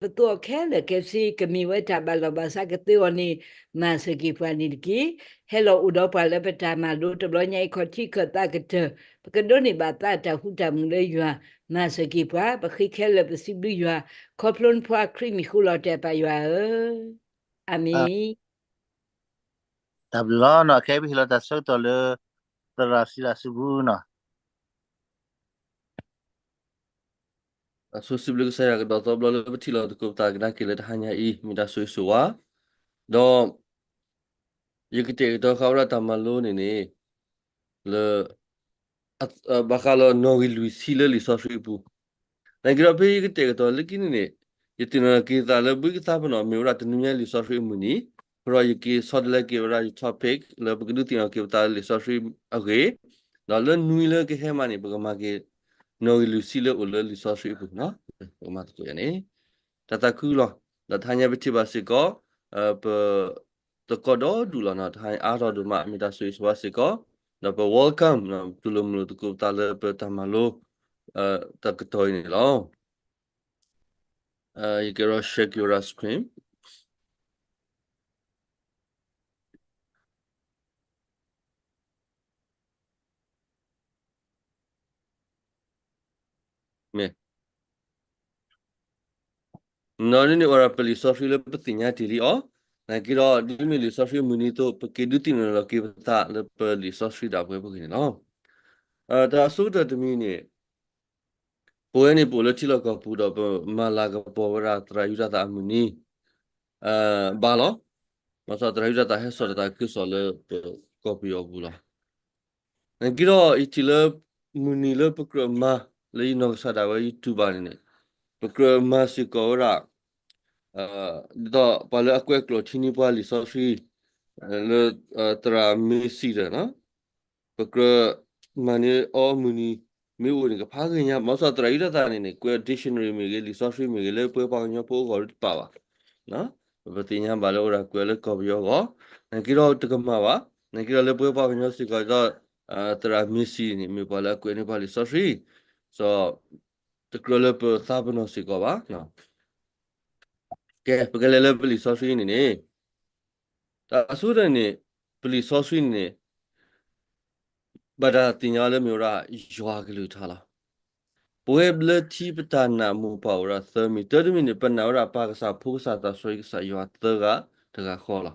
ပသူအီၤခဲလၢာ်ခဲဆ့ ကမ့ၢ်ဝဲတၢ်ဘၣ်လီၢ်ဘၣ်စးကသ့အီၤန့ၣ် မၤစၢၤက့ၤပှၤန့ၣ်တက့ၢ်. ဟဲလီၤအိၣ်ဒီးပှၤလၢပတၢ်မၤလိတဘျီညါအံၤ ခီၣ်ထံးခၢၣ်သးကတၢၢ် ပကဒိးန့ၢ်ဘၣ်သးတၢ်ဃူတၢ်မုာ်လၢယွၤ, မၤစၢၤက့ၤပှၤ, ပဃ့ခဲလၢာ်ပစံးဘျုးယွၤ, ခီဖျိနဖိအခရံာ်မံၤဃုာ်လီၤတဲာ်ပာ်ယွၤဧၢ, အၤမ့ၣ်. တၢ်ဘျုးလီၤနီၤ, ခဲအံၤပဟ့ၣ်လီၤတၢ်ဆၢကတီၢ်လၢ သရၣ်စံလၤစံပူနီၤ. အဆိစံးဘျုးကစၢ်ယွၤကဒီးသီဘျီလၢပထံၣ်လိာ်သကိးပသးကဒါက့ၤလၢတဟါညါအံၤ မ့ၢ်တၢ်ဆိၣ်ဂ့ၤဆိၣ်ဝါ, ဒီး ယကတဲာ်ကတီၤဃာ်ဝဲဒၣ်တၢ်မၤလိန့ၣ်န့ၣ် လၢ ဘၣ်ဃးလၢနီၣ်ဂံၢ်လွံၢ်ဆံလၢလံာ်စီဆှံအပူၤ, နာ်က့ဒီးဖဲယကတဲာ်ကတီၤလၢခံန့ၣ်န့ၣ် ယသ့ၣ်နီၣ်က့ၤသးလၢဘှံးကသါပနီၣ် မ့ၢ်ဝဲဒၣ်တနွံညါလံာ်စီဆှံအမုၢ်နံၤ, အဃိဒီးယက့ၤဆီတလဲက့ၤဝဲဒၣ်ယ topic လၢပကဒုးသ့ၣ်နီၣ်က့ၤပသးလၢလံာ်စီဆှံအဂ့ၢ်, ဒီးလၢနွံလၢကဟဲမးန့ၣ် ပကမၤက့ၤ နီၣ်ဂံၢ်လွံၢ်ဆံလၢအိၣ်လၢလံာ်စီဆှံအပူၤ, ပကမၤသကိးယၤန့ၣ် တၢ်သးခုလီၤ. ဒီးတဟါညါပထံၣ်ဘၣ်စ့ၢ်ကီး ပ သကိးဒီဒူၣ်လီၤနီၤ, တဟါညါအါထီၣ်ဒိၣ်မး မ့ၢ်တၢ်ဆိၣ်ဂ့ၤဆိၣ်ဝါစ့ၢ်ကီး, ဒီးပ welcome တူၢ်လိာ်မုာ်လိာ်သကိးပသးလၢပတၢ်မၤလိ တၢ်ကတီၢ်အံၤန့ၣ်လီၤ. ယကဲဒီး share က့ၤဝဲဒၣ် screen မ့ၢ် နီၣ်န့ၣ်န့ၣ် အိၣ်ဒီးပလံာ်စီဆှံလၢပသ့ၣ်ညါတ့ၢ်လံအီၤ, နာ်က့ဒီး ဒ်မ့ၢ်လံာ်စီဆှံမုၢ်နံၤအသိး ပက့ၤဒုးသ့ၣ်နီၣ်လီၤက့ၤပသးလၢပလံာ်စီဆှံဒၣ်ပဝဲပဂ့ၢ်န့ၣ်လီၤ. တၢ်အဆိကတၢၢ်တမံၤန့ၣ် ပဝဲန့ၣ်ပအိၣ်လၢထံလီၢ်ကီၢ်ပူၤဒီး ပမၤလၤကပီၤဝဲဒၣ်သရၣ်ယူဒၤသၣ်အမုၢ်နံၤ ဘၣ်လီၤ. ဘၣ်ဆၣ်သရၣ်ယူဒၤသၣ်ဟဲစိာ်တၢ်သးခုကစီၣ်လၢပကီၢ်ပယီၤပူၤလီၤ. နာ်က့ဒီး ယထံၣ်လၢ မုၢ်နံၤလၢပကြၢးမၤ လၢယနီၢ်ကစၢ်ဒၣ်ဝဲ YouTube ဘၣ်န့ၣ်န့ၣ် ပကြၢးမၤစ့ၢ်ကီးဝဲဒၣ် ဒ်သိးပှၤလၢအကွဲးကျိာ်ထံနံၤပှၤလံာ်စီဆှံ လၢ သရၣ်မ့ၢ်စံၣ်ဒီး ပကြၢးမၤန့ၢ်အီၤမုၢ်နံၤ မ့ၢ်အိၣ်န့ၣ် ကဖးဂ့ၤညါ, ဘၣ်ဆၣ်သရၣ်ယူဒၤသၣ်န့ၣ်န့ၣ် ကွဲး dictionary မ့ၢ်ဂ့ၤ လံာ်စီဆှံမ့ၢ်ဂ့ၤ လၢပဝဲပှၤကညီဖိအဂီၢ်လၢတပာ်ဘၣ် ပသ့ၣ်ညါဘၣ်လၢအိၣ်ဒၣ်ကွဲးလၢကီၢ်ပယီၤအဂီၢ်, နာ်က့ဒီးတကမၣ်ဘၣ်, နာ်က့ဒီးလၢပဝဲပှၤကညီစ့ၢ်ကီးဒီး သရၣ်မ့ၢ်စံၣ်န့ၣ် မ့ၢ်ပှၤလၢအကွဲးန့ၢ်ပှၤလံာ်စီဆှံ, စီၤ တကြၢးလၢပသးပ့ၤနီၣ်စ့ၢ်ကီးဘၣ်. ကဲ ပကလဲၤလၢပလံာ်စီဆှံန့ၣ်န့ၣ် တၢ်အဆိကတၢၢ်န့ၣ် ပလံာ်စီဆှံန့ၣ်န့ၣ် ဘၣ်တၢ်သ့ၣ်ညါလၢမ့ၢ်ဝဲဒၣ် ယွၤအကလုၢ်ကထါလီၤ. ပဝဲဘျၢထံပတၢ်နာ်မိၢ်ပၢ်အိၣ်ဝဲဒၣ်သၢမံၤ, တၢ်တမံၤန့ၣ် ပနာ်ဝဲဒၣ်ပၢ်ကစၢ် ဖိကစၢ် သးစီဆှံကစၢ်ယွၤသၢဂၤတဂၤဃီလီၤ.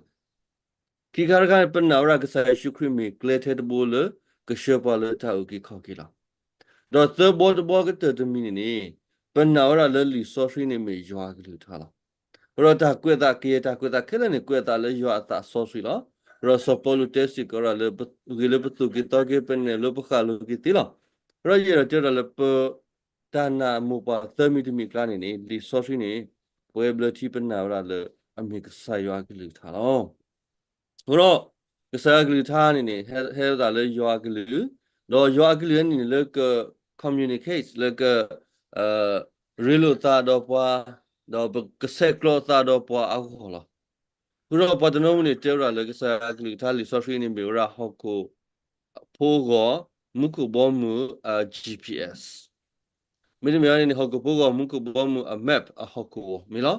ခံခါတခါန့ၣ် ပနာ်ဝဲဒၣ်ကစၢ်ယ့ၣ်ၡူးခရံာ်မ့ၢ်ကျဲထဲတဘိလၢ ကဆှၢပှၤလၢတၢ်အုၣ်က့ၤခီၣ်က့ၤလီၤ. ဒီးသၢဘီတဘီကတၢၢ်တမံၤန့ၣ်န့ၣ် ပနာ်ဝဲဒၣ်လၢလံာ်စီဆှံန့ၣ်မ့ၢ်ယွၤအကလုၢ်ကထါလီၤ. အဃိဒီးတၢ်ကွဲးအသး ကယဲၢ်တၢ်ကွဲးအသးခဲလၢာ်န့ၣ် ကွဲးအသးလၢယွၤအသးစီဆှံလီၤ. အဃိဒီးစီၤပီလူးတဲစ့ၢ်ကီးဝဲဒၣ်လၢ ဂ့ၤလၢပသိၣ်က့ၤသီက့ၤ ပနဲၣ်လိပဃၣ်လိၤက့ၤသ့လီၤ. အဃိဒီးယအဲၣ်ဒိးတဲဝဲဒၣ်လၢပ တၢ်နာ်မိၢ်ပၢ်သၢမံၤတမံၤအကျါန့ၣ်န့ၣ် လံာ်စီဆှံန့ၣ် ပဝဲဘျၢထံပနာ်ဝဲဒၣ်လၢအမ့ၢ်ကစၢ်ယွၤအကလုၢ်ကထါလီၤ. အဃိဒီး ကစၢ်ယွၤအကလုၢ်ကထါန့ၣ်န့ၣ် ဟဲ ဟဲသးလၢယွၤအကလုၢ်, ဒီးယွၤအကလုၢ်န့ၣ်န့ၣ် လၢက communicate လၢက ရ့လိာ်သးဒီးပှၤ, ဒီးပကဆဲးကျိးသးဒီးပှၤအဂီၢ်လီၤ. အဃိဒီးပှၤတနီၤမုၢ်န့ၣ် တဲဝဲဒၣ်လၢကစၢ်ယွၤအကလုၢ်ကထါလံာ်စီဆှံန့ၣ်မ့ၢ်ဝဲဒၣ်ဟီၣ်ခိၣ်ဖိအဂီၢ် မူခိၣ်ဘီမုၢ်အ G P S မ့တမ့ၢ်န့ၣ်န့ၣ် ဟီၣ်ခိၣ်ဖိအဂီၢ် မူခိၣ်ဘီမုၢ်အ map အဟီၣ်ခိၣ်အဂီၢ်မ့ၢ်လီၤ.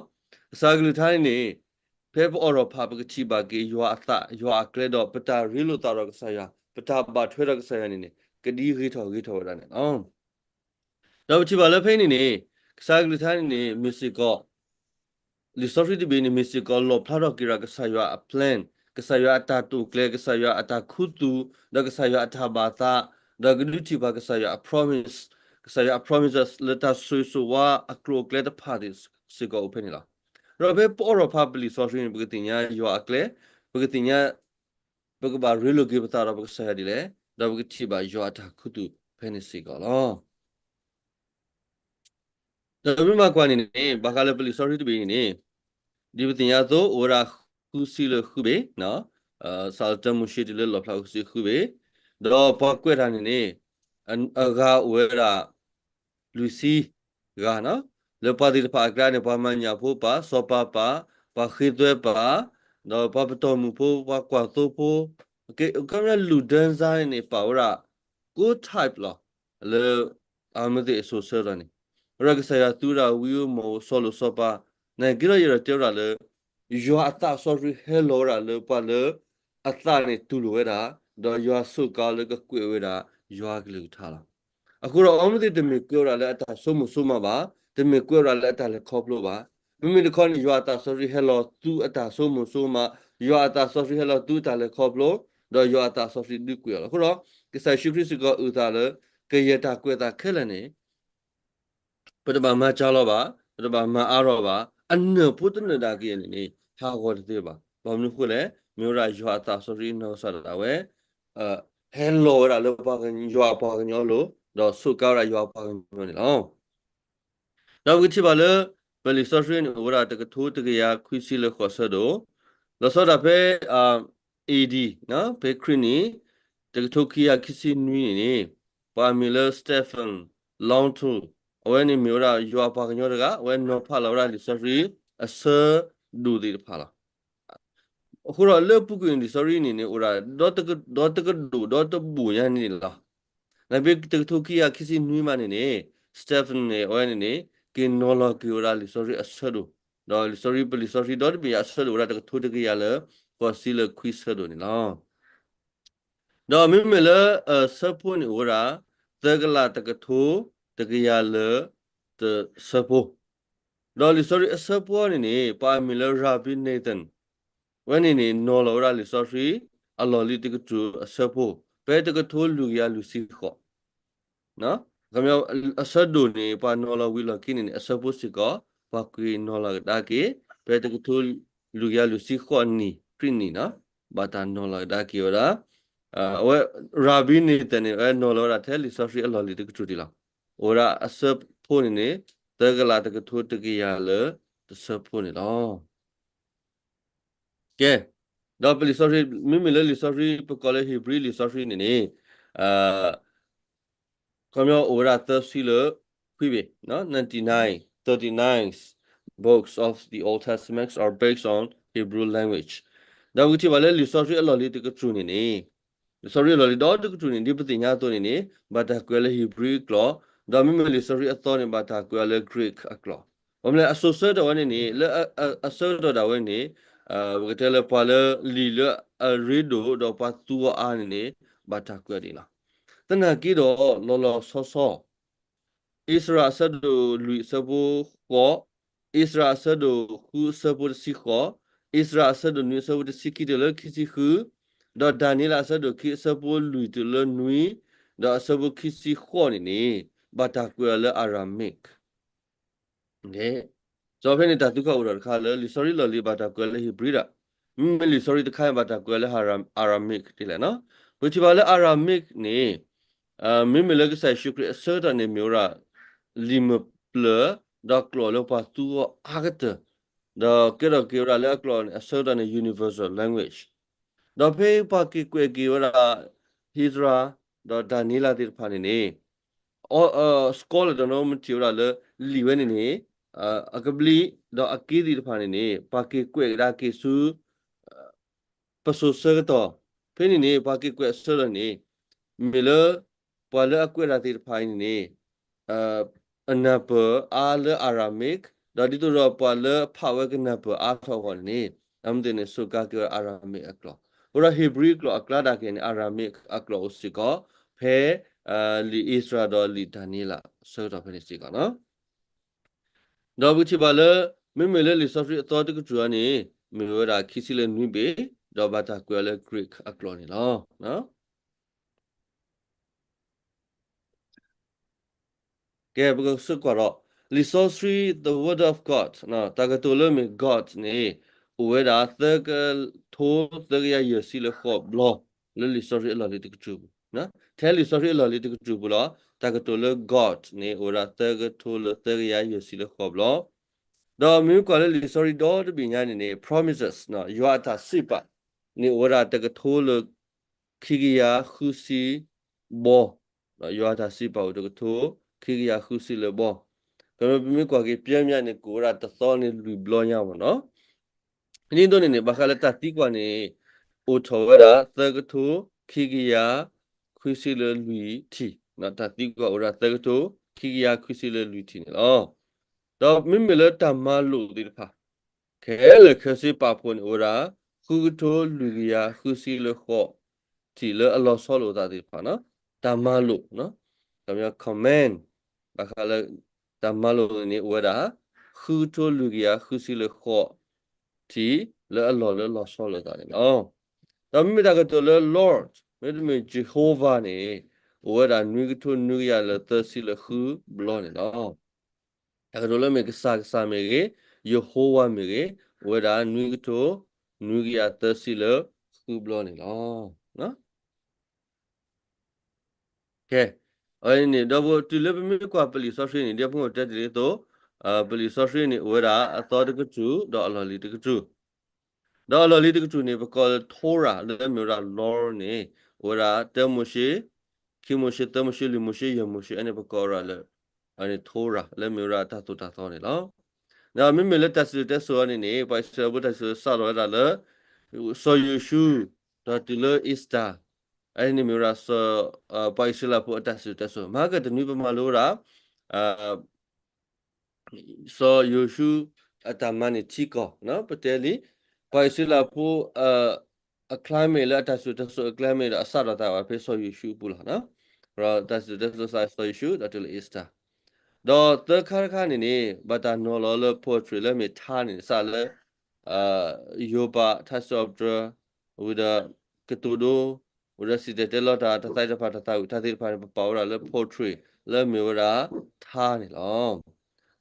ကစၢ်အကလုၢ်ကထါန့ၣ်န့ၣ် ဖဲပအိးထီၣ်ဖး ပကထံၣ်ဘၣ်က့ၤယွၤအသး ယွၤအကျဲဒီး ပတၢ်ရ့လိာ်သးဒီးကစၢ်ယွၤ ပတၢ်ဘၣ်ထွဲဒီးကစၢ်ယွၤန့ၣ်န့ၣ် ကဒ်ဂ့ၤထီၣ်ဂ့ၤထီၣ်ဝဲဒၣ်န့ၣ်လီၤ. ဒီးပထံၣ်ဘၣ်လၢဖဲအံၤန့ၣ်န့ၣ် ကစၢ်အကလုၢ်ကထါန့ၣ်န့ၣ် မ့ၢ်စ့ၢ်ကီး လံာ်စီဆှံတဘ့ၣ်န့ၣ် မ့ၢ်စ့ၢ်ကီးလီၣ်ဖျါထီၣ်က့ၤဒီးကစၢ်ယွၤအ plan, ကစၢ်ယွၤအတၢ်တိာ်ကျဲၤ, ကစၢ်ယွၤအတၢ်ခူသူၣ်, ဒီးကစၢ်ယွၤအတၢ်ဘၣ်သး, ဒီးကဒုးထံၣ်ဘၣ်ကစၢ်ယွၤအ promise, ကစၢ်ယွၤအ promises လၢတၢ်ဆိၣ်ဂ့ၤဆိၣ်ဝါအကျိၤအကျဲတဖၣ်စ့ၢ်ကီးအိၣ်ဖဲန့ၣ်လီၤ. ဒီးဖဲပအိးထီၣ်ဖးပလံာ်စီဆှံန့ၣ် ပကသ့ၣ်ညါယွၤအကျဲ, ပကသ့ၣ်ညါ ပကဘၣ်ရ့လိာ်က့ၤပသးဒီးပကစၢ်ယွၤဒ်လဲၣ်, ဒီးပကထံၣ်ဘၣ်ယွၤအတၢ်ခူသူၣ်ဖဲန့ၣ်စ့ၢ်ကီးလီၤ. ဒီးမ့ၢ်ဘၣ်ကွၢ်န့ၣ်န့ၣ် ဘၣ်ဃးလၢပလံာ်စီဆှံတဘ့ၣ်အံၤန့ၣ် ဒ်ပသ့ၣ်ညါအသိး အိၣ်ဝဲဒၣ်ဃုဆံလၢဃုဘ့ၣ်, စးလၢတၢမိၤၡ့တုၤလၢလီၣ်ဖျါဃုဆံဃုဘ့ၣ်, ဒီးပှၤကွဲးတၢ်န့ၣ်န့ၣ် အဂၤအိၣ်ဝဲဒၣ် လွံၢ်ဆံဂၤ, လၢပှၤသ့ၣ်တဖၣ်အကျါန့ၣ် ပှၤမၤညၣ်ဖိပၢ်, စီၤပၤပၢ်, ပှၤဃ့သွဲပၢ်, ဒီးပှၤပတီၢ်မုၢ်ဖိ, ပှၤကွၢ်သိဖိ, ကဲ လူၢ်ဒၢစါန့ၣ်န့ၣ် ပာ်ဝဲဒၣ် ကိး type လီၤ. လၢ အမ့ၢ်သ့ၣ်အစိၤဆၢလီၤန့ၣ်, အဝဲဒၣ်ကစၢ်ယွၤသူဝဲဒၣ်ဝံဧိၤမီၢ်ဧိၤ စီၤလိၤစီၤပၤ နာ်က့ဒီးယအဲၣ်ဒိးတဲဝဲဒၣ်လၢ ယွၤအသးစီဆှံဟဲလီၤဝဲဒၣ်လၢပှၤလၢအသးန့ၣ်တူၢ်လိာ်ဝဲဒၣ်, ဒီးယွၤစူးကါလၢကကွဲးဝဲဒၣ်ယွၤအကလုၢ်ကထါလီၤ. အဃိဒီးအဝဲသ့ၣ်တမ့ၢ်ကွဲးဝဲဒၣ်လၢအတၢ်ဆိကမိၣ်ဆိကမးဘၣ်, တမ့ၢ်ကွဲးဝဲဒၣ်လၢအတၢ်လဲၤခီဖျိဘၣ်. မ့မ့ၢ်တခီန့ၣ် ယွၤအသးစီဆှံဟဲလီၤသူအတၢ်ဆိကမိၣ်ဆိကမး, ယွၤအသးစီဆှံဟဲလီၤသူအတၢ်လဲၤခီဖျိ, ဒီးယွၤအသးစီဆှံဒုးကွဲးအီၤလီၤ. အဃိဒီး ကစၢ်ယ့ၣ်ၡူးခရံာ်စ့ၢ်ကီးအုၣ်သးလၢ ကယဲၢ်တၢ်ကွဲးအသးခဲလၢာ်န့ၣ် ပတဘၣ်မၤစှၤလီၤဘၣ်, ပတဘၣ်မၤအါထီၣ်ဘၣ်, အနၢၣ်ဖိတနၢၣ်ဒၣ်က့ၤန့ၣ်န့ၣ် ဟးဂီၤတသ့ဘၣ်. ဘၣ်မနုၤအဃိလဲၣ်, မ့ၢ်ဝဲဒၣ်ယွၤအသးစီဆှံနီၢ်ကစၢ်ဒၣ်ဝဲ ဟဲလီၤဝဲဒၣ်လၢပှၤကညီ ယွၤအပှၤကညီအလိၤ, ဒီးစူးကါဝဲဒၣ်ယွၤအပှၤကညီန့ၣ်လီၤ. ဒီးပကထံၣ်ဘၣ်လၢ ပလံာ်စီဆှံန့ၣ်အိၣ်ဝဲဒၣ်တကထိတကယၤခွံဆံလၢဃိးဆၢဒိၣ်, လီၤဆီဒၣ်ဖဲ A D ဖဲခရံာ်နံၣ် တကထိခံကယၤခံဆံနွံန့ၣ်န့ၣ်, ပှၤအမံၤလၢ Stephen Langton အဝဲန့ၣ်မ့ၢ်ဝဲဒၣ်ယွၤအပှၤကညီတဂၤ, အဝဲနီၤဖးလီၤဝဲဒၣ်လံာ်စီဆှံအဆၢဒိၣ်သ့ၣ်တဖၣ်လီၤ. အဃိဒီးလၢအပူၤကွံာ်န့ၣ် လံာ်စီဆှံန့ၣ်န့ၣ် အိၣ်ဒၣ်ဒီးတကဒိၣ်ဒီးတဘူၣ်ညါန့ၣ်လီၤ. နာ်က့တကထိခံကယၤခံဆံနွံမးန့ၣ်န့ၣ် Stephen န့ၣ် အဝဲန့ၣ်န့ၣ် က့ၤနီၤလီၤက့ၤဝဲဒၣ်လံာ်စီဆှံအဆၢဒိၣ်, ဒီးလံာ်စီဆှံ ပလံာ်စီဆှံဒီတဘ့ၣ်ညါအဆၢဒိၣ်ဝဲဒၣ်တကထိတကယၤလၢ ဃိးဆံလၢခွံဆၢဒိၣ်န့ၣ်လီၤ. ဒီးမ့မ့ၢ်လၢအဆၢဖိန့ၣ်အိၣ်ဝဲဒၣ် သၢကလးတကထိတကယၤလၢတဆၢဖိ, ဒီးလံာ်စီဆှံအဆၢဖိန့ၣ်န့ၣ် ပှၤအမံၤလၢ Rabbi Nathan ဝဲန့ၣ်န့ၣ် နီၤလီၤဝဲဒၣ်လံာ်စီဆှံအလီၢ်လံၤတကတြူၢ်အဆၢဖိ ဖဲတကထိလွံၢ်ကယၤလွံၢ်ဆံဃိး အဆၢဒိၣ်န့ၣ် ပှၤနီၤလီၤဝံၤလီၢ်ခံန့ၣ်န့ၣ် အဆၢဖိစ့ၢ်ကီး ပှၤကွံာ်နီၤလီၤကဒါက့ၤ ဖဲတကထိလွံၢ်ကယၤလွံၢ်ဆံဃိးနံၣ် ခရံာ်နံၣ်န့ၣ် ဘၣ်တၢ်နီၤလီၤကဒါက့ၤဝဲဒၣ် အဝဲ Rabbi Nathan န့ၣ် အဝဲနီၤလီၤဝဲဒၣ်ထဲလံာ်စီဆှံအလီၢ်လံၤတကတြူၢ်ဒံးလီၤ. အိၣ်ဝဲဒၣ်အဆၢဖိန့ၣ်န့ၣ် သၢကလးတကထိတကယၤလၢတဆၢဖိန့ၣ်လီၤ. ကဲ, ဒီးပလံာ်စီဆှံ မ့မ့ၢ်လၢလံာ်စီဆှံ ပကိးလၢ Hebrew လံာ်စီဆှံန့ၣ်န့ၣ် ခီပညီအိၣ်ဝဲဒၣ်သၢဆံလၢခွံဘ့ၣ်, ninety-nine, thirty-nine books of the Old Testament are based on Hebrew language. ဒီးပကထံၣ်ဘၣ်လၢလံာ်စီဆှံအလီၢ်လံၤတကတြူၢ်န့ၣ်န့ၣ် လံာ်စီဆှံအလီၢ်လံၤဒီတကတြူၢ်န့ၣ် ဒ်ပသ့ၣ်ညါအသိးန့ၣ်န့ၣ် ဘၣ်တၢ်ကွဲးလၢ Hebrew အကျိာ်, ဒီးမ့မ့ၢ်လံာ်စီဆှံအသီန့ၣ် ဘၣ်တၢ်ကွဲးလၢ Greek အကျိာ်. ဘၣ်မနုၤလဲၣ်အစိၤဆၢကတီၢ်ဝဲန့ၣ်န့ၣ် လၢအစိၤကတီၢ်ဒၣ်ဝဲန့ၣ် ပကတဲလၢပှၤလၢလံာ်လၢအရ့ဒိၣ်ဒီးပှၤသူအီၤအါန့ၣ်န့ၣ် ဘၣ်တၢ်ကွဲးဒ်န့ၣ်လီၤ. သနာ်က့ဒီး လီၤလီၤဆီဆီ အ့စြၤအဆၢဒိၣ်လွံၢ်အဆၢဖိဃိး, အ့စြၤအဆၢဒိၣ်ဃုအဆၢဖိတဆံဃိး, အ့စြၤအဆၢဒိၣ်နွံအဆၢဖိတဆံခံတုၤလၢခံဆံဃု, ဒီးဒၤနံးယ့လးအဆၢဒိၣ်ခံအဆၢဖိလွံၢ်တုၤလၢနွံ, ဒီးအဆၢဖိခံဆံဃိးန့ၣ်န့ၣ် ဘၣ်တၢ်ကွဲးအီၤလၢ Aramaic ဒီးဖဲန့ၣ်တၢ်သံကွၢ်အိၣ်ဒီးတခါလၢ လံာ်စီဆှံလီၢ်လံၤဘၣ်တၢ်ကွဲးလၢ Hebrew ဒီး မ့မ့ၢ်လံာ်စီဆှံတခါဘၣ်တၢ်ကွဲးလၢ Aramaic ဒ်လဲၣ်. ပထံၣ်ဘၣ်လၢ Aramaic န့ၣ် မ့မ့ၢ်လၢကစၢ်ယ့ၣ်ၡူးခရံာ်အဆၢကတီၢ်န့ၣ် မ့ၢ်ဝဲဒၣ် လံာ်မုၢ်ပျၢၤ ဒီးကျိာ်လၢပှၤသူအီၤအါကတၢၢ်, ဒီးကဲထီၣ်က့ၤဝဲဒၣ်လၢအကျိာ်န့ၣ် အဆၢကတီၢ်န့ၣ် universal language ဒီးဖဲပှၤက့ၤကွဲးက့ၤဝဲဒၣ် အ့စြၤ ဒီးဒၤနံးယ့လးသ့ၣ်တဖၣ်န့ၣ်န့ၣ် scholar တနီၤမ့ၢ်ထံၣ်ဝဲဒၣ်လၢ လံာ်ဝဲန့ၣ်န့ၣ် အကဘျံး ဒီးအက့သ့ၣ်တဖၣ်န့ၣ်န့ၣ် ပှၤက့ၤကွဲးကဒါက့ၤဆူ ပစိၤဆၢကတီၢ်, ဖဲန့ၣ်န့ၣ် ပှၤက့ၤကွဲးအဆၢကတီၢ်န့ၣ် မ့ၢ်လၢ ပှၤလၢအကွဲးတၢ်သ့ၣ်တဖၣ်အံၤန့ၣ်န့ၣ် အနၢ်ပၢၢ်အါလၢ Aramaic, ဒီးဒ်သိးဒီးပှၤလၢအဖးဝဲကနၢ်ပၢၢ်အါထီၣ်အဂီၢ်န့ၣ်န့ၣ် အမ့ၢ်သ့ၣ်န့ၣ် စူးကါက့ၤဝဲ Aramaic အကျိာ်, အဃိဒီး Hebrew ကျိာ်အကျါဒၣ်က့ၤန့ၣ် Aramaic အကျိာ်အိၣ်စ့ၢ်ကီး ဖဲ လံာ်အ့စြၤဒီးလံာ်ဒၤနံးယ့လးအဆၢကတီၢ်ဖဲန့ၣ်စ့ၢ်ကီးန့ၣ်လီၤ. ဒီးပကထံၣ်ဘၣ်လၢ မ့မ့ၢ်လၢလံာ်စီဆှံအသီတကတြူၢ်အံၤန့ၣ် မ့ၢ်ဝဲဒၣ်ခံဆံလၢနွံဘ့ၣ်, ဒီးဘၣ်တၢ်ကွဲးအီၤလၢ Greek အကျိာ်န့ၣ်လီၤ. ကဲ ပကဆၢကွၢ်ဒီး လံာ်စီဆှံ the word of God တၢ်ကတိၤလၢမ့ၢ် God န့ၣ် အိၣ်ဝဲဒၣ်သၢကထိသၢကယၤယဲၢ်ဆံလၢဃိးဘျီ လၢလံာ်စီဆှံအလီၢ်လံၤတကတြူၢ်ပူၤ, ထဲလံာ်စီဆှံအလီၢ်လံၤတကတြူၢ်ပူၤလီၤ. တၢ်ကတိၤလၢ God န့ၣ် အိၣ်ဝဲဒၣ်သၢကထိလၢသၢကယၤယဲၢ်ဆံလၢဃိးဘျီ, ဒီးမ့ၢ်ကွၢ်လၢလံာ်စီဆှံဒီတဘ့ၣ်ညါန့ၣ်န့ၣ် promises ယွၤအတၢ်စံးပာ်န့ၣ် အိၣ်ဝဲဒၣ်တကထိလၢ ခံကယၤဃုဆံဘျီ, ယွၤအတၢ်စံးပာ်အိၣ်တကထိ ခံကယၤဃုဆံလၢဘျီ, ကမ့ၢ်ပမ့ၢ်ကွၢ်က့ၤပျဲမးန့ၣ် ကအိၣ်ဝဲဒၣ်တသီန့ၣ်လွံၢ်ဘျီညါမ့ၢ်နီၤ. ဒ်သိးန့ၣ်န့ၣ် ဘၣ်ဃးလၢတၢ်သံကွၢ်န့ၣ် အိၣ်ထီၣ်ဝဲဒၣ်သၢကထိ ခံကယၤခွံဆံလၢလွံၢ်ထံၣ်, တၢ်သံကွၢ်အိၣ်ဝဲဒၣ်သၢကထိ ခံကယၤခွံဆံလၢလွံၢ်ထံၣ်န့ၣ်လီၤ. ဒီးမ့မ့ၢ်လၢတၢ်မၤလိာ်သ့ၣ်တဖၣ် ခဲလၢာ်ခဲဆ့ပာ်ဖှိၣ်န့ၣ် အိၣ်ဝဲဒၣ် ဃုကထိလွံၢ်ကယၤဃုဆံလၢဃိး ထံၣ်လၢအလီၤဆီလိာ်သးသ့ၣ်တဖၣ်နီၤ, တၢ်မၤလိာ်, command, ဘၣ်ဃးလၢ တၢ်မၤလိာ်န့ၣ် အိၣ်ဝဲဒၣ် ဃုကထိလွံၢ်ကယၤဃုဆံလၢဃိး ထံၣ်လၢအလီၢ်လၢလီၤဆီလိာ်သးန့ၣ်လီၤ. ဒီးမ့မ့ၢ်တၢ်ကတိၤလၢ Lord မ့တမ့ၢ် Jehovah န့ၣ် အိၣ်ဝဲဒၣ်နွံကထိနွံကယၤလၢသၢဆံလၢဃုဘျီန့ၣ်လီၤ. တၢ်ကတိၤလၢမ့ၢ်ကစၢ်ကစၢ်မ့ၢ်ဂ့ၤ, ယဟိဝၤမ့ၢ်ဂ့ၤ, အိၣ်ဝဲဒၣ်နွံကထိနွံကယၤသၢဆံလၢဃုဘျီန့ၣ်လီၤ. ကဲ, အဝဲန့ၣ် ဒီပုၢ်ဝဲၢ် တုၤလၢပမ့ၢ်ကွၢ်ပလံာ်စီဆှံန့ၣ် ဒ်ဖိတဲတ့ၢ်လံအသိး, ပလံာ်စီဆှံန့ၣ် အိၣ်ဝဲဒၣ်အသီတကတြူၢ် ဒီးအလီၢ်လံၤတကတြူၢ် ဒီးအလီၢ်လံၤတကတြူၢ်န့ၣ် ပကိးလၢ Torah လၢမ့ၢ်ဝဲဒၣ် law န့ၣ် အိၣ်ဝဲဒၣ် တၢမိၤၡ့, ခံမိၤၡ့, သၢမိၤၡ့, လွံၢ်မိၤၡ့, ယဲၢ်မိၤၡ့, အန့ၣ်ပကိးဝဲဒၣ်လၢ Torah လၢမ့ၢ်ဝဲဒၣ်တၢ်သိၣ်တၢ်သီန့ၣ်လီၤ. ဒီးမ့မ့ၢ်လၢတၢ်စံၣ်စိၤတဲစိၤအံၤန့ၣ်န့ၣ် ပှၤအံၣ်စရ့လးဖိတၢ်စံၣ်စိၤစးထီၣ်ဝဲဒၣ်လၢ စီၤယိၤၡူး ဒီးတုၤလၢ Esther အန့ၣ်မ့ၢ်ဝဲဒၣ် ပှၤအံၣ်စရ့လးဖိအတၢ်စံၣ်စိၤတဲစိၤ မဟါကတနွံပမၤလိဝဲဒၣ် စီၤယိၤၡူးအတၢ်မၤန့ၢ်ထံကီၢ် ပတဲလံ, ပှၤအံၣ်စရ့လးဖိ အ climate လၢအတၢ်စံၣ်စိၤတဲစိၤအ climate ဒီးအစးထီၣ်သးဝဲဖဲစီၤယိၤၡူးအပူၤလီၤ. ဒီးတၢ်စံၣ်စိၤတဲစိၤစးစီၤယိၤၡူး ဒီးတုၤလၢအ့စတၢ်, ဒီးသၢခါတခါန့ၣ်န့ၣ် ဘၣ်တၢ်နီၤလီၤလၢ poetry လၢမ့ၢ်ထါန့ၣ် စးလၢ ယိၤပၤ ထါစံးပတြၢၤ ဝံၤဒီး ကတိၤဒိ ဝံၤဒီးစံၣ်တဲၤတဲလီၤတၢ် တၢ်သးတဖၣ် တၢ်သးဝံၣ် တၢ်သ့ၣ်တဖၣ်န့ၣ် ပပာ်ဝဲဒၣ်လၢ poetry လၢမ့ၢ်ဝဲဒၣ်ထါန့ၣ်လီၤ.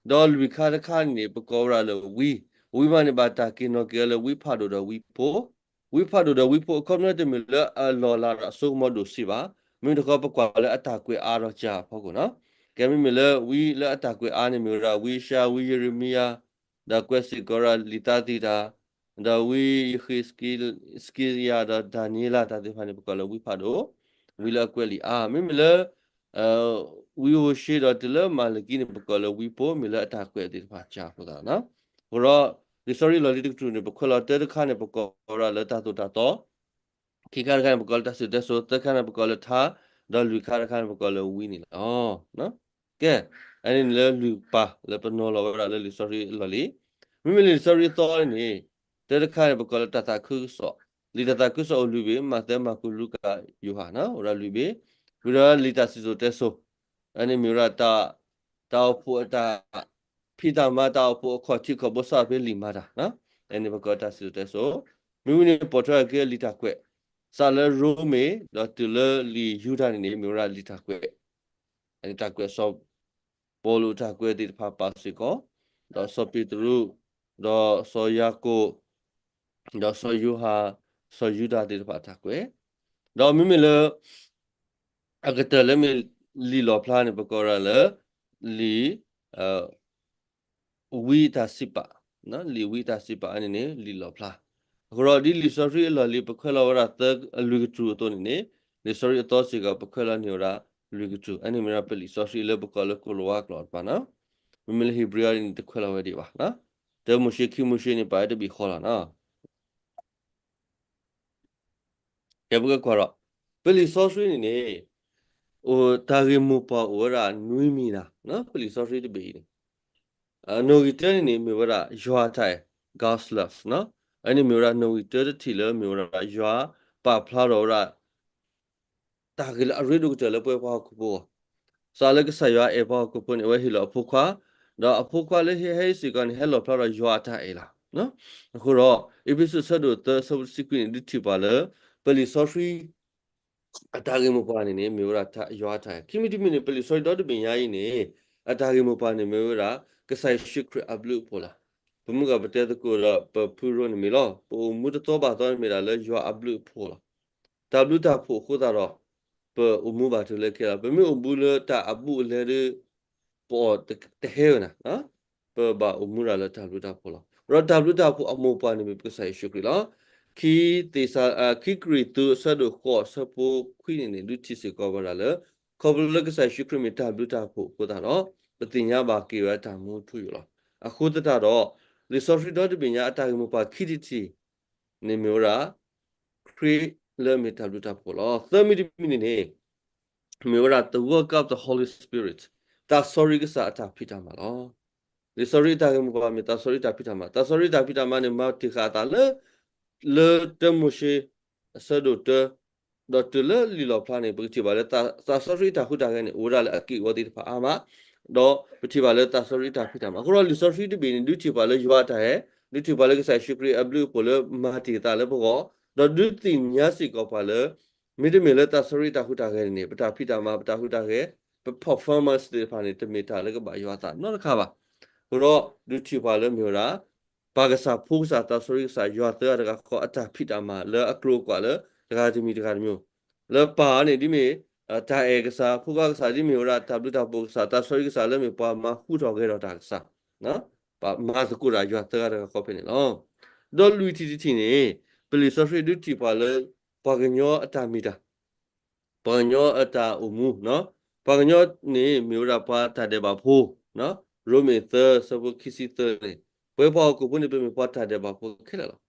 ဒီးလွံၢ်ခါတခါန့ၣ်န့ၣ် ပကိးဝဲဒၣ်လၢဝံ, ဝံမးန့ၣ် ဘၣ်တၢ်က့ၤနီၣ်က့ၤအီၤလၢဝံဖးဒိၣ်ဒီးဝံဖိ, ဝံဖးဒိၣ်ဒီးဝံဖိ အခီပညီတမ့ၢ်လၢအလီၢ်လၤဒီးအစိကမီၤဒိၣ်စ့ၢ်ဘၣ်, မ့ၢ်တခီပကွၢ်လၢအတၢ်ကွဲးအါထီၣ်ကၢအဖီခိၣ်နီၤ. ကဲမ့မ့ၢ်လၢဝံလၢအတၢ်ကွဲးအါန့ၣ် မ့ၢ်ဝဲဒၣ်ဝံယၡါယၤ, ဝံယရမံယၤ, ဒီးကွဲးစ့ၢ်ကီးဝဲဒၣ်လံာ်တၢ်သံတၢ်, ဒီးဝံယဃ့းစကံယၤ ဒီးဒၤနံးယ့လး တၢ်သ့ၣ်တဖၣ်န့ၣ် ပကိးလၢဝံဖးဒိၣ်, ဝံလၢအကွဲးလံာ်အါ, မ့မ့ၢ်လၢ ဝံဧိၤၡ့ဒီးတုၤလၢမၤလကံန့ၣ် ပကိးလၢဝံဖိ မ့ၢ်လၢအတၢ်ကွဲးသ့ၣ်တဖၣ်ကၢအဃိသတးနီၤ. အဃိဒီး လံာ်စီဆှံလီၢ်လံၤတကတြူၢ်န့ၣ် ပခွဲးလီၤတၢတခါန့ၣ် ပကိးဝဲဒၣ်လၢတၢ်သိၣ်တၢ်သီ, ခံခါတခါန့ၣ် ပကိးလၢတၢ်စံၣ်စိၤတဲစိၤ, သၢခါန့ၣ် ပကိးလၢထါ, ဒီးလွံၢ်ခါတခါန့ၣ် ပကိးလၢဝံန့ၣ်လီၤ. ကဲ, အန့ၣ်န့ၣ်လၢလွံၢ်ပၤလၢပနီၤလီၤဝဲဒၣ်လၢလံာ်စီဆှံအလီၢ်လံၤ, မ့မ့ၢ်လၢလံာ်စီဆှံအသီန့ၣ်န့ၣ် တၢတခါန့ၣ် ပကိးလၢတၢ်သးခုကစီၣ်, လံာ်တၢ်သးခုကစီၣ်အိၣ်လွံၢ်ဘ့ၣ်, မးသဲ, မၢ်ကူး, လူၤကၣ်, ယိၤဟၣ်နီၤ အိၣ်ဝဲဒၣ်လွံၢ်ဘ့ၣ်, ဝံၤဒီးလံာ်တၢ်စံၣ်စိၤတဲစိၤ, အန့ၣ်မ့ၢ်ဝဲဒၣ် တၢ်အိၣ်ဖှိၣ်အတၢ်ဖံးတၢ်မၤ, တၢ်အိၣ်ဖှိၣ်အခီၣ်ထံးခီၣ်ဘိစးဖဲလံာ်မၤတၢ်, အန့ၣ်ပကိးတၢ်စံၣ်စိၤတဲစိၤ, မ့ၢ်ဝံၤန့ၣ် ပိာ်ထွဲက့ၤလံာ်တၢ်ကွဲး, စးလၢရိမ့ၤ ဒီးတုၤလၢလံာ်ယူဒၤန့ၣ်န့ၣ် မ့ၢ်ဝဲဒၣ်လံာ်တၢ်ကွဲး, အန့ၣ်တၢ်ကွဲးစီၤ ပီလူးအတၢ်ကွဲးသ့ၣ်တဖၣ်ပာ်စ့ၢ်ကီး, ဒီးစီၤပ့းတရူး, ဒီးစီၤယၤကိာ်, ဒီးစီၤယိၤဟၣ်, စီၤယူဒၤသ့ၣ်တဖၣ်အတၢ်ကွဲး, ဒီးမ့မ့ၢ်လၢ အကတၢၢ်လၢမ့ၢ်လံာ်လီၣ်ဖျါန့ၣ် ပကိးဝဲဒၣ်လၢ လံာ် ဝံအတၢ်စံးပာ်, လံာ်ဝံအတၢ်စံးပာ်အန့ၣ်န့ၣ် လံာ်လီၣ်ဖျါ, အဃိဒီးဒ်လံာ်စီဆှံအလီၢ်လံၤ ပခွဲးလီၤဝဲဒၣ်သၢ လွံၢ်ကတြူၢ်အသိးန့ၣ်န့ၣ် လံာ်စီဆှံအသီစ့ၢ်ကီး ပခွဲးလီၤန့ၢ်ဝဲဒၣ် လွံၢ်ကတြူၢ်, အန့ၣ်မ့ၢ်ဒၣ်ပလံာ်စီဆှံလၢပကိးလၢကိၤလၤဝါကျိာ်တဖၣ်နီၤ, မ့မ့ၢ်လၢဟ့းဘြံၤအံၤန့ၣ် တခွဲးလီၤဝဲဒံးဘၣ်, တၢမိၤၡ့ ခံမိၤၡ့န့ၣ် ပာ်ဝဲတဘ့ၣ်ဃီလီၤနီၤ. ကဲပကကွၢ်ဒီး ပလံာ်စီဆှံန့ၣ်န့ၣ် အိၣ်တၢ်ဂ့ၢ်မိၢ်ပှၢ်အိၣ်ဝဲဒၣ်နွံမံၤနၤ, ပလံာ်စီဆှံတဘ့ၣ်အံၤန့ၣ် နီၣ်ဂံၢ်တၢန့ၣ်န့ၣ် မ့ၢ်ဝဲဒၣ်ယွၤအတၢ်အဲၣ် God's love နီၤ, အန့ၣ်မ့ၢ်ဝဲဒၣ်နီၣ်ဂံၢ်တၢတထံၣ်လၢမ့ၢ်ဝဲဒၣ်ယွၤပာ်ဖျါထီၣ်ဝဲဒၣ် တၢ်ဂ့ၢ်လၢအရ့ဒိၣ်ကတၢၢ်လၢပဝဲပှၤဟီၣ်ခိၣ်ဖိအဂီၢ်, စးလၢကစၢ်ယွၤအဲၣ်ပှၤဟီၣ်ခိၣ်ဖိန့ၣ် အဝဲဟ့ၣ်လီၤအဖိခွါ, ဒီးအဖိခွါလၢဟဲဟဲအံၤစ့ၢ်ကီးန့ၣ် ဟဲလီၣ်ဖျါဒီးယွၤအတၢ်အဲၣ်လီၤ. အဃိဒီး အ့းဖ့းစူးအဆၢဒိၣ်သၢအဆၢဖိတဆံခွံန့ၣ် ဒုးထံၣ်ပှၤလၢ ပလံာ်စီဆှံ အတၢ်ဂ့ၢ်မိၢ်ပှၢ်န့ၣ်န့ၣ် မ့ၢ်ဝဲဒၣ်ယွၤအတၢ်အဲၣ်, ခံမံၤတမံၤန့ၣ် ပလံာ်စီဆှံဒီတဘ့ၣ်ညါအံၤန့ၣ် အတၢ်ဂ့ၢ်မိၢ်ပှၢ်န့ၣ်မ့ၢ်ဝဲဒၣ် ကစၢ်ယ့ၣ်ၡူးခရံာ်အဘျုးအဖှိၣ်လီၤ. ပမုၢ်ဂၤပတဲသကိးဒီးပဖုရိန့ၣ်မ့ၢ်လီၤ, ပအိၣ်မူတသီဘၣ်သီန့ၣ်မ့ၢ်ဒၣ်လၢယွၤအဘျုးအဖှိၣ်လီၤ. တၢ်ဘျုးတၢ်ဖှိၣ်အဃိသတးဒီး ပအိၣ်မူဘၣ်တုၤလၢခဲလၢာ်, ပမ့ၢ်အိၣ်မူလၢတၢ်အဘူးအလဲဒီး ပအီၣ်တဟဲဝဲနၤ, ပဘၣ်အိၣ်မူဒၣ်လၢတၢ်ဘျုးတၢ်ဖှိၣ်လီၤ. ဒီးတၢ်ဘျုးတၢ်ဖှိၣ်အမိၢ်ပှၢ်န့ၣ်မ့ၢ်ပကစၢ်ယ့ၣ်ၡူးခရံာ်လီၤ. ခံသ့းစၤ, ခံကရံၣ်သူးအဆၢဒိၣ်ဃိးအဆၢဖိခွံန့ၣ်န့ၣ် ဒုးထံၣ်စ့ၢ်ကီးဝဲဒၣ်လၢ ခီဖျိလၢကစၢ်ယ့ၣ်ၡူးခရံာ်မ့ၢ်တၢ်ဘျုးတၢ်ဖှိၣ်အဃိသတးဒီး ပသ့ၣ်ညါဘၣ်က့ၤဝဲတၢ်မူထူယိာ်လီၤ. အဃိသတးဒီး လံာ်စီဆှံဒီတဘ့ၣ်ညါအတၢ်ဂ့ၢ်မိၢ်ပှၢ်ခံထံၣ်တထံၣ် န့ၣ်မ့ၢ်ဝဲဒၣ် ခရံာ်လၢအမ့ၢ်တၢ်ဘျုးတၢ်ဖှိၣ်လီၤ. သၢမံၤတမံၤန့ၣ်န့ၣ် မ့ၢ်ဝဲဒၣ် the work of the Holy Spirit, သးစီဆှံကစၢ်အတၢ်ဖံးတၢ်မၤလီၤ. လံာ်စီဆှံအတၢ်ဂ့ၢ်မိၢ်ပှၢ်မ့ၢ်သးစီဆှံတၢ်ဖံးတၢ်မၤ, သးစီဆှံတၢ်ဖံးတၢ်မၤန့ၣ် မၤတ့ၢ်ဃာ်အသးလၢ လၢတၢမိၤၡ့ အဆၢဒိၣ်တၢ ဒီးတုၤလၢလံာ်လီၣ်ဖျါန့ၣ် ပကထံၣ်ဘၣ်လၢသးစီဆှံတၢ်ဟူးတၢ်ဂဲၤန့ၣ် အိၣ်ဝဲဒၣ်လၢအက့ၢ်အဂီၤသ့ၣ်တဖၣ်အါမး, ဒီးပထံၣ်ဘၣ်လၢသးစီဆှံတၢ်ဖံးတၢ်မၤ. အဃိဒီးလံာ်စီဆှံတဘ့ၣ်န့ၣ် ဒုးထံၣ်ပှၤလၢယွၤအတၢ်အဲၣ်, ဒုးထံၣ်ပှၤလၢကစၢ်ယ့ၣ်ၡူးခရံာ်အဘျုးအဖှိၣ်လၢမၤတ့ၢ်သးလၢပဂီၢ်, ဒီးဒုးသ့ၣ်ညါစ့ၢ်ကီးပှၤလၢ မ့တမ့ၢ်လၢသးစီဆှံတၢ်ဟူးတၢ်ဂဲၤန့ၣ် ပတၢ်ဖံးတၢ်မၤ ပတၢ်ဟူးတၢ်ဂဲၤ ပ performance သ့ၣ်တဖၣ်န့ၣ် တမ့ၢ်တၢ်လၢကဘၣ်ယွၤအသးနီတခါဘၣ်. အဃိဒီးဒုးထံၣ်ပှၤလၢမ့ၢ်ဝဲဒၣ် ပၢ်ကစၢ် ဖိကစၢ် သးစီဆှံကစၢ် ယွၤသၢဂၤတဂၤဃီအတၢ်ဖံးတၢ်မၤလၢအကျိၤအကွာ်လၢ တဂၤတမံၤတဂၤတမံၤ, လၢပၢ်န့ၣ်ဒ်မ့ၢ် တၢ်အဲၣ်ကစၢ်, ဖိခွါကစၢ်ဒ်မ့ၢ်ဝဲဒၣ် တၢ်ဘျုးတၢ်ဖှိၣ်ကစၢ်, သးစီဆှံကစၢ်လၢမ့ၢ်ပှၤမၤဟူးထီၣ်ဂဲၤထီၣ်တၢ်ကစၢ်, ပမၤသကိးတၢ်ယွၤသၢဂၤတဂၤဃီဖဲန့ၣ်လီၤ. ဒီးလွံၢ်ထံၣ်တထံၣ်န့ၣ် ပလံာ်စီဆှံဒုးထံၣ်ပှၤလၢ ပှၤကညီအတၢ်မ့ၢ်တၢ် ပှၤကညီအတၢ်အိၣ်မူ, ပှၤကညီန့ၣ်မ့ၢ်ဝဲဒၣ်ပှၤတၢ်ဒဲးဘးဖိ, ရိမ့ၤသၢ ဆၢဖိခံဆံသၢန့ၣ်, ပဝဲပှၤဟီၣ်ခိၣ်ဖိန့ၣ် ပမ့ၢ်ပှၤတၢ်ဒဲးဘးဖိခဲလၢာ်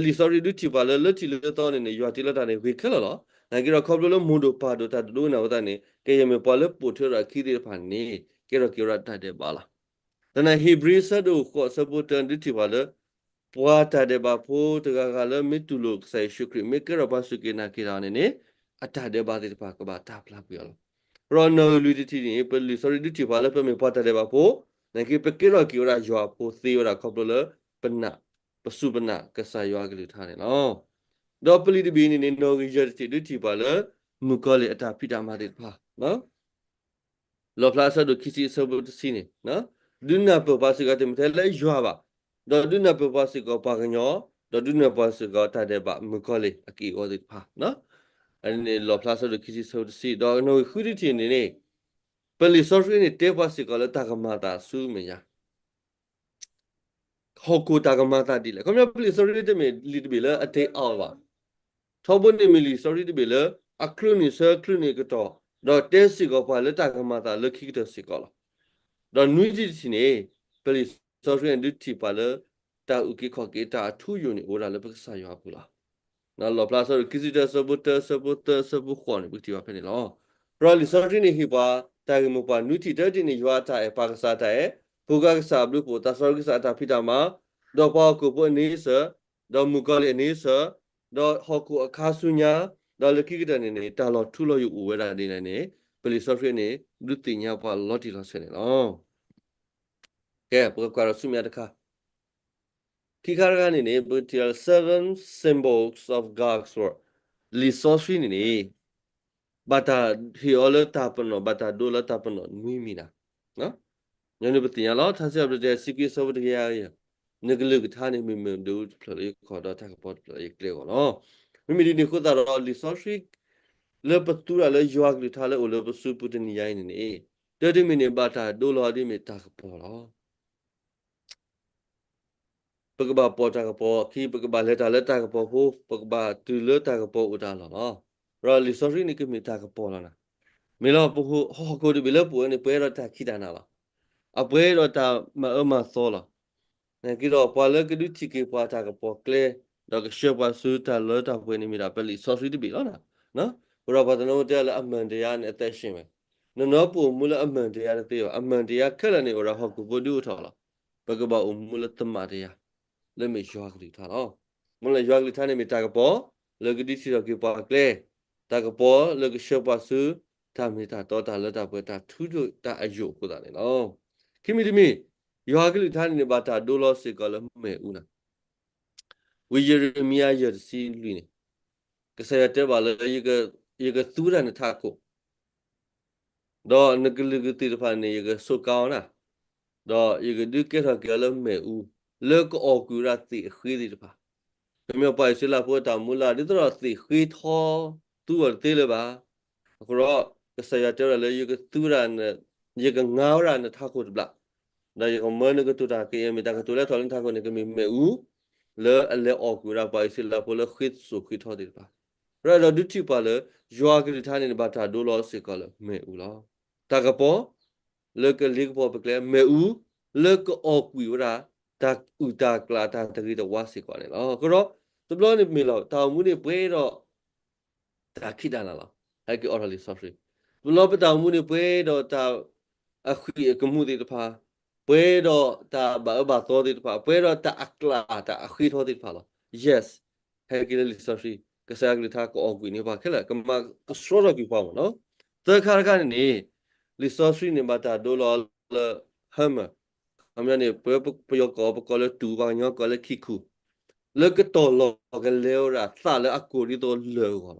လီၤ. ပလံာ်စီဆှံဒုးထံၣ်ပှၤလၢ လၢထံးလၢသီန့ၣ်န့ၣ် ယွၤတ့လီၤတၢ်န့ၣ်ဂ့ၤခဲလၢာ်လီၤ. နာ်က့ဒီးခီဖျိလၢမိၢ်ဒိၣ်ပၢ်ဒိၣ်တၢ်ဒိကနၣ်ဝဲသတးန့ၣ် ကယဲၢ်မ့ၢ်ပှၤလၢပိာ်ထွဲဒီးအခံသ့ၣ်တဖၣ်န့ၣ် ကဲထီၣ်က့ၤဝဲဒၣ်တၢ်ဒဲးဘးလီၤ. သနာ်က့ ဧ့ၤဘြံၤ ဆၢဒိၣ်ဃိး ဆၢဖိတၢ ဒုးထံၣ်ပှၤလၢ ပှၤတၢ်ဒဲးဘးဖိတဂၤဂၤလၢမ့ၢ်တူၢ်လိာ်ကစၢ်ယ့ၣ်ၡူးခရံာ် မ့ၢ်ကဲထီၣ်ပှၤစူၢ်က့ၤနာ်က့ၤတၢ်န့ၣ်န့ၣ် အတၢ်ဒဲးဘးသ့ၣ်တဖၣ်ကဘၣ်တၢ်ပျၢ်ကွံာ်အီၤလီၤ. ဒီးနီၣ်ဂံၢ်လွံၢ်တထံၣ်န့ၣ် ပလံာ်စီဆှံဒုးထံၣ်ပှၤလၢပမ့ၢ်ပှၤတၢ်ဒဲးဘးဖိ, နာ်က့ပကဲထီၣ်က့ၤဝဲဒၣ်ယွၤအဖိသ့ဝဲဒၣ်ခီဖျိလၢ ပနာ်, ပစူၢ်ပနာ်ကစၢ်ယွၤအကလုၢ်ကထါန့ၣ်လီၤ. ဒီးပလံာ်တဘ့ၣ်န့ၣ်န့ၣ် နီၣ်ဂံၢ်ယဲၢ်တထံၣ်ဒုးထံၣ်ပှၤလၢ မုၣ်ကီၤလံၢ်အတၢ်ဖံးတၢ်မၤသ့ၣ်တဖၣ် လီၣ်ဖျါအဆၢဒိၣ်ခံဆံအဆၢဖိတဆံန့ၣ်, ဒုးနၢ်ပၢၢ်ပှၤစ့ၢ်ကီးတမ့ၢ်ထဲလၢယွၤဘၣ်, ဒီးဒုးနၢ်ပၢၢ်ပှၤစ့ၢ်ကီးပှၤကညီ, ဒီးဒုးနၢ်ပၢၢ်ပှၤစ့ၢ်ကီးတၢ်ဒဲးဘးမုၣ်ကီၤလံၢ်အက့ၢ်အဂီၤသ့ၣ်တဖၣ်, အန့ၣ်လီၣ်ဖျါအဆၢဒိၣ်ခံဆံအဆၢဖိတဆံ, ဒီးနီၣ်ဂံၢ်ဃုတထံၣ်န့ၣ်န့ၣ် ပလံာ်စီဆှံန့ၣ် တဲပှၤစ့ၢ်ကီးလၢတၢ်ကမၤသးဆူမဲာ်ညါ ဟီၣ်ခိၣ်တၢ်ကမၤသးဒ်လဲၣ်. ခီဖျိပလံာ်စီဆှံတမ့ၢ်လံာ်တဘ့ၣ်လၢအတဲအါအီၤဘၣ်. ထီဘိန့ၣ်မ့ၢ်လံာ်စီဆှံတဘ့ၣ်လၢ အချုးန့ၢ်ဆၢချုးန့ၢ်ကတီၢ်, ဒီးတဲစ့ၢ်ကီးပှၤလၢတၢ်ကမၤသးလၢခံကတၢၢ်စ့ၢ်ကီးလီၤ. ဒီးနွံထံၣ်တထံၣ်န့ၣ် ပလံာ်စီဆှံန့ၣ်ဒုးထံၣ်ပှၤလၢ တၢ်အုၣ်က့ၤခီၣ်က့ၤတၢ်အထူအယိာ်န့ၣ် အိၣ်ဝဲဒၣ်လၢပကစၢ်ယွၤအပူၤလီၤ. လီၣ်ဖျါအဆၢဒိၣ်ခံဆံတၢ ဆၢဖိတၢ ဆၢဖိသၢ ဆၢဖိဃိးန့ၣ် ပကထံၣ်ဘၣ်ဖဲန့ၣ်လီၤ. ဒီးလံာ်စီဆှံန့ၣ်ဟ့ၣ်ပှၤ တၢ်ဂ့ၢ်မိၢ်ပှၢ်နွံထံၣ်, တၢတထံၣ်န့ၣ် ယွၤအတၢ်အဲၣ်, ပၢ်ကစၢ်အတၢ်အဲၣ်, ဖိခွါကစၢ်အဘျုးအဖှိၣ်, သးစီဆှံကစၢ်အတၢ်ဖံးတၢ်မၤ, ဒီးပှၤဟီၣ်ခိၣ်ဖိအန့ဆၢၣ်, ဒီးမုၣ်ကီၤလံၢ်အန့ဆၢၣ်, ဒီးဟီၣ်ခိၣ်အခါဆူညါ, ဒီးလၢခံကတၢၢ်န့ၣ်န့ၣ် တၢ်လီၤထူလီၤယိာ်အိၣ်ဝဲဒၣ်ဒ်လဲၣ်န့ၣ် ပလံာ်စီဆှံန့ၣ် ဒုးသ့ၣ်ညါပှၤလီၤတံၢ်လီၤဆဲးန့ၣ်လီၤ. ကဲ ပကကွၢ်ဒီးဆူမဲာ်ညါတခါ ခံခါတခါန့ၣ်န့ၣ် ပကထံၣ်လၢ seven symbols of God's word လံာ်စီဆှံန့ၣ်န့ၣ် ဘၣ်တၢ်ဟ့ၣ်အီၤလၢတၢ်ပနီၣ်, ဘၣ်တၢ်ဒိလီၤတၢ်ပနီၣ်နွံမံၤနၤ. ညီနုၢ်ပသ့ၣ်ညါလီၤ, ထါစံးထီၣ်ပတြၢၤ တကယၤဆံခွံ အဆၢဖိတကယၤ, နကလုၢ်ကထါန့ၣ် မ့ၢ်မ့ၣ်အူဒိၣ်တဖျၢၣ်လၢယခီၣ်, ဒီးတၢ်ကပီၤတဖျၢၣ်လၢယကျဲအဂီၢ်လီၤ. မ့မ့ၢ်ဒ်န့ၣ်အဃိသတးဒီး လံာ်စီဆှံ လၢပသူတၢ်လၢယွၤအကလုၢ်ကထါလၢအိၣ်လၢပစုပူၤတနံၤညါအံၤန့ၣ်န့ၣ်, တၢတမံၤန့ၣ် ဘၣ်တၢ်ဒိလီၤဒ်မ့ၢ်တၢ်ကပီၤလီၤ. ပကဘၣ်ပိာ်တၢ်ကပီၤအခံ, ပကဘၣ်လဲၤတၢ်လၢတၢ်ကပီၤဖိ, ပကဘၣ်တုၤလၢတၢ်ကပီၤအိၣ်တၢ်လီၢ်လီၤ. ဒီးလံာ်စီဆှံန့ၣ်ကမ့ၢ်တၢ်ကပီၤလီၤနၤ. မ့ၢ်လီၤ ပဟီၣ်ခိၣ်တဘ့ၣ်လၢပအိၣ်န့ၣ် ပှဲၤဒီးတၢ်ခံးတၢ်နၤလီၤ. အပှဲၤဒီးတၢ်မၤအၢမၤသီလီၤ. နာ်က့ဒီး ပှၤလၢကဒုးထံၣ်က့ၤပှၤတၢ်ကပီၤကျဲ, ဒီးကဆှၢပှၤဆူတၢ်လၢတၢ်ပှဲၤန့ၣ်မ့ၢ်ဒၣ်ပလံာ်စီဆှံတဘ့ၣ်လီၤနၤ. အဃိဒီးပှၤသနၢၣ်တဲလၢအမှန်တရားန့ၣ် အသက်ရှင်မယ်. နနီၢ်ပအိၣ်မူလၢအမှန်တရားတသ့ဘၣ်. အမှန်တရားခဲလၢာ်န့ၣ် အိၣ်ဒီးဟီၣ်ခိၣ်ဖိဒုးအိၣ်ထီၣ်လီၤ. ပကဘၣ်အိၣ်မူလၢသမ္မာတရား လၢမ့ၢ်ယွၤကလုၢ်ကထါလီၤ. မ့ၢ်လၢယွၤကလုၢ်ကထါန့ၣ်မ့ၢ်တၢ်ကပီၤ လၢကဒုးထံၣ်ထီၣ်က့ၤပှၤကျဲ, တၢ်ကပီၤလၢကဆှၢပှၤဆူ တၢ်မ့ၢ်တၢ်တီ တၢ်လၢတၢ်ပှဲၤ တၢ်ထူတၢ်ယိာ်အဃိသတးန့ၣ်လီၤ. ခံမံၤတမံၤ, ယွၤကလုၢ်ကထါန့ၣ်န့ၣ် ဘၣ်တၢ်ဒိလီၤစ့ၢ်ကီးလၢမ့ၣ်အူနၤ. ဝံယံးရမံယၤ ယဲၢ်တဆံလွံၢ်န့ၣ်, ကစၢ်ယွၤတဲဘၣ်လၢ ယက, ယကသူဝဲဒၣ်နထးခိၣ်, ဒီးနကလုာ်ကသ့ၣ်တဖၣ်န့ၣ် ယကစူးကါအီၤနၤ, ဒီးယကဒုးကဲထီၣ်က့ၤအီၤလၢမ့ၣ်အူ, လၢကအီၣ်ကွံာ်ဝဲဒၣ်သ့ၣ်အဃ့သ့ၣ်တဖၣ်. ခီပညီပှၤအံၣ်စရ့လးဖိအတၢ်အိၣ်မူလၢ် ဒ်သိးဒီးသ့ၣ်ဃ့ထီ သူအီၤတသ့လၢၤဘၣ်. အဃိဒီး ကစၢ်ယွၤတဲဝဲဒၣ်လၢ ယကသူဝဲဒၣ်, ယကငါဝဲဒၣ်နထးခိၣ်တဘျီ, ဒီးယကမၢနကတိၤတၢ်ကယဲၢ်မ့ၢ်တၢ်ကတိၤလၢထီၣ်လၢနထးခိၣ်န့ၣ် ကမ့ၢ်မ့ၣ်အူ, လၢအလဲၤအီၣ်ကွံာ်ဝဲဒၣ်ပှၤအံၣ်စရ့လးဖိလၢဃ့စိာ်ဃ့ထီသ့ၣ်တဖၣ်. ရၢဒီးဒုးထံၣ်ပှၤလၢ ယွၤကလုၢ်ကထါန့ၣ်န့ၣ် ဘၣ်တၢ်ဒိလီၤစ့ၢ်ကီးလၢမ့ၣ်အူလီၤ. တၢ်ကပီၤ လၢကလ့ကပီၤပကျဲ, မ့ၣ်အူ လၢကအီၣ်ကွံာ်ဝဲဒၣ် တၢ်အုၣ်တၢ်ကျၢ်တၢ်တဂ့ၤတဝါစ့ၢ်ကီးန့ၣ်လီၤ. အဃိဒီး တဘျီန့ၣ်မ့ၢ်လီၤ တၢ်အိၣ်မူန့ၣ်ပှဲၤဒီး တၢ်ခံးတၢ်နၤလီၤ. ဟဲက့ၤအိးထီၣ်လံာ်စီဆှံ. တဘျီပတၢ်အိၣ်မူန့ၣ်ပှဲၤဒီးတၢ်အဃံအကမူၣ်သ့ၣ်တဖၣ်, ပှဲၤဒီးတၢ်ဘၣ်အၢဘၣ်သီသ့ၣ်တဖၣ်, ပှဲၤဒီးတၢ်အကျၢ်တၢ်အဃ့ထီသ့ၣ်တဖၣ်လီၤ. Yes, ဟဲက့ၤလၢလံာ်စီဆှံ, ကစၢ်ယွၤကလုၢ်ကထါကအီၣ်ကွံာ်န့ၢ်ပှၤခဲလၢာ်, ကမၤကဆှီထီၣ်ကွံာ်ပှၤမ့ၢ်နီၤ. သၢခါတခါန့ၣ်န့ၣ်, လံာ်စီဆှံန့ၣ်ဘၣ်တၢ်ဒိလီၤလၢ hammer, ခီပညီန့ၣ် ပ ပယီၤကိး ပကိးလၢတူာ်, ပှၤကညီကိးလၢခံခူၣ်, လၢကတီၢ်လီၤကလဲဝဲဒၣ်သးလၢအကိၢ်ဒ်သိးလၢၢ်အဂီၢ်လီၤ.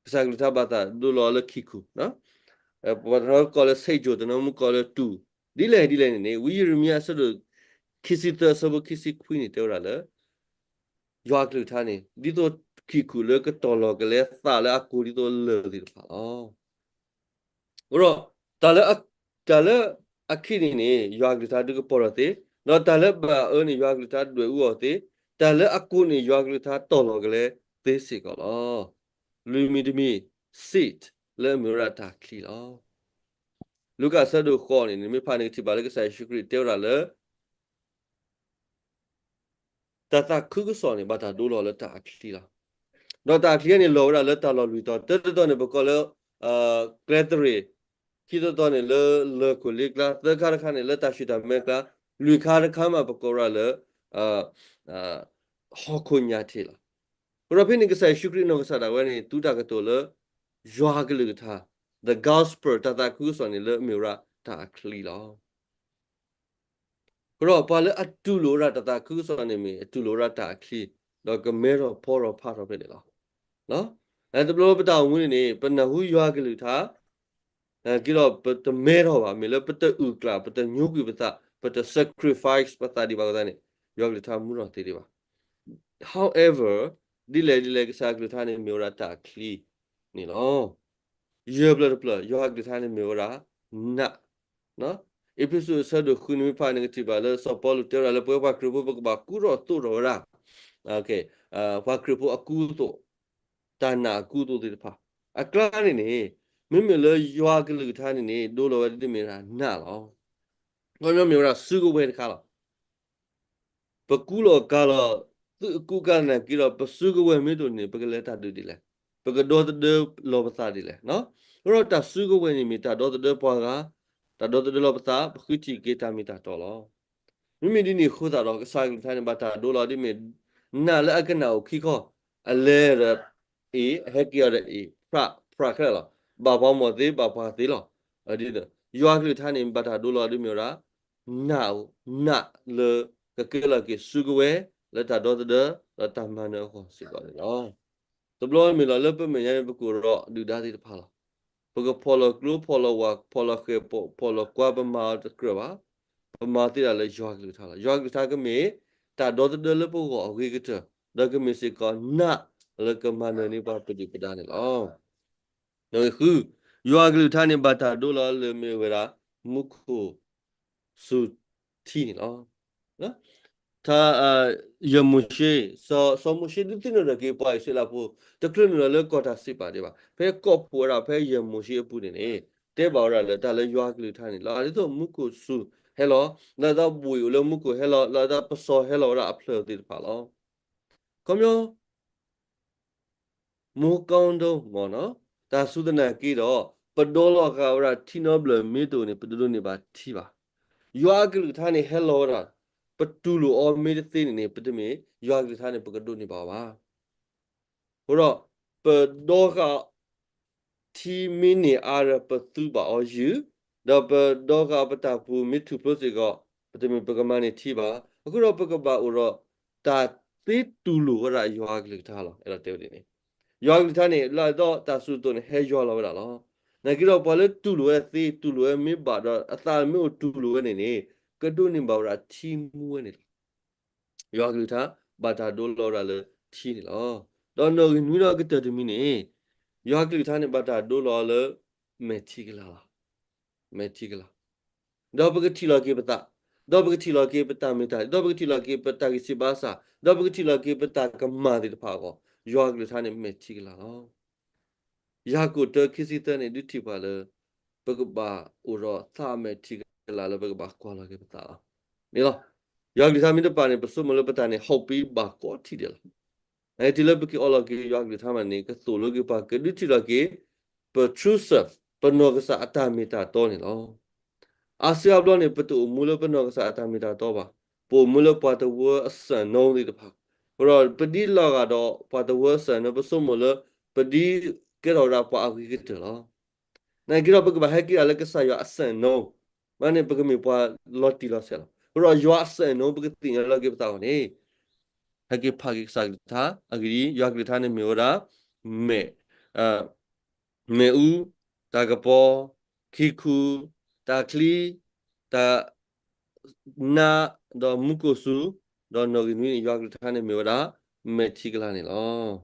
ကစၢ်ကလုၢ်ကထါဘၣ်တၢ်ဒိလီၤလၢခံခူၣ်, ပှၤတနီၤကိးလၢ ဆ့ၣ်ကၠိၣ်, တနီၤမုၢ်ကိးလၢတူာ်, ဒ်လဲၣ်ဒ်လဲၣ်န့ၣ်န့ၣ်, ဝံယံးရမံယၤအဆၢဒိၣ်ခံဆံသၢ အဆၢဖိခံဆံခွံန့ၣ် တဲဝဲဒၣ်လၢ ယွၤကလုၢ်ကထါန့ၣ် ဒ်သိးခံခူၣ်လၢကတီၢ်လီၤကလဲသးလၢအကိၢ်ဒ်သိးလၢၢ်သ့ၣ်တဖၣ်လီၤ. အဃိဒီး တၢ်လၢအ, တၢ်လၢအခံန့ၣ်န့ၣ် ယွၤကလုၢ်ကထါဒုးကပီၤထီၣ်သ့, ဒီးတၢ်လၢဘၣ်အၢန့ၣ် ယွၤကလုၢ်ကထါဒွဲၣ်အူအီၤသ့, တၢ်လၢအကိၢ်န့ၣ် ယွၤကလုၢ်ကထါတီၢ်လီၤကလဲသ့စ့ၢ်ကီးလီၤ. လွံၢ်မံၤတမံၤ, seed လၢအမ့ၢ်ဝဲဒၣ်တၢ်ချံလီၤ. လူၤကၣ်အဆၢဒိၣ်ဃိးန့ၣ် နမ့ၢ်ဖးန့ၣ်ကထံၣ်ဘၣ်လၢကစၢ်ယ့ၣ်ၡူးခရံာ်တဲဝဲဒၣ်လၢ တၢ်သးခုကစီၣ်န့ၣ် ဘၣ်တၢ်ဒိလီၤလၢတၢ်အချံလီၤ. ဒီးတၢ်အချံန့ၣ်လီၤဝဲဒၣ်လၢတၢ်လီၢ်လွံၢ်တီၤ, တၢတတီၤန့ၣ် ပကိးလၢ ကျဲသရ့ၣ်, ခံတီၤတီၤန့ၣ်လၢလၢၢ်ခိၣ်လ့ကျါ, သၢခါတခါန့ၣ်လၢတၢ်ဆူၣ်တၢ်မဲကျါ, လွံၢ်ခါတခါမးပကိးဝဲဒၣ်လၢ ဟီၣ်ခိၣ်ညၣ်ထံးလီၤ. အဃိဒီးဖဲန့ၣ် ကစၢ်ယ့ၣ်ၡူးခရံာ်အနီၢ်ကစၢ်ဒၣ်ဝဲန့ၣ် သူတၢ်ကတိၤလၢ ယွၤကလုၢ်ကထါ, the gospel, တၢ်သးခုကစီၣ်န့ၣ်လၢအမ့ၢ်ဝဲဒၣ်တၢ်အချံလီၤ. အဃိဒီးပှၤလၢအတူၢ်လိာ်ဝဲဒၣ်တၢ်သးခုကစီၣ်န့ၣ်မ့ၢ် အတူၢ်လိာ်ဝဲဒၣ်တၢ်အချံ, ဒီးကမဲထီၣ်ဖီထီၣ်ဖးထီၣ်ဖဲန့ၣ်လီၤ. တဘျီပတၢ်အိၣ်မူန့ၣ်န့ၣ် ပနၢ်ဟူယွၤကလုၢ်ကထါ က့ဒီးပတမဲထီၣ်ဘၣ်, မ့ၢ်လၢပတအုၣ်ကျၢ်, ပတညိကွံာ်ပသး, ပတ sacrifice ပသးဒံးဘၣ်အဃိသတးန့ၣ် ယွၤကလုၢ်ကထါမူထီၣ်သ့ဒံးဘၣ်. However, ဒ်လဲၣ်ဒ်လဲၣ် ကစၢ်ကလုၢ်ကထါန့ၣ်မ့ၢ်ဝဲဒၣ်တၢ်အချံန့ၣ်လီၤ. ယဲၢ်ဖျၢၣ်တဖျၢၣ် ယွၤကလုၢ်ကထါန့ၣ်မ့ၢ်ဝဲဒၣ် နး အ့းဖ့းစူးအဆၢဒိၣ်ဃု နမ့ၢ်ဖးန့ၣ်ကထံၣ်ဘၣ်လၢစီၤပီလူးတဲဝဲဒၣ်လၢပဝဲပှၤခရံာ်ဖိပကဘၣ်ကူထီၣ်သိးထီၣ်ဝဲဒၣ် ပှၤခရံာ်ဖိအကူအသိး, တၢ်နာ်အကူအသိးသ့ၣ်တဖၣ်, အကျါန့ၣ်န့ၣ် မ့မ့ၢ်လၢယွၤကလုၢ်ကထါန့ၣ်န့ၣ် ဒိလီၤဝဲဒ်မ့ၢ်ဝဲဒၣ်နးလီၤ. ခီပညီမ့ၢ်ဝဲဒၣ်စုကဝဲၤတခါလီၤ. ပကူလီၤကၤလီၤ သုးအကူကၤလီၤနာ်က့ဒီး ပစုကဝဲၤမ့ၢ်တအိၣ်န့ၣ် ပကလဲၤတၢ်ဒုးဒ်လဲၣ်, ပကဒီသဒၢလီၤပသးဒ်လဲၣ်. အဃိဒီးတၢ်စုကဝဲၤန့ၣ်မ့ၢ်တၢ်ဒီသဒၢပှၤဂၤ, တၢ်ဒီသဒၢလီၤပသး, ပဃုထံၣ်က့ၤတၢ်မ့ၢ်တၢ်တီလီၤ. မ့မ့ၢ်ဒ်န့ၣ်အဃိသတးဒီး ကစၢ်ကလုၢ်ကထါန့ၣ် ဘၣ်တၢ်ဒိလီၤဒ်မ့ၢ် နးလၢအကနၣ်အိၣ်ခံခီ, အလဲၤဒီးအ့ၣ်, အဟဲက့ၤအီၤဒီးအ့ၣ်, ဖြး, ဖြးခဲလၢာ်လီၤ. ဘၣ်ပှၤမီၢ်သ့, ဘၣ်ပှၤသ့လီၤ. ဒ်သိး ယွၤကလုၢ်ကထါန့ၣ် ဘၣ်တၢ်ဒိလီၤဒ်မ့ၢ်ဝဲဒၣ် နး, နးလၢကကဲလီၤက့ၤစုကဝဲၤ လၢတၢ်ဒီသဒၢ ဒီးတၢ်မၤနၢၤအဂီၢ်စ့ၢ်ကီးန့ၣ်လီၤ. တဘျီမ့ၢ်လီၤလၢပမဲာ်ညါန့ၣ် ပကအိၣ်ဒီးဒုၣ်ဒါသ့ၣ်တဖၣ်လီၤ. ပကဖီၣ်လီၤကျိ ဖီၣ်လီၤဝၣ် ဖီၣ်လီၤဃဲၤ ဖီၣ်လီၤကွါ ပမၤအီၤတကြၢးဘၣ်. ပမၤသ့ဒၣ်လၢယွၤကလုၢ်ကထါလီၤ. ယွၤကလုၢ်ကထါကမ့ၢ် တၢ်ဒီသဒၢလၢပဂီၢ်အဂ့ၤကတၢၢ်, ဒီးကမ့ၢ်စ့ၢ်ကီးနးလၢကမၤနၢၤန့ၢ်ပှၤပဒုၣ်ပဒါန့ၣ်လီၤ. နွံ, ယွၤကလုၢ်ကထါန့ၣ် ဘၣ်တၢ်ဒိလီၤလၢမ့ၢ်ဝဲဒၣ် မူခိၣ်စူၤထံန့ၣ်လီၤ. ထါ, ယဲၢ်မိၤၡ့, စီၤ, စီၤမိၤၡ့ဒုးသ့ၣ်နီၣ်ထီၣ်က့ၤပှၤအံၣ်စရ့လးဖိ တချုးနုာ်လီၤလၢကီၢ်တၢ်စံးပာ်ဒံးဘၣ်. ဖဲကိးဖှိၣ်ဝဲဒၣ်ဖဲယဲၢ်မိၤၡ့အပူၤန့ၣ်န့ၣ် တဲဘၣ်ဝဲဒၣ်လၢတၢ်လၢယွၤကလုၢ်ကထါန့ၣ်လီၤ. ဒ်သိးမူခိၣ်စူၤဟဲလီၤ, လၢတၢ်ဘှံးအိၣ်လၢမူခိၣ်ဟဲလီၤ, လၢတၢ်ပစီၤဟဲလီၤဝဲဒၣ်အဖျၢၣ်သ့ၣ်တဖၣ်လီၤ. ခီပညီ မူကီဒိမ့ၢ်နီၤ, တၢ်စူၢ်သနာ်က့ဒီး ပဒီလီၤဃာ်ဝဲဒၣ်ထံနီတဘျၢၣ်မ့ၢ်တအိၣ်န့ၣ် ပတဒိးန့ၢ်ဘၣ်ထံဘၣ်. ယွၤအကလုၢ်ကထါန့ၣ်ဟဲလီၤဝဲဒၣ်, ပတူၢ်လိာ်အီၤမ့ၢ်တသ့န့ၣ်န့ၣ် ပတမ့ၢ် ယွၤအကလုၢ်ကထါန့ၣ် ပကဒိးန့ၢ်ဘၣ်အီၤဘၣ်. အဃိဒီး ပဒီဃာ် ထံမ့ၢ်န့ၢ်အါဒီးပသူဘၣ်အီၤယုၢ်, ဒီးပဒီဃာ်ပတၢ်ပူၤမ့ၢ်ထူၣ်ဖျိစ့ၢ်ကီး ပတမ့ၢ်ပကမၤန့ၢ်ထံဘၣ်. အဃိဒီးပကဘၣ်အိၣ်ဒီးတၢ်သ့တူၢ်လိာ်ဝဲဒၣ်ယွၤအကလုၢ်ကထါလီၤ. အဲၣ်ဒိးတဲဝဲဒ်န့ၣ်, ယွၤအကလုၢ်ကထါန့ၣ် လၢအဒိးတၢ်စူၢ်အသိးန့ၣ် ဟဲယွၤလီၤဝဲဒၣ်လီၤ. နာ်က့ဒီးပှၤလၢတူၢ်လိာ်ဝဲသ့ တူၢ်လိာ်ဝဲမ့ၢ်ဘၣ်ဒီး အသးမ့ၢ်အိၣ်တူၢ်လိာ်ဝဲန့ၣ်န့ၣ် ကဒိးန့ၢ်ဘၣ်ဝဲဒၣ်ထံမူဝဲန့ၣ်လီၤ. ယွၤအကလုၢ်ကထါ ဘၣ်တၢ်ဒိလီၤဝဲဒၣ်လၢထံန့ၣ်လီၤ. ဒီးနီၣ်ဂံၢ်နွံဒီးကတၢၢ်တမံၤန့ၣ် ယွၤအကလုၢ်ကထါန့ၣ် ဘၣ်တၢ်ဒိလီၤလၢ မဲာ်ထံကလၤလီၤ. မဲာ်ထံကလၤ, ဒီးပကထံၣ်လီၤက့ၤပသး, ဒီးပကထံၣ်လီၤက့ၤပတၢ်မ့ၢ်တၢ်, ဒီးပကထံၣ်လီၤက့ၤပတၢ်ဂံၢ်စၢ်ဘါစၢ်, ဒီးပကထံၣ်လီၤက့ၤပတၢ်ကမၣ်သ့ၣ်တဖၣ်အဂီၢ်, ယွၤအကလုၢ်ကထါန့ၣ် မဲာ်ထံကလၤလီၤ. ယၤကိာ်တၢ ခံဆံသၢန့ၣ် ဒုးထံၣ်ပှၤလၢ ပကဘၣ်အိၣ်ဒီးသးမဲာ်ထံကလၤလၢပကဘၣ်ကွၢ်လီၤက့ၤပသးလီၤ. မ့ၢ်လီၤ. ယွၤအကလုၢ်ကထါမ့ၢ်တပာ်န့ၣ် ပဆိကမိၣ်လၢပတၢ်န့ၣ် ဟီၣ်ပံးဘၣ်ကိးထံၣ်ဒဲးလီၤ. တုၤလၢပက့ၤအီလီၤက့ၤယွၤအကလုၢ်ကထါမးန့ၣ် ကသိၣ်လိက့ၤပှၤ ကဒုးထံၣ်လီၤက့ၤ ပ true self, ပနီၢ်ကစၢ်အတၢ်မ့ၢ်တၢ်တီန့ၣ်လီၤ. အါစုအါဘျီန့ၣ် ပတအိၣ်မူလၢပနီၢ်ကစၢ်အတၢ်မ့ၢ်တၢ်တီဘၣ်. ပအိၣ်မူလၢပှၤတဝၢအစၢၣ်နိသ့ၣ်တဖၣ်. ဒီးပဒ်လီၤဂာ်ဒီးပှၤတဝၢအစၢၣ်နိ ပဆိကမိၣ်လၢ ပဒ်ကဲထီၣ်ဝဲဒၣ်ပှၤအဂ့ၤကတၢၢ်လီၤ. နာ်က့ဒီးပကဘၣ်ဟဲက့ၤဒၣ်လၢကစၢ်ယွၤအစၢၣ်နိ, မ့ၢ်န့ၣ် ပကမ့ၢ်ပှၤလီၤတံၢ်လီၤဆဲးလီၤ. ဒီးယွၤအစၢၣ်နိပကသ့ၣ်ညါလၢက့ၤပသးအဂီၢ်န့ၣ်, ဟဲက့ၤဖးက့ၤကစၢ်ကလုၢ်ကထါ, အဂ့ၢ်ဒ်အံၤ, ယွၤကလုၢ်ကထါန့ၣ်မ့ၢ်ဝဲဒၣ် မဲာ်, မဲာ်အူ, တၢ်ကပီၤ, ခံခူ, တၢ်ချံ, တၢ်နါ, ဒီးမူခိၣ်စူၤ, ဒီးနီၣ်ဂံၢ်နွံန့ၣ် ယွၤကလုၢ်ကထါန့ၣ်မ့ၢ်ဝဲဒၣ် မဲာ်ထံကလၤန့ၣ်လီၤ.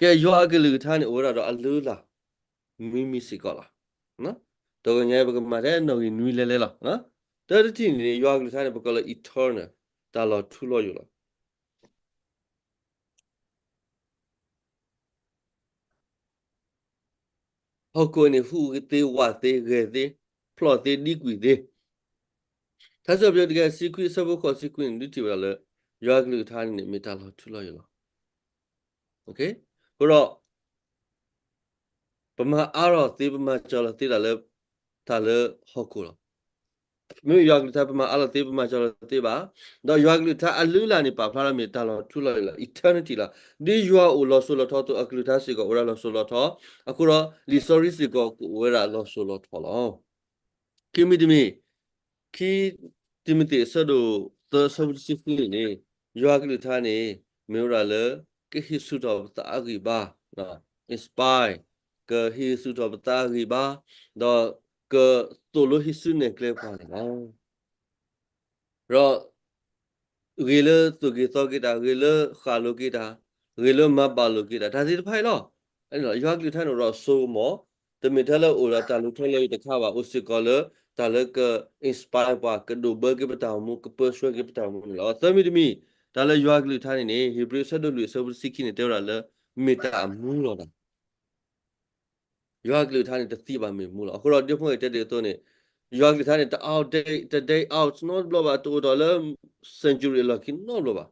ကဲ ယွၤအကလုၢ်ကထါန့ၣ် အိၣ်ဝဲဒၣ်ဒီးအလုၢ်အလၢ် မံမံစ့ၢ်ကီးလီၤ. တဂီၤညါပကမၤထဲနီၣ်ဂံၢ်နွံလဲလဲလီၤ. တၢ်တထံၣ်န့ၣ် ယွၤကလုၢ်ကထါန့ၣ် ပကိးလၢ eternal, တၢ်လီၤထူလီၤယိာ်လီၤ. ဟီၣ်ခိၣ်န့ၣ် ဟူးသ့ဝးသ့ဂဲၤသ့, ဖျိးသ့ဒံကွံာ်သ့. ထါစံးထီၣ်ပတြၢၤတကယၤတဆံခွံအဆၢဖိဃိးဆံခွံန့ၣ် ဒုးထံၣ်ဝဲဒၣ်လၢ ယွၤကလုၢ်ကထါန့ၣ်န့ၣ် မ့ၢ်တၢ်လီၤထူလီၤယိာ်လီၤ. အဃိဒီး ပမၤအါထီၣ်သ့ ပမၤစှၤလီၤသ့တၢ်လၢ တၢ်လၢဟီၣ်ခိၣ်လီၤ. မ့မ့ၢ်ယွၤကလုၢ်ကထါ ပမၤအါထီၣ်သ့ ပမၤစှၤလီၤသ့ဘၣ်. ဒီးယွၤကလုၢ်ကထါအလုၢ်အလၢ်န့ၣ် ပာ်ဖျါထီၣ်မ့ၢ်တၢ်လီၤထူလီၤယိာ်လီၤ, eternity လီၤ. ဒ်ယွၤအိၣ်လီၤစိၤလီၤထီအသိး အကလုၢ်ကထါစ့ၢ်ကီးအိၣ်ဝဲဒၣ်လီၤစိၤလီၤထီ, အဃိဒီး လံာ်စီဆှံစ့ၢ်ကီးကအိၣ်ဝဲဒၣ်လီၤစိၤလီၤထီလီၤ. ခံမံၤတမံၤ, ခံတံၤမသ့းအဆၢဒိၣ်သၢအဆၢဖိတဆံဃုန့ၣ်န့ၣ်, ယွၤကလုၢ်ကထါန့ၣ် မ့ၢ်ဝဲဒၣ်လၢ ကဟ့ၣ်ဆူၣ်ထီၣ်ပသးအဂံၢ်ဘါ, inspire, ကဟ့ၣ်ဆူၣ်ထီၣ်ပသးအဂံၢ်ဘါ, ဒီးကသိၣ်လိဟံးစုနဲၣ်ကျဲပှၤန့ၣ်လီၤ. ဒီး ဂ့ၤလၢသိၣ်က့ၤသီက့ၤတၢ်, ဂ့ၤလၢဃၣ်လိၤက့ၤတၢ်, ဂ့ၤလၢမၤဘၣ်လိာ်က့ၤတၢ်, တၢ်သ့ၣ်တဖၣ်အံၤလီၤ. ယွၤကလုၢ်ကထါန့ၣ်အိၣ်ဒီးစိကမီၤ, တမ့ၢ်ထဲလၢအိၣ်ဒီးတၢ်လူၤထီၣ်လၢယတခါဘၣ်, အိၣ်စ့ၢ်ကီးလၢ တၢ်လၢက inspire ပှၤ, ကဒိးဘၢက့ၤပတၢ်အိၣ်မူ, ကပၢဆှၢက့ၤပတၢ်အိၣ်မူန့ၣ်လီၤ. သၢမံၤတမံၤ, တၢ်လၢယွၤကလုၢ်ကထါန့ၣ်န့ၣ် ဟ့းဘြံၤအဆၢဒိၣ်လွံၢ်အဆၢဖိတဆံခံန့ၣ် တဲဝဲဒၣ်လၢ မ့ၢ်တၢ်အမူလီၤ. ယွၤကလုၢ်ကထါန့ၣ် တသံဘၣ်မ့ၢ်မူလီၤ. အဃိဒီးဒ်ဖိအဲၣ်တဲဒ်အသိးန့ၣ်, ယွၤကလုၢ်ကထါန့ၣ် တ outdate, တ date out နီတဘျီဘၣ်, တအိၣ်ထီၣ်လၢ century အလီၢ်ခံနီတဘျီဘၣ်. လံာ်လၢ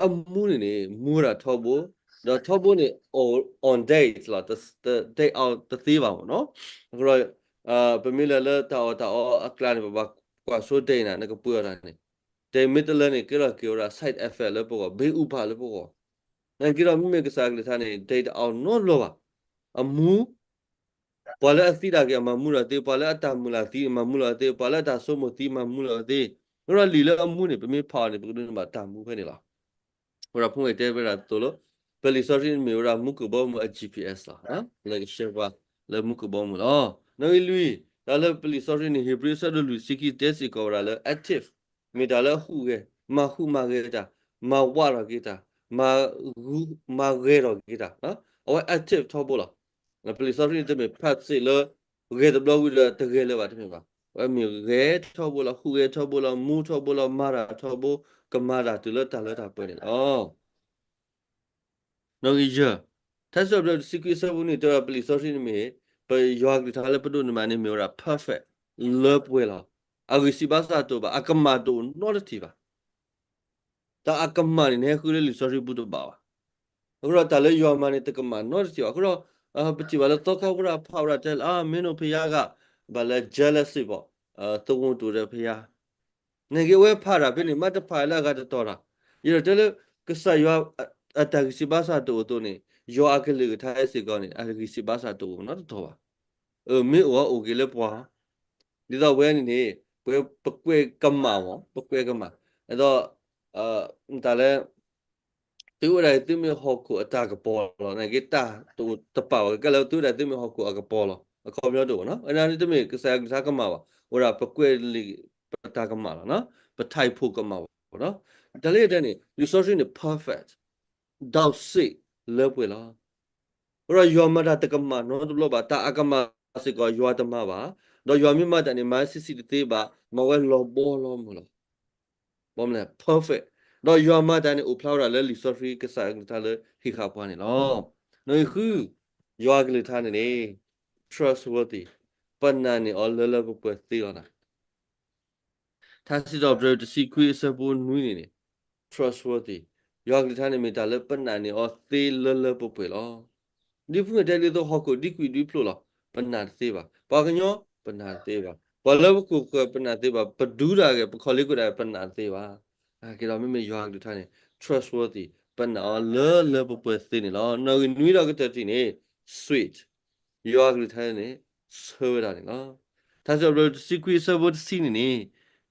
အမူန့ၣ်န့ၣ် မူဝဲဒၣ်ထီဘိ, ဒီးထီဘိန့ၣ် on date လီၤ, တ date out တသ့ဘၣ်မ့ၢ်နီၤ. အဃိဒီး ပမ့ၢ်လဲၤလၢတၢ်အီၣ်တၢ်အီအကျါန့ၣ် ပဘၣ်ကွၢ်ဆိ date န့ၣ် နကပှ့ၤအီၤတၢ်န့ၣ်, date မ့ၢ်တလၢန့ၣ် ကဲထီၣ်က့ၤဝဲဒၣ် side effect လၢပဂီၢ်, ဘၣ်အူဖးလၢပဂီၢ်. နာ်က့ဒီးမ့မ့ၢ်ကစၢ်ကလုၢ်ကထါန့ၣ် date out နီတဘျီဘၣ်. အမူ, ပှၤလၢအသံတၢ်က့ၤအမၤမူလီၤသ့, ပှၤလၢအတၢ်မုၢ်လၢ်သံမၤမူလီၤသ့, ပှၤလၢအတၢ်ဆိကမိၣ်သံမၤမူလီၤသ့, အဃိဒီးလံာ်လၢအမူန့ၣ် ပမ့ၢ်ဖးအီၤန့ၣ် ပကဒိးန့ၢ်ဘၣ်တၢ်မူဖဲန့ၣ်လီၤ. အဃိဒီးဖိမုၣ်တဲဝဲဒၣ်အသိးလၢ ပလံာ်စီဆှံမ့ၢ်ဝဲဒၣ်မူခိၣ်ဘီမုၢ်အ G P S လီၤ. လၢကဆှၢပှၤလၢမူခိၣ်ဘီမုၢ်လီၤ. နီၣ်ဂံၢ်လွံၢ်, တၢ်လၢပလံာ်စီဆှံန့ၣ် ဟ့းဘြံၤအဆၢဒိၣ်လွံၢ်ဆံခံတဲစ့ၢ်ကီးဝဲဒၣ်လၢ active, မ့ၢ်တၢ်လၢအဟူးဂဲၤ, မၤဟူးမၤဂဲၤတၢ်, မၤဝးထီၣ်က့ၤတၢ်, မၤဂူ, မၤဂဲၤထီၣ်က့ၤတၢ်, အဝဲ active ထီဘိလီၤ. ပလံာ်စီဆှံန့ၣ်တမ့ၢ် passive လၢ ဂဲၤတဘျီဝံၤဒီးတဂဲၤလၢၤဘၣ် တမ့ၢ်ဘၣ်. အဝဲမ့ၢ်ဂဲၤထီဘိလီၤ, ဟူးဂဲၤထီဘိလီၤ, မူထီဘိလီၤ, မၤတၢ်ထီဘိ, ကမၤတၢ်တုၤလၢတၢ်လၢတၢ်ပှဲၤန့ၣ်လီၤ. နီၣ်ဂံၢ်ယဲၢ်, ထါစံးထီၣ်ပတြၢၤတဆံခွံအဆၢဖိနွံတဲဝဲဒၣ် ပလံာ်စီဆှံန့ၣ်မ့ၢ် ပယွၤကလုၢ်ကထါလၢပဒိးန့ၢ်ဘၣ်န့ၣ်မ့ၢ်ဝဲဒၣ် perfect, လၢပှဲၤလီၤ. အဂံၢ်စံးဘါစၢ်တအိၣ်ဘၣ်, အကမၣ်တအိၣ်နီတထံၣ်ဘၣ်. တၢ်အကမၣ်န့ၣ် နဟဲဃုလၢလံာ်စီဆှံပူၤတဘၣ်ဘၣ်. အဃိဒီးတၢ်လၢယွၤမၤန့ၣ် တကမၣ်နီတထံၣ်ဘၣ်. အဃိဒီး ပထံၣ်ဘၣ်လၢသီခါဝဲဒၣ်ဖးဝဲဒၣ်တဲလၢ အါ မ့ၢ်နအိၣ်ဖဲယၤဂၤ ဘၣ်လၢ jealousy ဘၣ်, သဝူၤတအိၣ်ဒီးဖဲယၤ နက့အဝဲဖးတၢ်ဖဲန့ၣ် မ့ၢ်တဖးလၢအဂၤတတီၤတၢ်, ယအဲၣ်ဒိးတဲလၢ ကစၢ်ယွၤအတၢ်ဂံၢ်စံးဘါစၢ်တအိၣ်အသိးန့ၣ် ယွၤအကလုၢ်ကထါစ့ၢ်ကီးန့ၣ် အဂံၢ်စံးဘါစၢ်တအိၣ်နီတတီၤဘၣ်. အၢ မ့ၢ်အိၣ်အအိၣ်က့ၤလၢပှၤ, ဒ်သိးဝဲန့ၣ်န့ၣ် ပ ပကွဲးကမၣ်မး ပကွဲးကမၣ်, အဲၣ်ဒိး တၢ်လၢ သုဝဲဒၣ်သုမ့ၢ်ဟီၣ်ခိၣ်အတၢ်ကပီၤလီၤ. နက့တၢ်တအိၣ်တပာ်ဘၣ်ကဲလၢသုဝဲဒၣ်သုမ့ၢ်ဟီၣ်ခိၣ်အကပီၤလီၤ. အခီပညီတအိၣ်ဘၣ်နီၤ. အန့ၣ်တမ့ၢ်ကစၢ်ယွၤကလုၢ်ကထါကမၣ်ဘၣ်. အိၣ်ဒၣ်ပကွဲးလံာ်ပတၢ်ကမၣ်လီၤ. ပထံၣ်ဖှိၣ်ကမၣ်ဘၣ်နီၤ. တၢ်လၢယတဲန့ၣ် လံာ်စီဆှံန့ၣ် perfect, ဒီးစ့ၢ်လၢပှဲၤလီၤ. အဃိဒီးယွၤမၤတၢ်တကမၣ်နီတဘျီဘၣ်. တၢ်အကမၣ်စ့ၢ်ကီးယွၤတမၤဘၣ်. ဒီးယွၤမ့ၢ်မၤတၢ်န့ၣ် မၤဆံးဆံးတသ့ဘၣ်, မၤဝဲလီၤဘီလီၤမုၢ်လီၤ. ဘၣ်မနုၤလဲၣ် perfect. ဒီးယွၤမၤတၢ်န့ၣ် အိၣ်ဖျါဝဲဒၣ်လၢလံာ်စီဆှံကစၢ်အကလုၢ်ကထါလၢဟံးဃာ်ပှၤန့ၣ်လီၤ. နီၣ်ဂံၢ်ဃု, ယွၤအကလုၢ်ကထါန့ၣ်န့ၣ် trustworthy, ပနာ်န့ၢ်အီၤလၢလၢပှဲၤပှဲၤသ့လီၤနၤ. ထါစံးထီၣ်ပတြၢၤတဆံခွံအဆၢဖိနွံန့ၣ်န့ၣ် trustworthy, ယွၤအကလုၢ်ကထါန့ၣ်မ့ၢ်တၢ်လၢပနာ်န့ၢ်အီၤသ့လၢလၢပှဲၤပှဲၤလီၤ. ဒ်ဖုၣ်န့ၣ်တဲဒ်သိးဟီၣ်ခိၣ်ဒံကွံာ်ဒံဖျိးလီၤ. ပနာ်တသ့ဘၣ်. ပှၤကညီ ပနာ်တသ့ဘၣ်. ပှၤလၢပခိၣ်ဃၢၤ ပနာ်တသ့ဘၣ်. ပဒူတၢ်ဂ့ၤ ပခီၣ်လ့ကွံာ်တၢ်ဂ့ၤ ပနာ်တသ့ဘၣ်. အက့ဒီး မ့မ့ၢ်ယွၤကလုၢ်ကထါန့ၣ် trustworthy, ပနာ်အီၤလၢလၢပှဲၤပှဲၤသ့န့ၣ်လီၤ. နီၣ်ဂံၢ်နွံဒီးကတၢၢ်တထံၣ်န့ၣ် sweet, ယွၤကလုၢ်ကထါန့ၣ် ဆၢဝဲဒၣ်န့ၣ်လီၤ. ထါစံးပတြၢၤတဆံခွံအဆၢဖိတဆံန့ၣ်န့ၣ်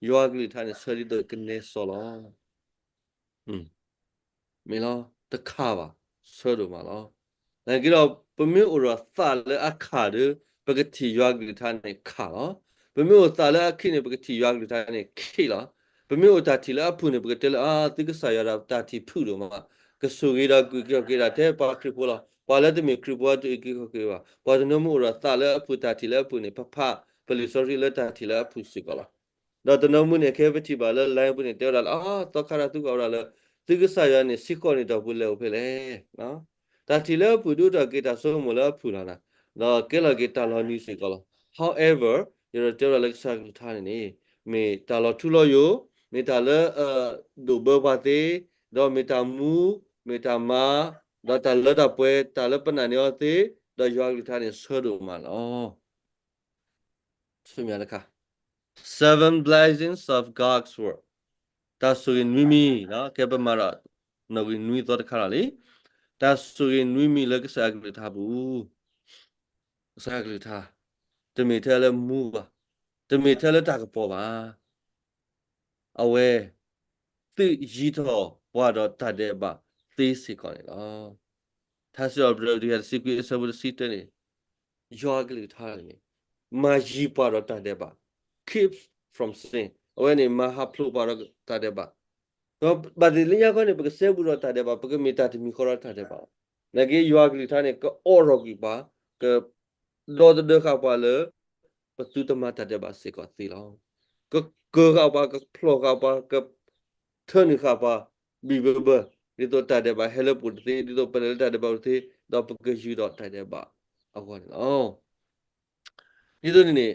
ယွၤကလုၢ်ကထါန့ၣ် ဆၢဒ်သိးကနဲစီလီၤ. မ့ၢ်လီၤ, တခးဘၣ်, ဆၢဒိၣ်မးလီၤ. နာ်က့ဒီး ပမ့ၢ်အိၣ်ဒီးသးလၢအခးဒီး ပကထံၣ်ယွၤကလုၢ်ကထါန့ၣ်ခးလီၤ. ပမ့ၢ်အိၣ်သးလၢအခ့န့ၣ် ပကထံၣ်ယွၤကလုၢ်ကထါန့ၣ်ခ့လီၤ. ပမ့ၢ်အိၣ်တၢ်ထံၣ်လၢအဖုၣ်န့ၣ် ပကတဲလၢ အါ သုကစၢ်ယွၤဒီးတၢ်ထံၣ်ဖုၣ်ဒိၣ်မး, ကဆိၣ်ဂ့ၤဒီးက့ၤခီၣ်က့ၤဒၣ်ထဲပှၤခရံာ်ဖိလီၤ. ပှၤလၢတမ့ၢ်ခရံာ်ဖိအံၤ တအုၣ်က့ၤခီၣ်က့ၤဘၣ်. ပှၤတနီၤမ့ၢ်အိၣ်ဒီးသးလၢအဖုၣ် တၢ်ထံၣ်လၢအဖုၣ်န့ၣ် ပဖးပလံာ်စီဆှံလၢတၢ်ထံၣ်လၢအဖုၣ်စ့ၢ်ကီးလီၤ. ဒီးတနီၤမ့ၢ်န့ၣ် ခဲပထံၣ်ဘၣ်လၢ line ပူၤန့ၣ် တဲဝဲဒၣ်လၢ အါ သီခါတၢ်သူၣ်ကီၢ်ဝဲဒၣ်လၢ သုကစၢ်ယွၤန့ၣ် ဆံဃိးနံၣ်တီၢ်ပူၤလဲၤအိၣ်ဖဲလဲၣ်. တၢ်ထံၣ်လၢအဖုၣ်ဒုးအိၣ်ထီၣ်က့ၤတၢ်ဆိကမိၣ်လၢအဖုၣ်လီၤနၤ, ဒီးကဲလီၤက့ၤတၢ်လီၤနံၤစ့ၢ်ကီးလီၤ. However, ယအဲၣ်ဒိးတဲဝဲဒၣ်လၢကစၢ်ကလုၢ်ကထါန့ၣ်န့ၣ် မ့ၢ်တၢ်လီၤထူလီၤယိာ်, မ့ၢ်တၢ်လၢ ဒိၣ်ဘၢပှၤသ့, ဒီးမ့ၢ်တၢ်မူ, မ့ၢ်တၢ်မၤ, ဒီးတၢ်လၢတၢ်ပှဲၤ, တၢ်လၢပနာ်န့ၢ်အီၤသ့, ဒီးယွၤကလုၢ်ကထါန့ၣ် ဆၢဒိၣ်မးလီၤ. ဆူမဲာ်ညါတခါ, Seven Blessings of God's Word, တၢ်ဆိၣ်ဂ့ၤနွံမံၤ, ကဲပမၤဒီး နီၣ်ဂံၢ်နွံသီတခါလီၤလံ. တၢ်ဆိၣ်ဂ့ၤနွံမံၤလၢကစၢ်ယွၤကလုၢ်ကထါပူၤ, ကစၢ်ယွၤကလုၢ်ကထါ, တမ့ၢ်ထဲလၢမူဘၣ်, တမ့ၢ်ထဲလၢတၢ်ကပီၤဘၣ်. အဝဲ သုးယံၤထီၣ်ပှၤဒီးတၢ်ဒဲးဘးသ့စ့ၢ်ကီးန့ၣ်လီၤ. ထါစံးထီၣ်ပတြၢၤ တကယၤတဆံခွံအဆၢဖိတဆံတၢန့ၣ်, ယွၤကလုၢ်ကထါန့ၣ် မၤယံၤပှၤဒီးတၢ်ဒဲးဘး, keeps from sin. အဝဲန့ၣ် မၤဟးဖျိးပှၤဒီးတၢ်ဒဲးဘး. ဒီးဘၣ်သ့ၣ်လၢညါခီန့ၣ် ပကစဲဘူးဒီးတၢ်ဒဲးဘး, ပကမ့ၢ်တၢ်တမံၤဃီဒီးတၢ်ဒဲးဘးလီၤ. နာ်က့ယွၤကလုၢ်ကထါန့ၣ် ကအိးထီၣ်ကွံာ်ပှၤ, ကဒီသဒၢဃာ်ပှၤလၢ ပသုတမၤတၢ်ဒဲးဘးစ့ၢ်ကီးသ့လီၤ. ကကၢၤဃာ်ပှၤ, ကဖျိးဃာ်ပှၤ, ကထၢနုာ်ဃာ်ပှၤ, ဘံၣ်ဘၢဘၢ, ဒ်သိးတၢ်ဒဲးဘးဟဲလၢပအိၣ်တသ့, ဒ်သိးပလဲၤလၢတၢ်ဒဲးဘးအိၣ်တသ့, ဒီးပကယူၤဒီးတၢ်ဒဲးဘးအဂီၢ်န့ၣ်လီၤ. ဒ်သိးန့ၣ်န့ၣ်,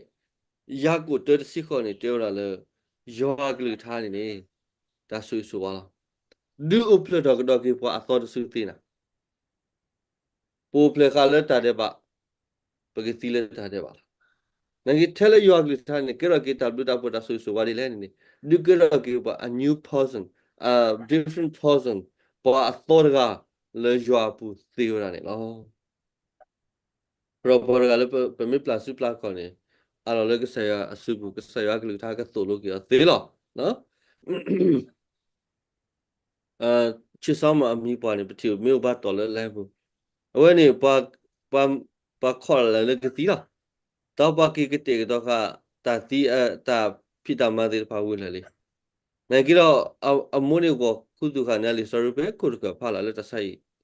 ယၤကိာ်တၢတဆံဃိးန့ၣ် တဲဝဲဒၣ်လၢ ယွၤကလုၢ်ကထါန့ၣ်န့ၣ် တၢ်ဆိၣ်ဂ့ၤဆိၣ်ဝါလီၤ. ဒုးအိၣ်ဖျဲၣ်ထီၣ်ကဒီးက့ၤပှၤအသီတစုသ့နၤ ပအိၣ်ဖျဲၣ်ဃာ်လၢတၢ်ဒဲးဘး, ပကသံလၢတၢ်ဒဲးဘးလီၤ. နာ်က့ထဲလၢယွၤကလုၢ်ကထါန့ၣ် ကဲထီၣ်က့ၤတၢ်ဘျုးတၢ်ဖှိၣ်တၢ်ဆိၣ်ဂ့ၤဆိၣ်ဝါဒ်လဲၣ်န့ၣ်န့ၣ်, ဒုးကဲထီၣ်က့ၤပှၤ a new person, a different person, ပှၤအသီတဂၤလၢယွၤအပူၤသ့ဝဲဒၣ်န့ၣ်လီၤ. ဒီးပှၤတဂၤလၢပမ့ၢ်ပျၢ်စုပျၢ်ခီၣ်န့ၣ်, အလီၢ်လၢကစၢ်ယွၤအစုပူၤ ကစၢ်ယွၤကလုၢ်ကထါကသိၣ်လိက့ၤအီၤသ့လီၤ. ဆံးစီမၤအမံၤပှၢ်န့ၣ် ပထံၣ်မ့ၢ်အိၣ်ဘၣ်တီၢ်လၢ line ပူၤ, အဝဲန့ၣ် ပှၤခီၣ်လၢလၢကသံလီၤ. တၢ်ပှၤက့ၤကတဲာ်ကတီၤဃာ် တၢ်သံ တၢ်ဖံးတၢ်မၤသ့ၣ်တဖၣ်ဝံၤလၢာ်လံ. နာ်က့ဒီး အမိၢ်န့ၣ်ဂီၤခူသူၣ်ဃာ်န့ၣ် လံာ်စီဆှံဖဲခိၣ်တကၢၢ်ဖးလီၤလၢ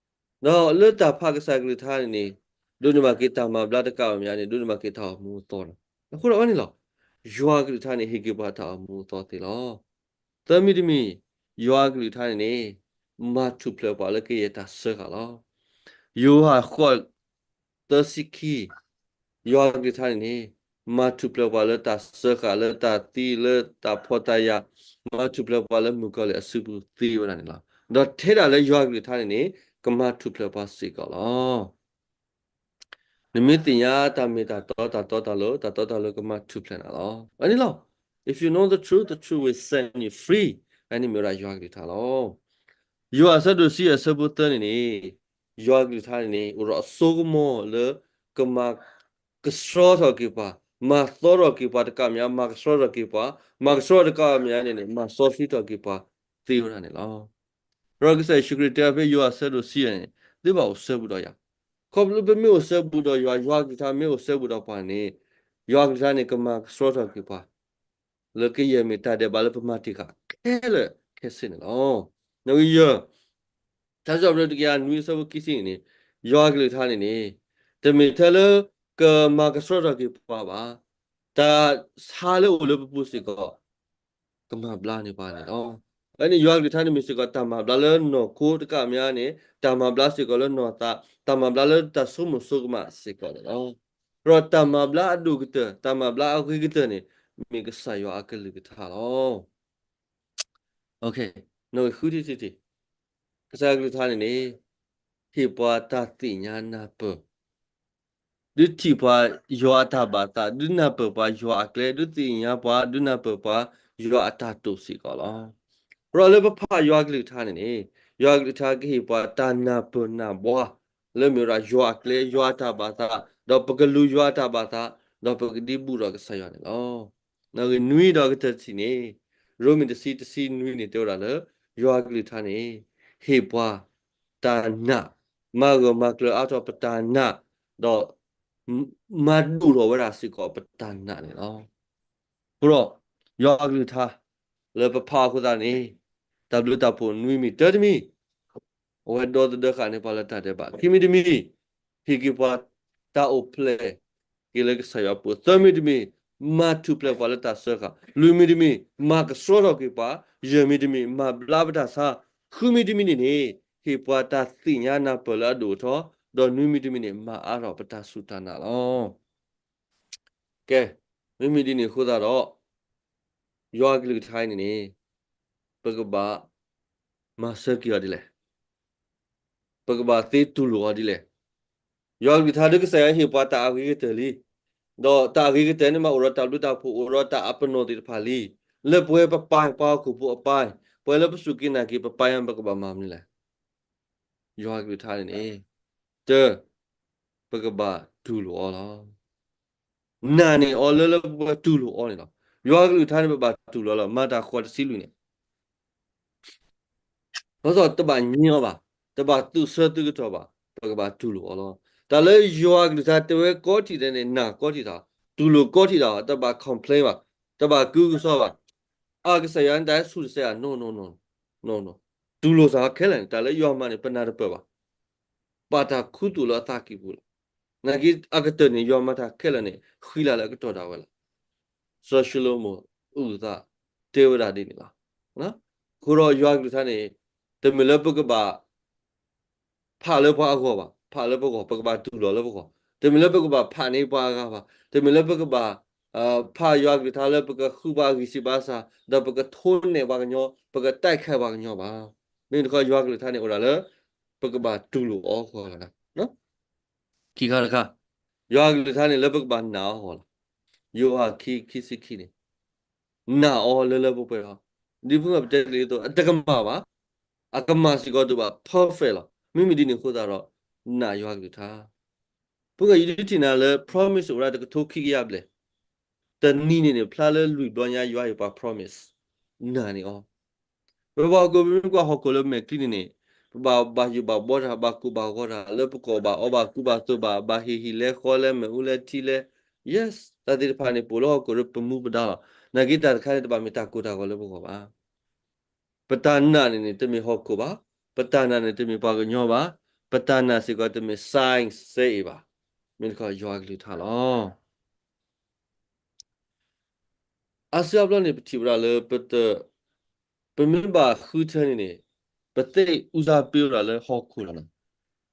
တၢ်ဆါအံၤ, ဒီးလၢတၢ်ဖးကစၢ်ကလုၢ်ကထါန့ၣ်န့ၣ်, ဒိးန့ၢ်ဘၣ်က့ၤတၢ်မၤဘျါတကးဘၣ်မ့ၢ်န့ၣ် ဒိးန့ၢ်ဘၣ်က့ၤတၢ်အိၣ်မူအသီလီၤ. အဃိဒီးအဝဲန့ၣ်လီၤ, ယွၤကလုၢ်ကထါန့ၣ်ဟ့ၣ်က့ၤပှၤတၢ်အိၣ်မူအသီသ့လီၤ. သၢမံၤတမံၤ, ယွၤကလုၢ်ကထါန့ၣ်န့ၣ် မၤထူၣ်ဖျဲးပှၤလၢကယဲၢ်တၢ်စၢဃာ်လီၤ. ယိၤဟၣ်ဃိး သၢဆံခံ, ယွၤကလုၢ်ကထါန့ၣ်န့ၣ် မၤထူၣ်ဖျဲးပှၤလၢတၢ်စၢဃာ် လၢတၢ်သံ လၢတၢ်ဖှီၣ်တၢ်ယာ်, မၤထူၣ်ဖျဲးပှၤလၢမုၣ်ကီၤလံၢ်အစုပူၤသ့ဝဲဒၣ်န့ၣ်လီၤ. ဒီးထဲဒၣ်လၢယွၤကလုၢ်ကထါန့ၣ်န့ၣ် ကမၤထူၣ်ဖျဲးပှၤစ့ၢ်ကီးလီၤ. နမ့ၢ်သ့ၣ်ညါတၢ်မ့ၢ်တၢ်တီ တၢ်တီတၢ်လိၤ, တၢ်တီတၢ်လိၤကမၤထူၣ်ဖျဲးနၤလီၤ. အန့ၣ်လီၤ, if you know the truth, the truth will set you free. အန့ၣ်မ့ၢ်ဝဲဒၣ်ယွၤကလုၢ်ကထါလီၤ. ယိၤဟၣ်အဆၢဒိၣ်တဆံယဲၢ်အဆၢဖိသၢန့ၣ်န့ၣ်, ယွၤကလုၢ်ကထါန့ၣ်န့ၣ် အိၣ်ဒီးအစိကမီၤလၢ ကမၤကဆှီထီၣ်က့ၤပှၤ, မၤသီထီၣ်က့ၤပှၤတကးမ့ၢ် မၤကဆှီထီၣ်က့ၤပှၤ, မၤကဆှီတကးမ့ၢ်န့ၣ်န့ၣ် မၤစီဆှံထီၣ်က့ၤပှၤသ့ဝဲဒၣ်န့ၣ်လီၤ. ဒီးကစၢ်ယ့ၣ်ၡူးခရံာ်တဲဖဲယိၤဟၣ်အဆၢဒိၣ်တဆံန့ၣ်, သုဘၣ်အိၣ်ဆၢဘူးဒီးယၤ, ခီဖျိပမ့ၢ်အိၣ်ဆၢဘူးဒီးယွၤ, ယွၤကလုၢ်ကထါမ့ၢ်အိၣ်ဆၢဘူးဒီးပှၤန့ၣ်, ယွၤကလုၢ်ကထါန့ၣ် ကမၤကဆှီထီၣ်က့ၤပှၤ လၢကယဲၢ်မ့ၢ်တၢ်ဒဲးဘးလၢပမၤတ့ၢ်ဃာ်ခဲလၢာ်ခဲဆ့န့ၣ်လီၤ. နဝံယၢၢ်, ထါစံးထီၣ်ပတြၢၤတကယၤနွံအဆၢဖိခံဆံန့ၣ်န့ၣ်, ယွၤကလုၢ်ကထါန့ၣ်န့ၣ်, တမ့ၢ်ထဲလၢကမၤကဆှီထီၣ်က့ၤပှၤဘၣ်, တၢ်ဆါလၢအိၣ်လၢပပူၤစ့ၢ်ကီး ကမၤဘျါန့ၢ်ပှၤန့ၣ်လီၤ. အန့ၣ်ယွၤကလုၢ်ကထါန့ၣ်မ့ၢ်စ့ၢ်ကီး တၢ်မၤဘျါလၢနီၢ်ခိတကးမ့ၢ်န့ၣ်, တၢ်မၤဘျါစ့ၢ်ကီးလၢနီၢ်သး, တၢ်မၤဘျါလၢတၢ်ဆိကမိၣ်ဆိကမးစ့ၢ်ကီးန့ၣ်လီၤ. ဒီးတၢ်မၤဘျါအဒိၣ်ကတၢၢ်, တၢ်မၤဘျါအဂ့ၤကတၢၢ်န့ၣ် မ့ၢ်ကစၢ်ယွၤအကလုၢ်ကထါလီၤ. နွံဃုထံၣ်ထံၣ်, ကစၢ်ယွၤကလုၢ်ကထါန့ၣ်န့ၣ် ဟ့ၣ်ပှၤတၢ်သ့ၣ်ညါနၢ်ပၢၢ် ဒုးထံၣ်ပှၤယွၤအတၢ်ဘၣ်သး, ဒုးနၢ်ပၢၢ်ပှၤယွၤအကျဲ, ဒုးသ့ၣ်ညါပှၤ, ဒုးနၢ်ပၢၢ်ပှၤယွၤအတၢ်တိာ်စ့ၢ်ကီးလီၤ. အဃိဒီးလၢပဖးယွၤကလုၢ်ကထါန့ၣ်န့ၣ်, ယွၤကလုၢ်ကထါကဟ့ၣ်ပှၤတၢ်နၢ်ပၢၢ်နၢ်ဘှါ လၢမ့ၢ်ဝဲဒၣ်ယွၤအကျဲ, ယွၤအတၢ်ဘၣ်သး, ဒီးပကလူၤယွၤအတၢ်ဘၣ်သး, ဒီးပကဒံဘူၣ်ဒီးကစၢ်ယွၤန့ၣ်လီၤ. နဂ့ၢ်နွံဒီးကတၢၢ်တထံၣ်န့ၣ်, ရိမ့ၤတဆံတဆံနွံန့ၣ် တဲဝဲဒၣ်လၢ ယွၤကလုၢ်ကထါန့ၣ် ဟ့ၣ်ပှၤတၢ်နာ်, မၤဂၢၢ်မၤကျၢၤအါထီၣ်ပတၢ်နာ်, ဒီးမၤဒိၣ်ထီၣ်ဝဲဒၣ်စ့ၢ်ကီးပတၢ်နာ်န့ၣ်လီၤ. အဃိဒီး ယွၤကလုၢ်ကထါ လၢပဖးအဃိသတးန့ၣ်, တၢ်ဘျုးတၢ်ဖှိၣ်နွံမံၤ, တၢတမံၤ, အဝဲဒီသဒၢဃာ်န့ၢ်ပှၤလၢတၢ်ဒဲးဘး, ခံမံၤတမံၤ, ဟ့ၣ်က့ၤပှၤတၢ်အိၣ်ဖျဲၣ်က့ၤလၢကစၢ်ယွၤအပူၤ, သၢမံၤတမံၤ, မၤထူၣ်ဖျဲးပှၤလၢတၢ်စၢဃာ်, လွံၢ်မံၤတမံၤ, မၤကဆှီထီၣ်က့ၤပှၤ, ယဲၢ်မံၤတမံၤ, မၤဘျါပတၢ်ဆါ, ဃုမံၤတမံၤန့ၣ်န့ၣ်, ဟ့ၣ်ပှၤတၢ်သ့ၣ်ညါနၢ်ပၢၢ်လၢအဒိၣ်အထီ, ဒီးနွံမံၤတမံၤန့ၣ် မၤအါထီၣ်ပတၢ်စူၢ်တၢ်နာ်လီၤ. ကဲ, မ့မ့ၢ်ဒ်န့ၣ်အဃိသတးဒီး, ယွၤကလုၢ်ကထါအံၤန့ၣ်န့ၣ်, ပကဘၣ်မၤစၢၤက့ၤအီၤဒ်လဲၣ်. ပကဘၣ်သ့တူၢ်လိာ်အီၤဒ်လဲၣ်. ယွၤကလုၢ်ကထါဒုးကစၢ်ယွၤဟ့ၣ်ပှၤတၢ်အဂ့ၤကတၢၢ်လံ, ဒီးတၢ်အဂ့ၤကတၢၢ်န့ၣ်မးအိၣ်ဒီးတၢ်ဘျုးတၢ်ဖှိၣ်, အိၣ်ဒီးတၢ်အပနီၣ်သ့ၣ်တဖၣ်လံ, လၢပဝဲပပၢ်ပှၤဟီၣ်ခိၣ်ဖိအပၢ်, ပှၤလၢပစူၢ်က့ၤနာ်က့ၤပပၢ်ညါ ပကဘၣ်မၤမနုၤလဲၣ်. ယွၤကလုၢ်ကထါန့ၣ်န့ၣ်, တၢ, ပကဘၣ်တူၢ်လိာ်အီၤလီၤ. နာ်န့ၢ်အီၤလၢလၢပှဲၤပှဲၤတူၢ်လိာ်အီၤန့ၣ်လီၤ. ယွၤကလုၢ်ကထါန့ၣ် ပဘၣ်တူၢ်လိာ်လီၤ. မၤတၢ်ဃိးတဆံလွံၢ်န့ၣ်, ဘၣ်ဆၣ်တဘၣ်ညံအီၤဘၣ်, တဘၣ်သူၣ်ဆၢသုကတီၢ်ဘၣ်, ပကဘၣ်တူၢ်လိာ်အီၤလီၤ. တၢ်လၢယွၤကလုၢ်ကထါတဲဝဲကိးထံၣ်ဒဲးန့ၣ် နာ်ကိးထံၣ်တၢ်, တူၢ်လိာ်ကိးထံၣ်တၢ်, တဘၣ် complain ဘၣ်, တဘၣ်ကုကစီဘၣ်. အကစၢ်ယွၤန့ၣ် တၢ်ဆူၣ်တစဲးဧါ, no, no, no, no, no. တူၢ်လိာ်စ့ၢ်ကီးခဲလၢာ်န့ၣ်, တၢ်လၢယွၤမၤန့ၣ် ပနၢ်တပၢၢ်ဘၣ်. ဘၣ်တၢ်ခူသူၣ်လၢအသးကံၢ်ပူၤလီၤ. နာ်က့အကတၢၢ်န့ၣ် ယွၤမၤတၢ်ခဲလၢာ်န့ၣ် ဃံလၤလၢအကတီၢ်ဒၣ်ဝဲလီၤ. စီၤၡလိၤမိၣ်အုၣ်သးတဲဝဲဒၣ်ဒ်န့ၣ်လီၤ. အဃိဒီးယွၤကလုၢ်ကထါန့ၣ် တမ့ၢ်လၢပကဘၣ် ဖးလၢပှၤအဂီၢ်ဘၣ်, ဖးလၢပဂီၢ်, ပကဘၣ်တူၢ်လိာ်လၢပဂီၢ်. တမ့ၢ်လၢပကဘၣ်ဖးန့ၢ်ပှၤအဂၤဘၣ်, တမ့ၢ်လၢပကဘၣ် ဖးယွၤကလုၢ်ကထါလၢပကဃုပှၤဂံၢ်စၢ်ဘါစၢ်, ဒီးပကထိးနဲၣ်ပှၤကညီ, ပကတိုက်ခိုက်ပှၤကညီဘၣ်. မ့ၢ်တခီယွၤကလုၢ်ကထါန့ၣ်အိၣ်ဒၣ်လၢ ပကဘၣ်တူၢ်လိာ်အီၤဃီလီၤ. ခံခါတခါ, ယွၤကလုၢ်ကထါန့ၣ်လၢပကဘၣ်နာ်အီၤဃီလီၤ. ယိၤဟၣ်ခံ, ခံဆံခံန့ၣ်, နာ်အီၤလၢလၢပှဲၤပှဲၤလီၤ. ဒ်ဖုမပတဲတ့ၢ်အသိး အတကမၣ်ဘၣ်, အကမၣ်စ့ၢ်ကီးတဘၣ် perfect လီၤ. မ့မ့ၢ်ဒ်န့ၣ်အဃိသတးဒီး နာ်ယွၤကလုၢ်ကထါ. ဖုဂၤယဒုးထံၣ်နၤလၢ promise အိၣ်ဝဲဒၣ်တကထိခံကယၤဘျဲၣ်, တနံၤန့ၣ်န့ၣ်ဖျါလၢလွံၢ်ဘျီညါယွၤဟ့ၣ်ပှၤ promise, နာ်န့ၢ်အီၤ. ပပှၤဟီၣ်ခိၣ်ပမ့ၢ်ကွၢ်ဟီၣ်ခိၣ်လၢမဲာ်ချံန့ၣ်န့ၣ်, ပဘၣ်ဘၣ်ယိၣ်ဘၣ်ဘှီတၢ်, ဘၣ်ကိၢ်ဘၣ်ဂီၤတၢ်, လၢပကိးဘၣ်အီဘၣ်ကူဘၣ်သိးဘၣ်, ဘၣ်ဟ့ၣ်ဟံၣ်လဲဃီလဲမဲာ်အူလဲထံလဲ, yes, တၢ်သ့ၣ်တဖၣ်န့ၣ် ပအိၣ်လၢဟီၣ်ခိၣ်ဒီးပမူပဒါလီၤ. နာ်က့တၢ်တခါန့ၣ် တဘၣ်မ့ၢ်တၢ်ကိၢ်တၢ်ဂီၤလၢပဂီၢ်ဘၣ်. ပတၢ်နာ်န့ၣ်န့ၣ် တမ့ၢ်ဟီၣ်ခိၣ်ဘၣ်, ပတၢ်နာ်န့ၣ်တမ့ၢ်ပှၤကညီဘၣ်, ပတၢ်နာ်စ့ၢ်ကီးတမ့ၢ် science စဲအံၤဘၣ်, မ့ၢ်တခီယွၤကလုၢ်ကထါလီၤ. အါစုအါဘျီန့ၣ် ပထံၣ်ဝဲဒၣ်လၢပတ, ပမ့ၢ်ဘၣ်ဃုထၢန့ၣ်န့ၣ်, ပသ့ၣ်အူစၢ်ပ့ဝဲဒၣ်လၢဟီၣ်ခိၣ်လီၤ.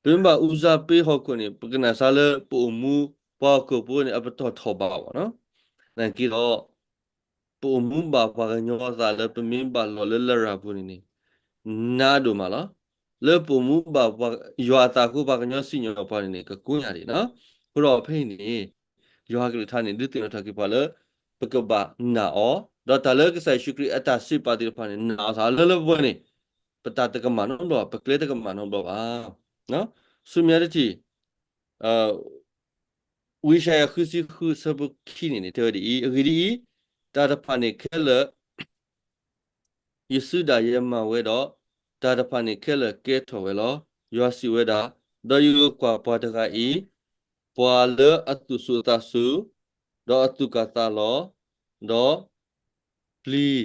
ပမ့ၢ်ဘၣ်အူစၢ်ပ့ဟီၣ်ခိၣ်န့ၣ် ပကနၣ်စါလၢပအိၣ်မူပှၤဟီၣ်ခိၣ်ဖိန့ၣ် အပတီၢ်ထီၣ်ဘးဘၣ်နီၤ. နာ်က့ဒီး ပအိၣ်မူဘၣ်ပှၤကညီအသးလၢပမ့ၢ်ဘၣ်လီၤလၢလရာ်ပူၤန့ၣ်န့ၣ် နးဒိၣ်မးလီၤ. လၢပအိၣ်မူဘၣ်ပှၤ, ယွၤအသးအဃိ ပှၤကညီစံၣ်ညီၣ်ပှၤန့ၣ်န့ၣ် ကကိညၢ်ဒံးနီၤ. အဃိဒီးဖဲအံၤန့ၣ် ယွၤကလုၢ်ကထါန့ၣ် ဒုးသ့ၣ်နီၣ်ထီၣ်က့ၤပှၤလၢ ပကဘၣ်နာ်အီၤ, ဒီးတၢ်လၢကစၢ်ယ့ၣ်ၡူးခရံာ်အတၢ်စံးပာ်သ့ၣ်တဖၣ်န့ၣ် နာ်အီၤသးလၢလၢပှဲၤပှဲၤန့ၣ် ပတၢ်တကမၣ်နီတဘျီဘၣ်, ပကျဲတကမၣ်နီတဘျီဘၣ်. ဆူမဲာ်ညါတထံၣ် ဝံယၡါယၤဃုဆံဃုအဆၢဖိခံန့ၣ်န့ၣ် တဲဝဲဒ်အံၤ, အဂ့ၢ်ဒ်အံၤ, တၢ်တဖၣ်န့ၣ်ခဲလၢာ် ယစုဒၣ်ယဲမၤဝဲဒီး, တၢ်တဖၣ်န့ၣ်ခဲလၢာ်ကဲထီၣ်ဝဲလီၤ. ယွၤစံးဝဲဒၣ်, ဒီးယကကွၢ်ပှၤတဂၤအံၤ, ပှၤလၢအသူၣ်စူၤသးစူၤ, ဒီးအသူၣ်ကၢ်သးလီၤ, ဒီး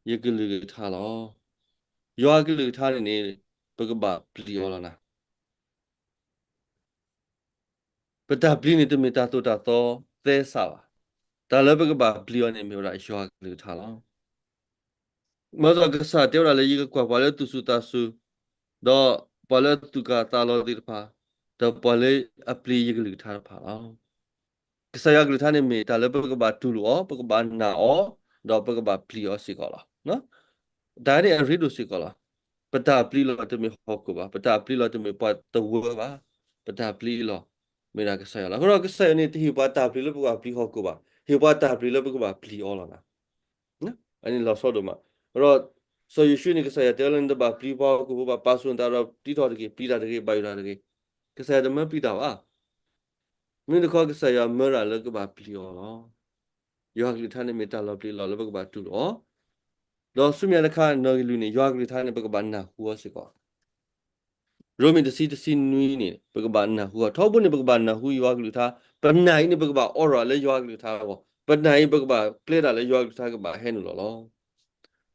ပျံၤယကလုၢ်ကထါလီၤ. ယွၤကလုၢ်ကထါန့ၣ်န့ၣ် ပကဘၣ်ပျံၤအီၤလီၤနၤ. ပတၢ်ပျံၤန့ၣ် တမ့ၢ်တၢ်သိၣ်တၢ်သီသဲစးဘၣ်. တၢ်လၢပကဘၣ်ပျံၤအီၤန့ၣ် မ့ၢ်ဝဲဒၣ်ယွၤကလုၢ်ကထါလီၤ. ဘၣ်ဆၣ်ကစၢ်တဲဝဲဒၣ်လၢ ယကကွၢ်ပှၤလၢသူၣ်စူၤသးစူၤ, ဒီးပှၤလၢအသူၣ်ကၢ်သးလီၤသ့ၣ်တဖၣ်, ဒီးပှၤလၢအပျံၤယကလုၢ်ကထါတဖၣ်လီၤ. ကစၢ်ယွၤကလုၢ်ကထါန့ၣ်မ့ၢ်တၢ်လၢပကဘၣ်တူၢ်လိာ်အီၤ, ပကဘၣ်နာ်အီၤ, ဒီးပကဘၣ်ပျံၤအီၤစ့ၢ်ကီးလီၤ. တၢ်န့ၣ်အရ့ဒိၣ်စ့ၢ်ကီးလီၤ. ပတၢ်ပျံၤလီၤတမ့ၢ်ဟီၣ်ခိၣ်ဘၣ်, ပတၢ်ပျံၤလီၤတမ့ၢ်ပှၤတဝၢဘၣ်, ပတၢ်ပျံၤလီၤ မ့ၢ်ဒၣ်ကစၢ်ယွၤလီၤ. အဃိဒီးကစၢ်ယွၤန့ၣ် တဟ့ၣ်ပှၤတၢ်ပျံၤလၢပကဘၣ်ပျံၤဟီၣ်ခိၣ်ဘၣ်, ဟ့ၣ်ပှၤတၢ်ပျံၤလၢပကဘၣ်ပျံၤအီၤလီၤနၤ. အန့ၣ်လီၤဆီဒိၣ်မး. အဃိဒီး စီၤယိၤၡူန့ၣ် ကစၢ်ယွၤတဲလၢနတဘၣ်ပျံၤပှၤဟီၣ်ခိၣ်ဖိဘၣ်, ပာ်ဆူၣ်နသးဒီးတံထီၣ်တက့ၢ်, ပျံၤတၢ်တဂ့ၤ, ဘၣ်ယိၣ်တၢ်တဂ့ၤ. ကစၢ်ယွၤတမၢပျံၤတၢ်ဘၣ်. မ့ၢ်တခီကစၢ်ယွၤမၢတၢ်လၢကဘၣ်ပျံၤအီၤလီၤ. ယွၤကလုၢ်ကထါန့ၣ်မ့ၢ်တၢ်လီၤပျံၤလီၤလၢပကဘၣ်တူၢ်လိာ်အီၤ, ဒီးဆူမဲာ်ညါတခါ နီၣ်ဂံၢ်လွံၢ်န့ၣ် ယွၤကလုၢ်ကထါန့ၣ် ပကဘၣ်နၢ်ဟူအီၤစ့ၢ်ကီး. ရိမ့ၤတဆံတဆံနွံန့ၣ် ပကဘၣ်နၢ်ဟူအီၤ, ထီဘိန့ၣ် ပကဘၣ်နၢ်ဟူယွၤကလုၢ်ကထါ, ပနၢ်အံၤန့ၣ် ပကဘၣ်အိးထီၣ်လၢယွၤကလုၢ်ကထါအဂီၢ်, ပနၢ်အံၤ ပကဘၣ်ပျဲတၢ်လၢယွၤကလုၢ်ကထါကဘၣ်ဟဲနုာ်လီၤလီၤ.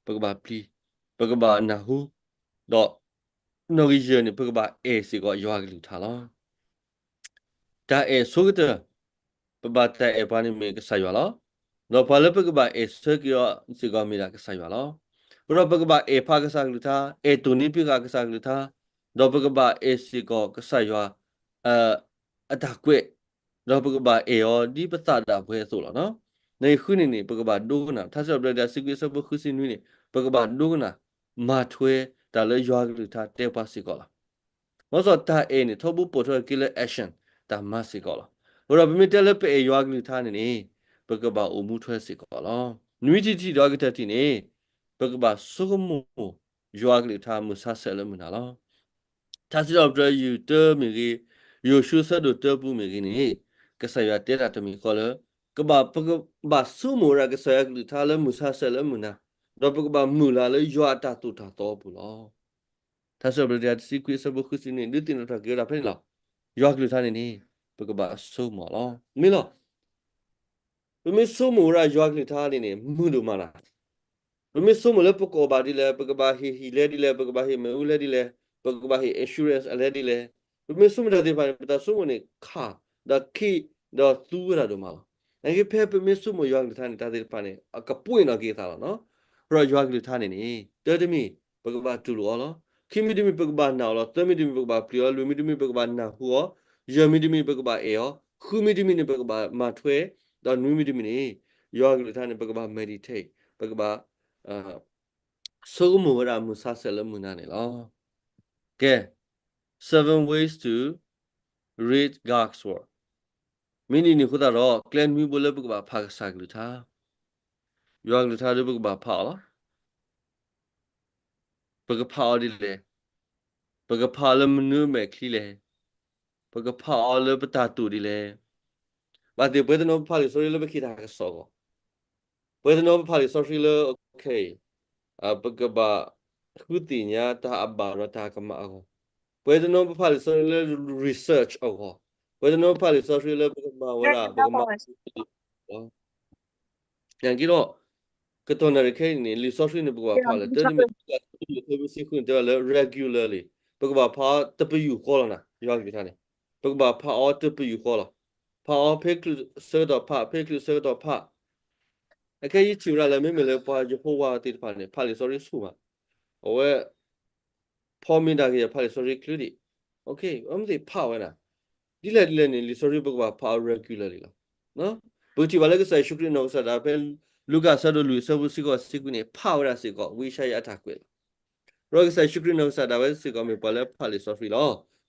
ပကဘၣ်ပျံၤ, ပကဘၣ်နၢ်ဟူ, ဒီးနီၣ်ဂံၢ်ယဲၢ်န့ၣ် ပကဘၣ်အဲၣ်စ့ၢ်ကီးယွၤကလုၢ်ကထါလီၤ. တၢ်အဲၣ်ဆိကတၢၢ်, ပဘၣ်တၢ်အဲၣ်ပှၤန့ၣ်မ့ၢ်ကစၢ်ယွၤလီၤ. ဒီးပှၤလၢပကဘၣ်အဲၣ်ဆၢက့ၤအီၤစ့ၢ်ကီးမ့ၢ်ဒၣ်ကစၢ်ယွၤလီၤ. အဃိဒီးပကဘၣ်အဲၣ်ဖးကစၢ်ကလုၢ်ကထါ, အဲၣ်တိၢ်န့ၢ်ပှၤကစၢ်ကလုၢ်ကထါ, ဒီးပကဘၣ်အဲၣ်စ့ၢ်ကီးကစၢ်ယွၤ အတၢ်ကွဲး, ဒီးပကဘၣ်အဲၣ်အီၤဒ်ပသးဒၣ်ပှဲၤအသိးလီၤ. နံၣ်ဃုန့ၣ်န့ၣ် ပကဘၣ်ဒိကနၣ်, ထါစံးပတြၢၤတဆံခွံအဆၢဖိဃုဆံနွံန့ၣ် ပကဘၣ်ဒိကနၣ် မၤထွဲတၢ်လၢယွၤကလုၢ်ကထါတဲပှၤစ့ၢ်ကီးလီၤ. ဘၣ်ဆၣ်တၢ်အဲၣ်န့ၣ် ထီဘိပိာ်ထွဲက့ၤလၢ action တၢ်မၤစ့ၢ်ကီးလီၤ. အဃိဒီးပမ့ၢ်တဲလၢပအဲၣ်ယွၤကလုၢ်ကထါန့ၣ်န့ၣ် ပကဘၣ်အိၣ်မူထွဲစ့ၢ်ကီးလီၤ. နွံထံၣ်တထံၣ်ဒီးကတၢၢ်ထံၣ်န့ၣ် ပကဘၣ်ဆိကမိၣ်ယွၤကလုၢ်ကထါမုၢ်ဆါဆဲးလၢမုၢ်နၤလီၤ. ထါစံးထီၣ်ပတြၢၤယုၢ်တၢမ့ၢ်ဂ့ၤ, ယိၤၡူဆၢဒိၣ်တၢပူၤမ့ၢ်ဂ့ၤန့ၣ်, ကစၢ်ယွၤတဲတၢ်တမံၤဃီလၢ ကဘၣ်, ပကဘၣ်ဆိကမိၣ်ဝဲဒၣ်ကစၢ်ယွၤကလုၢ်ကထါလၢမုၢ်ဆါဆဲးလၢမုၢ်နၤ, ဒီးပကဘၣ်မုၢ်လၢ်လၢယွၤအတၢ်သိၣ်တၢ်သီအပူၤလီၤ. ထါစံးထီၣ်ပတြၢၤတဆံခွံအဆၢဖိဃုဆံနွံ ဒုးသ့ၣ်နီၣ်ထီၣ်က့ၤဝဲဒၣ်ဖဲန့ၣ်လီၤ. ယွၤကလုၢ်ကထါန့ၣ်န့ၣ် ပကဘၣ်ဆိကမိၣ်လီၤ. မ့ၢ်လီၤ. ပမ့ၢ်ဆိကမိၣ်ဝဲဒၣ်ယွၤကလုၢ်ကထါန့ၣ်န့ၣ် မုာ်ဒိၣ်မးနၤ. ပမ့ၢ်ဆိကမိၣ်လၢပကိးဘၣ်ဒ်လဲၣ်, ပကဘၣ်ဟ့ၣ်ဟံၣ်လဲဒ်လဲၣ်, ပကဘၣ်ဟ့ၣ်မ့ၣ်အူလဲဒ်လဲၣ်, ပကဘၣ်ဟ့ၣ် insurance အလဲဒ်လဲၣ်, ပမ့ၢ်ဆိကမိၣ်တၢ်သ့ၣ်တဖၣ်န့ၣ် ပတၢ်ဆိကမိၣ်န့ၣ် ခး, ဒီးခံး, ဒီးသူဝဲဒၣ်ဒိၣ်မးလီၤ. နာ်က့ဖဲပမ့ၢ်ဆိကမိၣ်ယွၤကလုၢ်ကထါန့ၣ် တၢ်သ့ၣ်တဖၣ်န့ၣ် အကပှ့ၤနီၣ်က့ၤသးလီၤနီၤ. အဃိဒီးယွၤကလုၢ်ကထါန့ၣ်န့ၣ် တၢ်တမံၤ ပကဘၣ်တူၢ်လိာ်အီၤလီၤ. ခံမံၤတမံၤ ပကဘၣ်နာ်အီၤလီၤ. သၢမံၤတမံၤ ပကဘၣ်ပျံၤအီၤ. လွံၢ်မံၤတမံၤ ပကဘၣ်နၢ်ဟူအီၤ. ယဲၢ်မံၤတမံၤ ပကဘၣ်အဲၣ်အီၤ. ဃုမံၤတမံၤန့ၣ် ပကဘၣ်မၤထွဲ, ဒီးနွံမံၤတမံၤန့ၣ် ယွၤကလုၢ်ကထါန့ၣ် ပကဘၣ် meditate, ပကဘၣ် ဆိကမိၣ်ဝဲဒၣ်မုၢ်ဆါဆဲးလၢမုၢ်နၤန့ၣ်လီၤ. ကဲ, seven ways to read God's word. မ့ၢ်ဒ်န့ၣ်အဃိသတးဒီး ကျဲနွံဘိလၢပကဘၣ်ဖးကစၢ်ကလုၢ်ကထါ, ယွၤကလုၢ်ကထါဒီးပကဘၣ်ဖးအီၤလီၤ. ပကဖးအီၤဒ်လဲၣ်, ပကဖးအီၤလၢမနုၤအမဲာ်ချံလဲၣ်, ပကဖးအီၤလၢပတၢ်တိာ်ဒ်လဲၣ်. ဘၣ်သ့ၣ်ပှဲၤတနီၤပဖးလံာ်စီဆှံလၢပကဟ့ၣ်တၢ်ကစီၣ်အဂီၢ်, ပှဲၤတနီၤပဖးလံာ်စီဆှံလၢ okay, ပကဘၣ်ဃုသ့ၣ်ညါတၢ်အဘၣ်ဒီးတၢ်ကမၣ်အဂီၢ်, ပှဲၤတနီၤပဖးလံာ်စီဆှံလၢ research အဂီၢ်, ပှဲၤတနီၤပဖးလံာ်စီဆှံလၢပကမၤဝဲဒၣ် ပကမၤ နာ်က့ဒီး ကတီၢ်နၣ်ရံၣ်ခဲအံၤန့ၣ် လံာ်စီဆှံန့ၣ် ပကဘၣ်ဖးလၢ တၢ်တမံၤ လံာ်စီဆှံန့ၣ်တဲဝဲလၢ regularly ပကဘၣ်ဖးအီၤတပယူာ်ဃီလီၤနၤ, ယွၤကလုၢ်ကထါန့ၣ် ပကဘၣ်ဖးအီၤတပယူာ်ဃီလီၤ. ဖးအီၤဖဲချုးဆၢကတီၢ်ဖး, ဖဲချုးဆၢကတီၢ်ဖး. အခဲအံၤထံၣ်ဝဲဒၣ်လၢ မ့မ့ၢ်လၢပှၤယဟိဝၤသ့ၣ်တဖၣ်န့ၣ် ဖးလံာ်စီဆှံဆူၣ်မး, အဝဲ ဖီမ့ၢ်ဒၣ်က့ၤ ဖးလံာ်စီဆှံချုးဒံး, အဝဲသ့ၣ်ဖးဝဲဒၣ် ဒ်လဲၣ်ဒ်လဲၣ်န့ၣ် လံာ်စီဆှံပကဘၣ်ဖးအီၤ regularly လီၤ. ပကထံၣ်ဘၣ်လၢကစၢ်ယ့ၣ်ၡူးခရံာ်နီၢ်ကစၢ်ဒၣ်ဝဲ ဖဲလူၤကၣ်အဆၢဒိၣ်လွံၢ်အဆၢဖိတဆံဃိး တဆံခွံန့ၣ် ဖးဝဲဒၣ်စ့ၢ်ကီး ဝံယၡါယၤအတၢ်ကွဲးလီၤ. ဒီးကစၢ်ယ့ၣ်ၡူးခရံာ်နီၢ်ကစၢ်ဒၣ်ဝဲစ့ၢ်ကီး မ့ၢ်ပှၤလၢဖးလံာ်စီဆှံလီၤ.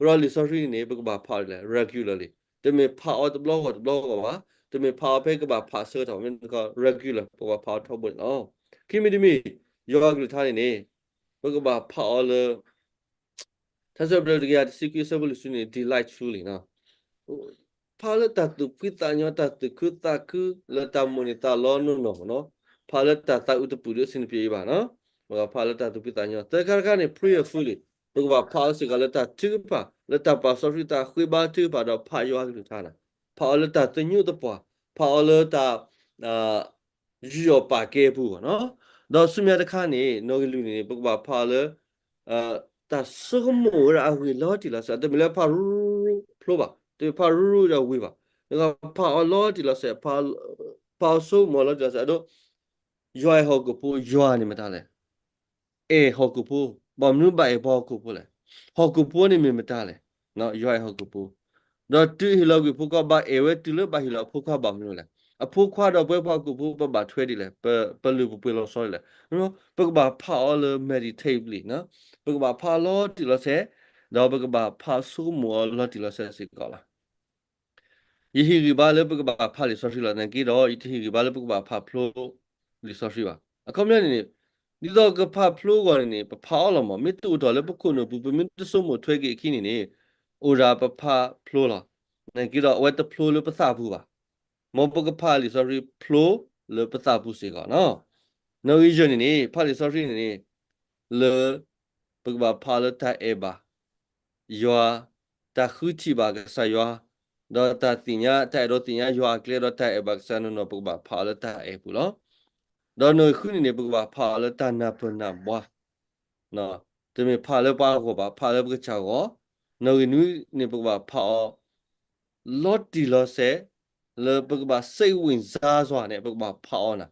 အဃိဒီးလံာ်စီဆှံန့ၣ် ပကဘၣ်ဖးအီၤဒ်လဲၣ် regularly, တမ့ၢ်ဖးအီၤတဘျီဂီၢ်တဘျီဂီၢ်ဘၣ်, တမ့ၢ်ဖးအီၤဖဲကဘၣ်ဖးဆၢကတီၢ်, မ့ၢ်တခီ regular ပကဘၣ်ဖးအီၤထီဘိန့ၣ်လီၤ. ခံမံၤတမံၤ ယွၤကလုၢ်ကထါန့ၣ်န့ၣ် ပကဘၣ်ဖးအီၤလၢ ထါစံးပတြၢၤတကယၤတဆံခွံအဆၢဖိလွံၢ်ဆံန့ၣ် delightfully နီၤ. ဖးလၢတၢ်သူၣ်ဖှံသးညီ တၢ်သူၣ်ခုသးခု လၢတၢ်မိၣ်န့ၢ်သးလီနီၢ်နီၢ်မ့ၢ်နီၤ. ဖးလၢတၢ်သးအုးတပူၤဒီးအဆင်တပြေဘၣ်နီၤ. ပကဖးလၢတၢ်သူၣ်ဖှံသးညီ သၢခါတခါန့ၣ် prayerfully ပကဘၣ်ဖးအီၤစ့ၢ်ကီးလၢတၢ်ထုကဖၣ် လၢတၢ်ပာ်စီဆှံတၢ်ဃ့ဘါထုကဖၣ်ဒီးဖးယွၤကလုၢ်ကထါန့ၣ် ဖးအီၤလၢတၢ်သညူးသပှၢ် ဖးအီၤလၢတၢ် ယူးယီၣ်ပာ်ကဲအပူၤဘၣ်နီၤ. ဒီးဆူမဲာ်ညါတခါန့ၣ် နီၣ်ဂံၢ်လွံၢ်န့ၣ် ပကဘၣ်ဖးအီၤလၢ တၢ်ဆိကမိၣ်ဝဲဒၣ်အဂ့ၢ်လီၤတံၢ်လီၤဆဲး တမ့ၢ်လၢဖးရူရူဖျိဘၣ်, တမ့ၢ်ဖးရူရူဒီးဝံၤဘၣ်, ဖးအီၤလီၤတံၢ်လီၤဆဲး, ဖးအီၤဆိကမိၣ်လီၤတံၢ်လီၤဆဲး အဒိ ယွၤအဲၣ်ဟီၣ်ခိၣ်ဖိ ယွၤန့ၣ်မတၤလဲၣ် အဲၣ်ဟီၣ်ခိၣ်ဖိ, ဘၣ်မနုၤဘၣ်အဲၣ်ပှၤဟီၣ်ခိၣ်ဖိလဲၣ်, ဟီၣ်ခိၣ်ဖိန့ၣ်မ့ၢ်မတၤလဲၣ်, ယွၤအဲၣ်ဟီၣ်ခိၣ်ဖိ, ဒီးတုၤဟ့ၣ်လီၤကွံာ်ဖိခွါဘၣ်အဲၣ်ဝဲတုၤလၢဘၣ်ဟ့ၣ်လီၤအဖိခွါဘၣ်မနုၤလဲၣ်, အဖိခွါဒီးပဝဲပှၤဟီၣ်ခိၣ်ဖိ ပဘၣ်ထွဲဒ်လဲၣ်, ပလုၢ်ပပှ့ၤလီၤဆီဒ်လဲၣ်, ပကဘၣ်ဖးအီၤလၢ meditatively နီၤ, ပကဘၣ်ဖးအီၤလီၤတံၢ်လီၤဆဲး, ဒီးပကဘၣ်ဖးဆိကမိၣ်အီၤလီၤတံၢ်လီၤဆဲးစ့ၢ်ကီးလီၤ. ယဟ့ၣ်ဂံၢ်ဘါလၢပကဘၣ်ဖးလံာ်စီဆှံလီၤ. နာ်က့ဒီး ယတဟ့ၣ်ဂံၢ်ဘါလၢပကဘၣ်ဖးဖျိလံာ်စီဆှံဘၣ်. အခီပညီန့ၣ်န့ၣ် ဒ်သိးကဖးဖျိအဂီၢ်န့ၣ်န့ၣ် ပဖးအီၤလီၤမး. မ့ၢ်တအိၣ်ထီၣ်လၢပခိၣ်နူာ်ပူၤ ပမ့ၢ်တဆိကမိၣ်ထွဲက့ၤအခံန့ၣ်န့ၣ် အိၣ်ဒၣ်ပဖးဖျိလီၤ. နာ်က့ဒီး အဝဲတဖျိလၢပသးပူၤဘၣ်. မ်ပကဖးလံာ်စီဆှံဖျိလၢပသးပူၤစ့ၢ်ကီးနီၤ. နီၣ်ဂံၢ်ယဲၢ်န့ၣ်န့ၣ် ဖးလံာ်စီဆှံန့ၣ်န့ၣ် လၢ ပကဘၣ်ဖးလၢတၢ်အဲၣ်ဘၣ်ယွၤ, တၢ်ဃုထံၣ်ဘၣ်ကစၢ်ယွၤ, ဒီးတၢ်သ့ၣ်ညါ, တၢ်အဲၣ်ဒိးသ့ၣ်ညါယွၤအကျဲ ဒီးတၢ်အဲၣ်ဘၣ်ကစၢ်နီၢ်နီၢ် ပကဘၣ်ဖးအီၤလၢတၢ်အဲၣ်ပူၤလီၤ. ဒီးနီၣ်ဂံၢ်ဃုန့ၣ်န့ၣ် ပကဘၣ်ဖးအီၤလၢတၢ်နၢ်ပၢၢ်နၢ်ဘှါ တမ့ၢ်ဖးလၢပှၤဂီၢ်ဘၣ်, ဖးလၢပကစၢ်ဂီၢ်. နီၣ်ဂံၢ်နွံန့ၣ် ပကဘၣ်ဖးအီၤ လီၤတံၢ်လီၤဆဲး, လၢပကဘၣ် စိတ်ဝင်စားစွာ န့ၣ် ပကဘၣ်ဖးအီၤန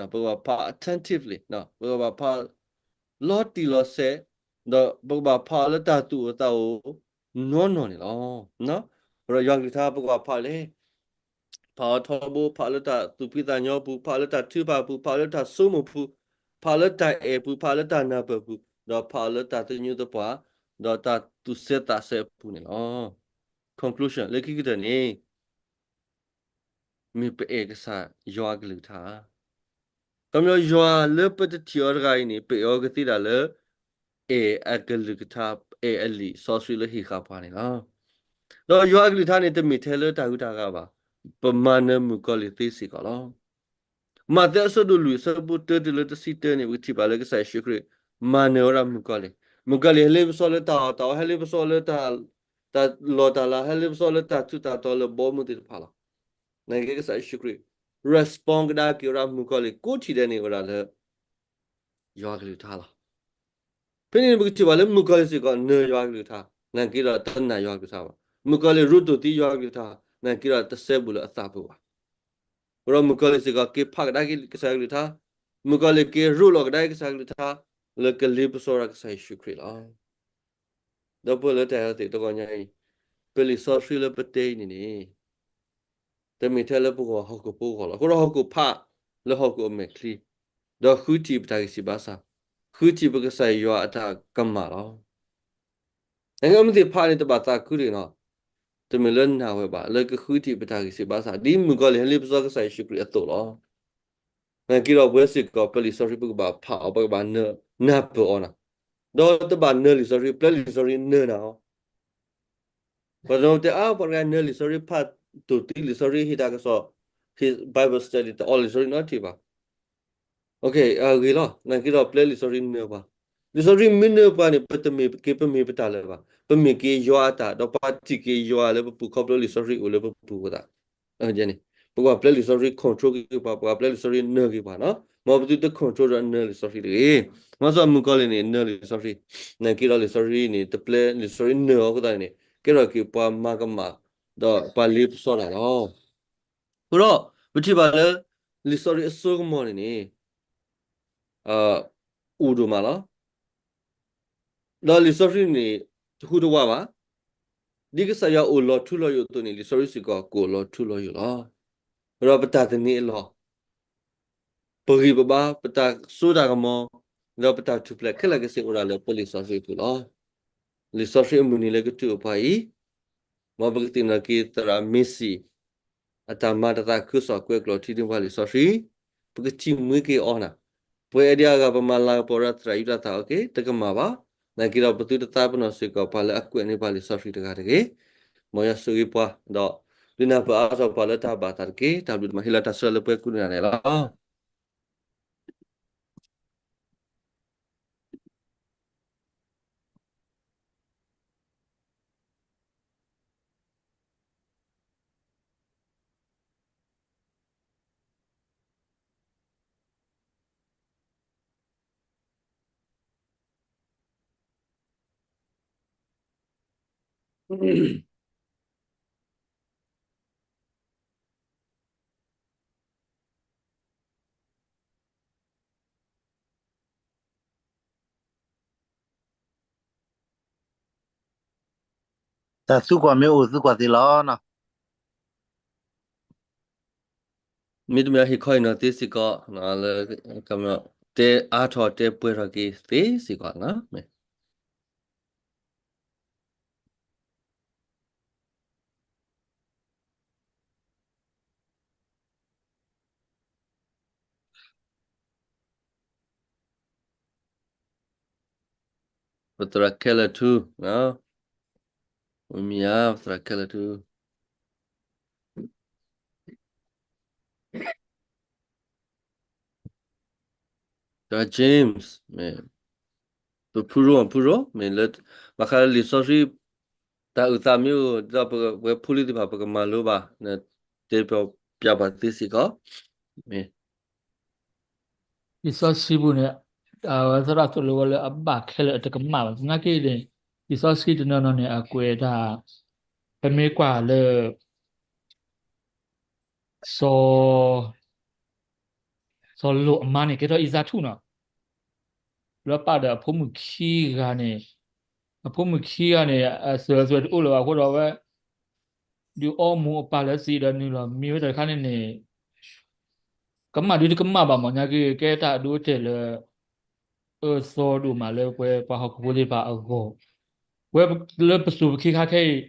ၤ, ပကဘၣ်ဖး attentively ပကဘၣ်ဖး လီၤတံၢ်လီၤဆဲး, ဒီးပကဘၣ်ဖးအီၤလၢတၢ်သူၣ်အိၣ်သးအိၣ်နီၢ်နီၢ်န့ၣ်လီၤ. ဒီးယွၤကလုၢ်ကထါ ပကဘၣ်ဖးလဲၣ် ဖးအီၤထီဘိ, ဖးလၢတၢ်သူၣ်ဖှံသးညီပူၤ, ဖးလၢတၢ်ထုကဖၣ်ပူၤ, ဖးလၢတၢ်ဆိကမိၣ်ပူၤ, ဖးလၢတၢ်အဲၣ်ပူၤ, ဖးလၢတၢ်နၢ်ပၢၢ်ပူၤ, ဒီးဖးလၢတၢ်သညူးသပှၢ်, ဒီးတၢ်သူၣ်ဆၢသးဆၢအပူၤန့ၣ်လီၤ. Conclusion လၢခံကတၢၢ်န့ၣ် မ့ၢ်ပအဲၣ်ကစၢ်ယွၤအကလုၢ်ကထါ ခီပညီယွၤလၢပတထံၣ်အီၤတဂၤအံၤန့ၣ် ပအဲၣ်အီၤကသ့ဒၣ်လၢ အဲၣ်အကလုၢ်ကထါ, အဲၣ်အလံာ်စီဆှံလၢဟ့ၣ်ဃာ်ပှၤန့ၣ်လီၤ. ဒီးယွၤအကလုၢ်ကထါန့ၣ် တမ့ၢ်ထဲလၢတၢ်ဂုၤတၢ်ဂၤဘၣ်, ပမၤနၢၤမုၣ်ကီၤလံၢ်သ့စ့ၢ်ကီးလီၤ. မးသဲအဆၢဒိၣ်လွံၢ် အဆၢဖိတၢတုၤလၢတဆံတၢန့ၣ် ပကထံၣ်ဘၣ်လၢကစၢ်ယ့ၣ်ၡူးခရံာ် မၤနၢၤဝဲဒၣ်မုၣ်ကီၤလံၢ်, မုၣ်ကီၤလံၢ်ဟဲလ့ပစီလၢတၢ်အီၣ်တၢ်အီ, ဟဲလ့ပစီလၢတၢ်လီၢ်တၢ်လၤ, ဟဲလ့ပစီလၢတၢ်ထူးတၢ်တီၤလၢဘီမုၢ်သ့ၣ်တဖၣ်လီၤ. နာ်က့ကစၢ်ယ့ၣ်ၡူးခရံာ် respond ကဒါက့ၤဝဲဒၣ်မုၣ်ကီၤလံၢ် ကိးထံၣ်ဒဲးန့ၣ်ဝဲဒၣ်လၢ ယွၤကလုၢ်ကထါလီၤ. ဖဲန့ၣ်ပကထံၣ်ဘၣ်လၢမုၣ်ကီၤလံၢ်စ့ၢ်ကီး နၢၤယွၤကလုၢ်ကထါ, နာ်က့ဒီးတနာ်ယွၤကလုၢ်ကထါဘၣ်. မုၣ်ကီၤလံၢ်ရူးတိၢ်သံယွၤကလုၢ်ကထါ, နာ်က့ဒီးတစဲဘူးလၢအသးပူၤဘၣ်. အဃိဒီးမုၣ်ကီၤလံၢ်စ့ၢ်ကီး က့ၤဖးကဒါက့ၤကစၢ်ကလုၢ်ကထါ, မုၣ်ကီၤလံၢ်က့ၤရူးလီၤကဒါက့ၤကစၢ်ကလုၢ်ကထါ လၢကလ့ပစီဒၣ်ကစၢ်ယ့ၣ်ၡူးခရံာ်လီၤ. ဒီပုၢ်ဝဲၢ်လၢတၢ်အဲၣ်သ့ၣ်တဂီၤညါအံၤ, ပလံာ်စီဆှံလၢပတဲအံၤန့ၣ်န့ၣ် တမ့ၢ်ထဲလၢပဂီၢ်ဟီၣ်ခိၣ်ဖိအဂီၢ်လီၤ. အဃိဒီးဟီၣ်ခိၣ်ဖးလၢဟီၣ်ခိၣ်အမဲာ်ချံ, ဒီးဃုထံၣ်ပတၢ်ဂံၢ်စၢ်ဘါစၢ်, ဃုထံၣ်ပကစၢ်ယွၤအတၢ်ကမၣ်လီၤ. နမ့ၢ်သ့ၣ်ဖးန့ၣ် တဘၣ်သးခုတဂ့ၤနီၤ, တမ့ၢ်လၢနာ်ဝဲဘၣ်, လၢကဃုထံၣ်ပတၢ်ဂံၢ်စၢ်ဘါစၢ် ဒ်မုၣ်ကီၤလံၢ်ဟဲလ့ပစီကစၢ်ယ့ၣ်ၡူးခရံာ်အသိးလီၤ. နာ်က့ဒီးပဝဲစ့ၢ်ကီး ပလံာ်စီဆှံပကဘၣ်ဖးအီၤ, ပကဘၣ်နၢ်ပၢၢ်အီၤနၤ, ဒီးတဘၣ်နၢၤလံာ်စီဆှံ, ပျဲလံာ်စီဆှံနၢၤနၤအီၤ. ပှၤတနီၤတဲ အါ ပှၤတဂၤနၢၤလံာ်စီဆှံ ဖးတိၢ်သံလံာ်စီဆှံ ဟ့ၣ်တၢ်ကစီၣ်, ဟ့ၣ် Bible study တအီလံာ်စီဆှံနီတထံၣ်ဘၣ်. အဂ့ၤလီၤ, နာ်က့ဒီးပျဲလံာ်စီဆှံနၢၤပှၤ, လံာ်စီဆှံမ့ၢ်နၢၤပှၤန့ၣ် ပတမ့ၢ်က့ၤပမ့ၢ်ပတၢ်လၢၤဘၣ်, ပမ့ၢ်က့ၤယွၤအတၢ်, ဒီးပှၤထံၣ်က့ၤယွၤလၢပပူၤ ခီဖျိလံာ်စီဆှံအိၣ်လၢပပူၤအဃိသတး ပကဘၣ်ပျဲလံာ်စီဆှံ control က့ၤပှၤ, ပကဘၣ်ပျဲလံာ်စီဆှံနၢၤက့ၤပှၤနီၤ. မ်ပသုတ control ဒီးနၢၤလံာ်စီဆှံတဂ့ၤ. မၤစၢၤမုၣ်ကီၤလံၢ်န့ၣ် နၢၤလံာ်စီဆှံ, နာ်က့ဒီးလံာ်စီဆှံန့ၣ် တပျဲလံာ်စီဆှံနၢၤအီၤအဃိသတးန့ၣ် ကဲထီၣ်က့ၤပှၤမၤကမၣ်, ဒီးပှၤလ့ပစီတၢ်လီၤ. အဃိဒီး ပထံၣ်ဘၣ်လၢ လံာ်စီဆှံအစိကမီၤန့ၣ်န့ၣ် အိၣ်ဒိၣ်မးလီၤ. ဒီးလံာ်စီဆှံန့ၣ် တဟူးတဝးဘၣ်. ဒ်ကစၢ်ယွၤအိၣ်လီၤထူလီၤယိာ်အသိးန့ၣ် လံာ်စီဆှံစ့ၢ်ကီးကအိၣ်လီၤထူလီၤယိာ်လီၤ. ဒီးပတၢ်သန့ၤအလီၢ်, ပဂံၢ်ပဘါ, ပတၢ်စိတၢ်ကမီၤ, ဒီးပတၢ်ထူၣ်ဖျဲးခဲလၢာ်ခဲဆ့အိၣ်ဒၣ်လၢပလံာ်စီဆှံအပူၤလီၤ. လံာ်စီဆှံအမုၢ်နံၤလၢကတုၤအိၣ်ပှၤအံၤ, မ်ပကသ့ၣ်နီၣ်က့ၤသရၣ်မ့ၢ်စံၣ် အတၢ်မၤတသးခုကစီၣ်ကွဲးကျိာ်ထံဒုးပှၤလံာ်စီဆှံ, ပကထံၣ်မှံက့ၤအီၤနၤ. ပှၤအဲၣ်ဒံးအဂၤ ပမၤလၤကပီၤဒၣ်သရၣ်ယူဒၤသၣ်အီၤက့ၤ တကမၣ်ဘၣ်. နာ်က့ဒီးပသုတသးပ့ၤနီၣ်စ့ၢ်ကီးပှၤလၢအကွဲးန့ၢ်ပှၤလံာ်စီဆှံတဂၤတဂ့ၤ. မ်ယွၤဆိၣ်ဂ့ၤပှၤ, ဒီးဒုးနၢ်ပၢၢ်အါထီၣ်ပှၤလၢတၢ်ဘၣ်သးတက့ၢ်. တၢ်ဘျုးဒိၣ်မး ဟ့ၣ်လီၤတၢ်ဆၢလၢပှဲၤကူနၤန့ၣ်လီၤ. တၢ်သံကွၢ်မ့ၢ်အိၣ် သံကွၢ်သ့လီၤနီၤ. မ့တမ့ၢ်ဟ့ၣ်ခီအံၤနီၤသ့စ့ၢ်ကီး, လၢ တဲအါထီၣ်တဲပှဲၤထီၣ်က့ၤသ့စ့ၢ်ကီးနီၤ. ပသရၣ်ခဲလၢာ်ထူ, ဝံမံၤဧါ, ပသရၣ်ခဲလၢာ်ထူ, သရၣ် James, မ့ၢ်, ပဖုရိ ဖုရိ မ့ၢ်လၢ ဘၣ်ဃးလၢလံာ်စီဆှံ တၢ်အုၣ်သးမ့ၢ်အိၣ် ဒီးပဝဲဖိလံၤသ့ၣ်တဖၣ် ပကမၤလိဘၣ်, နတဲပျးပှၤသ့စ့ၢ်ကီး, မ့ၢ် လံာ်စီဆှံပူၤန့ၣ် အဝဲသရၣ်သိၣ်လိဝဲလၢအဘၣ်ခဲလၢာ်အတကမၣ်ဘၣ်. သနာ်က့န့ၣ် လံာ်စီဆှံတနီၤနီၤန့ၣ် အကွဲးတၢ် ပမ့ၢ်ကွၢ်လၢ စီၤ စီၤလိာ်အမါန့ၣ် ကဲထီၣ်အံသၣ်ထူၣ်နီၤ. လၢပၢ်ဒီးအဖိမုၣ်ခံဂၤန့ၣ်, အဖိမုၣ်ခံဂၤန့ၣ် အစၢၤအသွဲၣ်တအိၣ်လၢၤဘၣ်အဃိဒီးဝဲ ဒုးအီမူးအပၢ်လၢသံဒီးနုာ်လီၤမံဝဲတၢ်တခါန့ၣ်န့ၣ် ကမၣ်ဒုတကမၣ်ဘၣ်မ့ၢ်ညါက့ ကဲတၢ်အဒိအတဲာ်လၢ အၢသီဒိၣ်မးလၢပှၤဟီၣ်ခိၣ်ဖိသ့ၣ်တဖၣ်အဂီၢ်, ဝဲလၢပစိၤပခံခါခဲအံၤ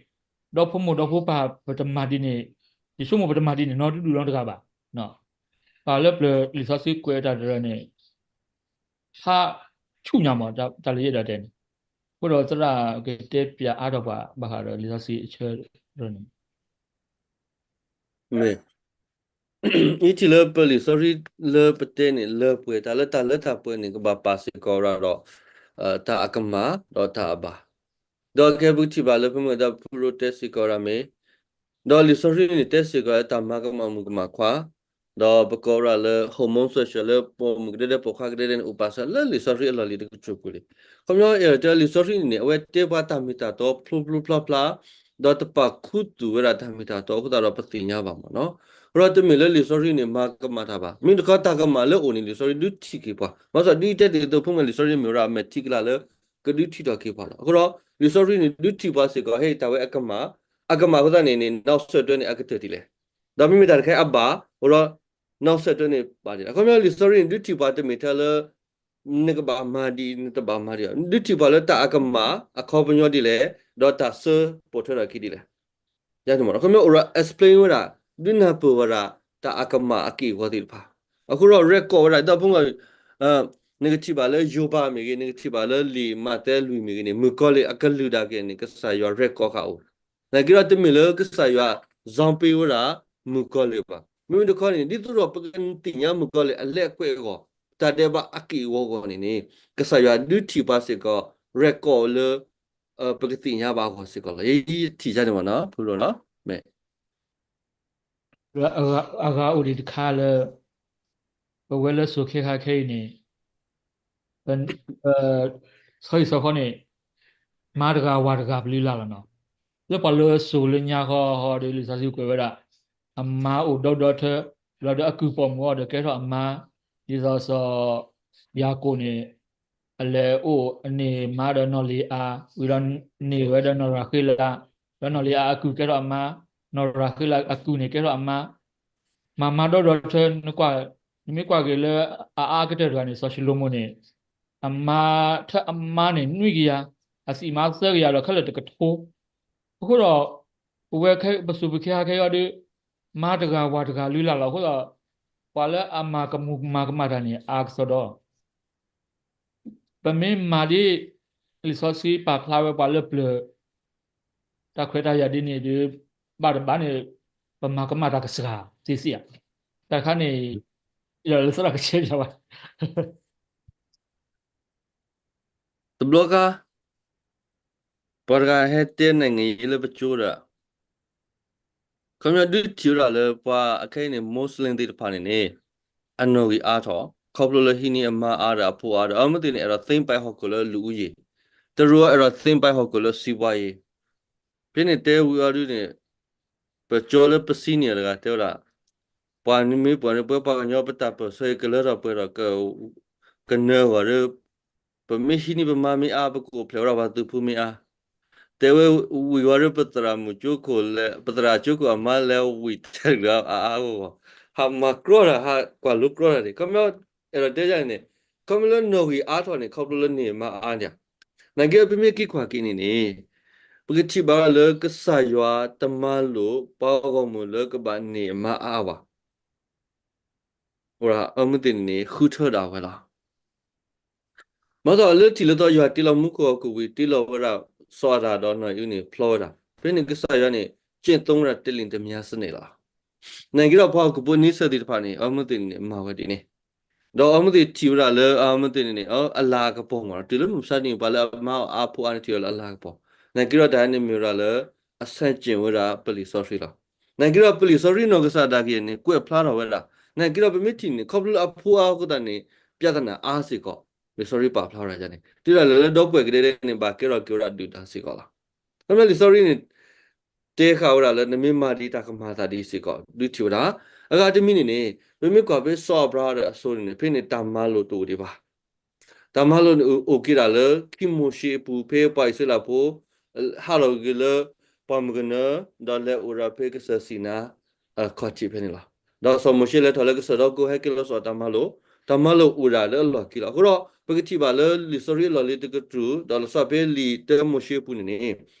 ဒီဖိမိၢ်ဒီဖိပၢ်ပတမၤဒ်န့ၣ်, ယဆိကမိၣ်ပတမၤဒ်န့ၣ် နီတဒူၣ်နီတဂၤဘၣ်. ပှၤလၢပျၢၤလံာ်စီဆှံကွဲးတၢ်တရၢန့ၣ် ဟးဆူၣ်ညါမး တၢ်လၢယအဲၣ်ဒိးတဲန့ၣ်, အဃိဒီးသရၣ်ကတဲပျးအါထီၣ်ပှၤဘၣ်ဃးဒီးလံာ်စီဆှံအဆၢန့ၣ် မ့ၢ် ယထံၣ်လၢပလံာ်စီဆှံလၢပတဲန့ၣ် လၢပှဲၤတၢ်လၢတၢ်လၢတၢ်ပှဲၤန့ၣ် ကဘၣ်ပာ်စ့ၢ်ကီးဝဲဒၣ်ဒီး တၢ်အကမၣ်ဒီးတၢ်အဘၣ်, ဒီးကဲပကထံၣ်ဘၣ်လၢဖဲမ့ၢ်ဒီးဖုရိတဲစ့ၢ်ကီးဝဲဒၣ်မ့ၢ် ဒီးလံာ်စီဆှံန့ၣ်တဲစ့ၢ်ကီးလၢတၢ်မၤကမၣ်မုၣ်ကမၣ်ခွါ, ဒီးပကိးဝဲဒၣ်လၢ homosexual လၢပိာ်မုၣ်ကဒဲဒဲပိာ်ခွါကဒဲဒဲန့ၣ် အိၣ်ပာ်စၢၤလၢလံာ်စီဆှံအလီၢ်လံၤတကတြူၢ်ပူၤလံ. ခီပညီအဲၣ်ဒိးတဲလံာ်စီဆှံန့ၣ်န့ၣ် အဝဲတဲပှၤတၢ်မ့ၢ်တၢ်တီဖျိဖျိဖျါဖျါ, ဒီးတပာ်ခူသူၣ်ဝဲဒၣ်တၢ်မ့ၢ်တၢ်တီအဃိသတးဒီးပသ့ၣ်ညါဘၣ်မ့ၢ်နီၤ. အဃိဒီးတမ့ၢ်လၢလံာ်စီဆှံန့ၣ် မၤကမၣ်တၢ်ဘၣ်. မ့ၢ်တခီတၢ်ကမၣ်လၢအိၣ်န့ၣ် လံာ်စီဆှံဒုးထံၣ်က့ၤပှၤ. ဘၣ်ဆၣ်ဒ်တဲတ့ၢ်အသိး ဖိမုၣ်လံာ်စီဆှံမ့ၢ်ဝဲဒၣ်အမဲာ်ထံကလၢ်လၢ ကဒုးထံၣ်ထီၣ်က့ၤပှၤလီၤ. အဃိဒီး လံာ်စီဆှံန့ၣ် ဒုးထံၣ်ပှၤစ့ၢ်ကီး ဟဲတၢ်ဝဲအကမၣ်, အကမၣ်အဃိသတးန့ၣ်န့ၣ် နောက်ဆက်တွဲန့ၣ် အကတၢၢ်ဒ်လဲၣ်. ဒီးမ့မ့ၢ်တၢ်တခါအဘၣ်, အဃိဒီး နောက်ဆက်တွဲန့ၣ် ဘၣ်ဒ်လဲၣ်. အခီပညီလံာ်စီဆှံန့ၣ် ဒုးထံၣ်ပှၤတမ့ၢ်ထဲလၢ နကဘၣ်မၤဒ် နတဘၣ်မၤဒ်အီၤ, ဒုးထံၣ်ပှၤလၢတၢ်အကမၣ်အခီပညီဒ်လဲၣ်, ဒီးတၢ်ဆၢပိာ်ထွဲထီၣ်အခံဒ်လဲၣ်. ယၤန့ၣ်မ့ၢ်နီၤ, အခီပညီအိၣ်ဒီး explain ဝဲဒၣ်, ဒုးနၢ်ပၢၢ်ဝဲဒၣ် တၢ်အကမၣ်အက့ၢ်အဂီၤသ့ၣ်တဖၣ်. အဃိဒီး record ဝဲဒၣ် ဒီးဖိမုၣ် နကထံၣ်ဘၣ်လၢယိၤဘးမ့ၢ်ဂ့ၤ, နကထံၣ်ဘၣ်လၢလံာ်မးသဲလွံၢ်မ့ၢ်ဂ့ၤန့ၣ် မုၣ်ကီၤလံၢ်အကလုၢ်ဒၣ်က့ၤန့ၣ် ကစၢ်ယွၤ record ဃာ်အိၣ်. နာ်က့ဒီးတမ့ၢ်လၢကစၢ်ယွၤ ဇီပ့ဝဲဒၣ် မုၣ်ကီၤလံၢ်ဘၣ်. မ့မ့ၢ်တခီန့ၣ် ဒ်သိးဒီး ပကသ့ၣ်ညါမုၣ်ကီၤလံၢ်အလဲၤအကွဲးအဂီၢ်, တၢ်ဒဲးဘးအက့ၢ်အဂီၤအဂီၢ်န့ၣ်န့ၣ် ကစၢ်ယွၤဒုးထံၣ်ပှၤစ့ၢ်ကီး record လၢ ပကသ့ၣ်ညါဘၣ်အဂီၢ်စ့ၢ်ကီးလီၤ. ယထံၣ်ယၤန့ၣ်မ့ၢ်နီၤ, ဖုရိနီၤ, မ့ၢ် အဂၤအိၣ်ဒံးတခါလၢ ပဝဲလၢစိၤခဲခါခဲအံၤန့ၣ် ဆီဟံၣ်ဆီဃီန့ၣ် မါတဂၤဝၤတဂၤပလုၢ်လၢ်လီၤနီၤ. လၢပှၤလၢစိၤလၢညါဃီဃီဒီး လံာ်စီဆှံကွဲးဝဲဒၣ် အမါအိၣ်ဒီဒီထၢ လီၤဒီးအကုၢ်ပိာ်မုၣ်အီၤဒီးကဲထီၣ်အမါ, ဒ်သိးစီၤယၤကိာ်န့ၣ် အလဲၤအိၣ်န့ၢ်မါဒီးနီၢ်လံၤအၤ, ဝံၤဒီးန့ၢ်ဝဲဒီးနီၢ်ရၤဃ့လး, ဒီးနီၢ်လံၤအၤအကုၢ်ကဲထီၣ်အမါ, နီၢ်ရၤဃ့လးအကုၢ်န့ၣ်ကဲထီၣ်အမါ, မၤမါဒီဒီထၢ နကွၢ်, နမ့ၢ်ကွၢ်က့ၤလၢအအါကတၢၢ်တဂၤန့ၣ် စီၤၡလိၤမိၣ်န့ၣ် အမါ, ထၢအမါန့ၣ် နွံကယၤ, အသံၣ်မါသၢကယၤဒီးခဲလၢာ်တကထိ. အဃိဒီး ပဝဲပစိၤပခံခါခဲအံၤဒီး မါတဂၤဝၤတဂၤလုၢ်လၢ်လီၤ. အဃိဒီး ပှၤလၢအမၤကမူၣ်မၤကမၣ်တၢ်န့ၣ် အါကစီဒီး ပမ့ၢ်မၤဒ် လံာ်စီဆှံပာ်ဖျါဝဲပှၤလၢပျၢၤ တၢ်ခွဲးတၢ်ယာ်ဒ်န့ၣ်ဒီး ဘၣ်တဘၣ်န့ၣ် ပမၤကမၣ်တၢ်ကစှၤသ့သ့ဧါ. တၢ်တခါန့ၣ် ယလၢသရၣ်ကဆဲးယၤဘၣ် တဘျီခါ ပှၤတဂၤဟဲတဲနံၣ်ဂ့ၤလၢပကၠိဒီး ခီပညီဒုးထံၣ်ဝဲဒၣ်လၢပှၤအခဲအံၤန့ၣ် Muslim သ့ၣ်တဖၣ်န့ၣ်န့ၣ် အနီၣ်ဂံၢ်အါထီၣ် ခီဖျိလၢဟံးန့ၢ်အမါအါဒီးအဖိအါဒီး အမ့ၢ်သ့ၣ်န့ၣ် အဲၣ်ဒိးသ့ပာ်ဟီၣ်ခိၣ်လၢလူဦးရေ, တရူးအဲၣ်ဒိးသ့ပာ်ဟီၣ်ခိၣ်လၢ စီးပွားရေး ဖဲန့ၣ်တဲဝံၤအီၤဒုန့ၣ် ပကၠီလၢပ senior တဂၤတဲဝဲဒၣ်, ပှၤနမ့ၢ်ပှၤန့ၣ် ပဝဲပှၤကညီပတၢ်ပၢၢ်ဆၢအံၤကလၢထီၣ်ပှဲၤထီၣ် ကနၢၤဂီၤဒီး ပမ့ၢ်ဟံးန့ၢ်ပမါမ့ၢ်အါ ပကအိၣ်ဖျဲၣ်ဝဲဒၣ်ပှၤသုးဖိမ့ၢ်အါ, တဲဝဲဝံၤဝံၤဒီး ပသရၣ်မုၣ်ကၠိခိၣ်လဲၣ် ပသရၣ်ကၠိခိၣ်အမါလဲၤဝံၤတဲာ်လၢအအါအါဂီၢ်ဂီၢ်, ဟးမၤကြီတၢ် ဟးကွၢ်လိကြီတၢ်န့ၣ် ခီပညီ အဲၣ်ဒိးတဲယၤန့ၣ်န့ၣ် ခီပညီလၢနီၣ်ဂံၢ်အါထီၣ်န့ၣ် ခီဖျိလၢန့ၢ်မါအါန့ၣ်ဧါ. နာ်က့ပမ့ၢ်က့ၤကွၢ်က့ၤန့ၣ်န့ၣ် ပကထံၣ်ဘၣ်လၢကစၢ်ယွၤတမၤလိာ်ပှၤဂီၢ်မုၢ်လၢကဘၣ်န့ၢ်မါအါဘၣ်. အမ့ၢ်သ့ၣ်န့ၣ်န့ၣ် ဃုထၢဒၣ်ဝဲလီၤ. ဘၣ်ဆၣ်လၢထံးလၢသီယွၤတ့လီၤမူခိၣ်ဟီၣ်ခိၣ်ဝံၤ တ့လီၤဝဲဒၣ်စီၤအၤဒၣ်ဒီးနီၢ်အံၣ်န့ၣ် ဖျီဝဲဒၣ်. ဖဲန့ၣ်ကစၢ်ယွၤန့ၣ် ကျင့်သုံးဝဲဒၣ်တလ့ၣ်တမၠါစနစ်လီၤ. နာ်က့ဒီးပှၤဟီၣ်ခိၣ်ဖိန့ဆၢၣ်သ့ၣ်တဖၣ်န့ၣ် အီမုၢ်သ့ၣ်န့ၣ် မၤဝဲဒ်န့ၣ်, ဒီးအီမုၢ်သ့ၣ်ထံၣ်ဝဲဒၣ်လၢအီမုၢ်သ့ၣ်န့ၣ်န့ၣ် အလၤကပီၤမး တုၤလၢမုၢ်မဆါတနံၤ ပှၤလၢအမါအီၤအါဖိအါန့ၣ်ထံၣ်ဝဲလၢအလၤကပီၤ, နာ်က့ဒီးတၢ်န့ၣ်မ့ၢ်ဝဲဒၣ်လၢ အဆဲးက့ၣ်ဝဲဒၣ်ပလံာ်စီဆှံလီၤ. နာ်က့ဒီးပလံာ်စီဆှံနီၢ်ကစၢ်ဒၣ်က့ၤန့ၣ် ကွဲးဖျါထီၣ်ဝဲဒၣ်, နာ်က့ဒီးပမ့ၢ်ထံၣ်န့ၣ် ခီဖျိလၢအဖိအါအဃိသတးန့ၣ် ပြဿနာအါစ့ၢ်ကီး, လံာ်စီဆှံပာ်ဖျါဝဲဒၣ်န့ၣ် တုၤဒၣ်လဲာ်လၢဒီပုၢ်ဝဲၢ်ကဒဲဒဲန့ၣ် ဘၣ်ကဲထီၣ်က့ၤဝဲဒၣ်ဒုၣ်ဒါစ့ၢ်ကီးလီၤ. ခီဖျိလံာ်စီဆှံန့ၣ် တဲဃာ်ဝဲဒၣ်လၢနမ့ၢ်မၤဒ်တၢ်ကမၤသးဒ်စ့ၢ်ကီး ဒုးထံၣ်ဝဲဒၣ်, အဂၤတမံၤန့ၣ်န့ၣ် ပမ့ၢ်ကွၢ်ဖဲစီၤအၤဘြၤဟၣ်ဒီးအစိၤန့ၣ်န့ၣ် ဖဲန့ၣ်တၢ်မၤလိာ်တအိၣ်ဒံးဘၣ်. တၢ်မၤလိာ်န့ၣ်အိၣ်က့ၤဒၣ်လၢခံမိၤၡ့အပူၤ ဖဲပှၤအံၣ်စရ့လးဖိ ဟးထီၣ်က့ၤလၢပှၢ်မုၢ်ကနၢ ဒီးလဲၤအိၣ်ဒၣ်ဖဲကစၢၢ်စံနါအခီၣ်ထံးဖဲန့ၣ်လီၤ. ဒီးစီၤမိၤၡ့လဲၤထီၣ်လၢကစၢၢ်ဒီကိ ဟဲက့ၤလီၤစ့ၢ်ကီးတၢ်မၤလိာ်, တၢ်မၤလိာ်အိၣ်ဒၣ်လၢအလီၢ်ခံလီၤ. အဃိဒီး ပကထံၣ်ဘၣ်လၢလံာ်စီဆှံအလီၢ်လံၤတကတြူၢ် ဒီးလီၤဆီဖဲလံာ်တၢမိၤၡ့အပူၤန့ၣ်န့ၣ်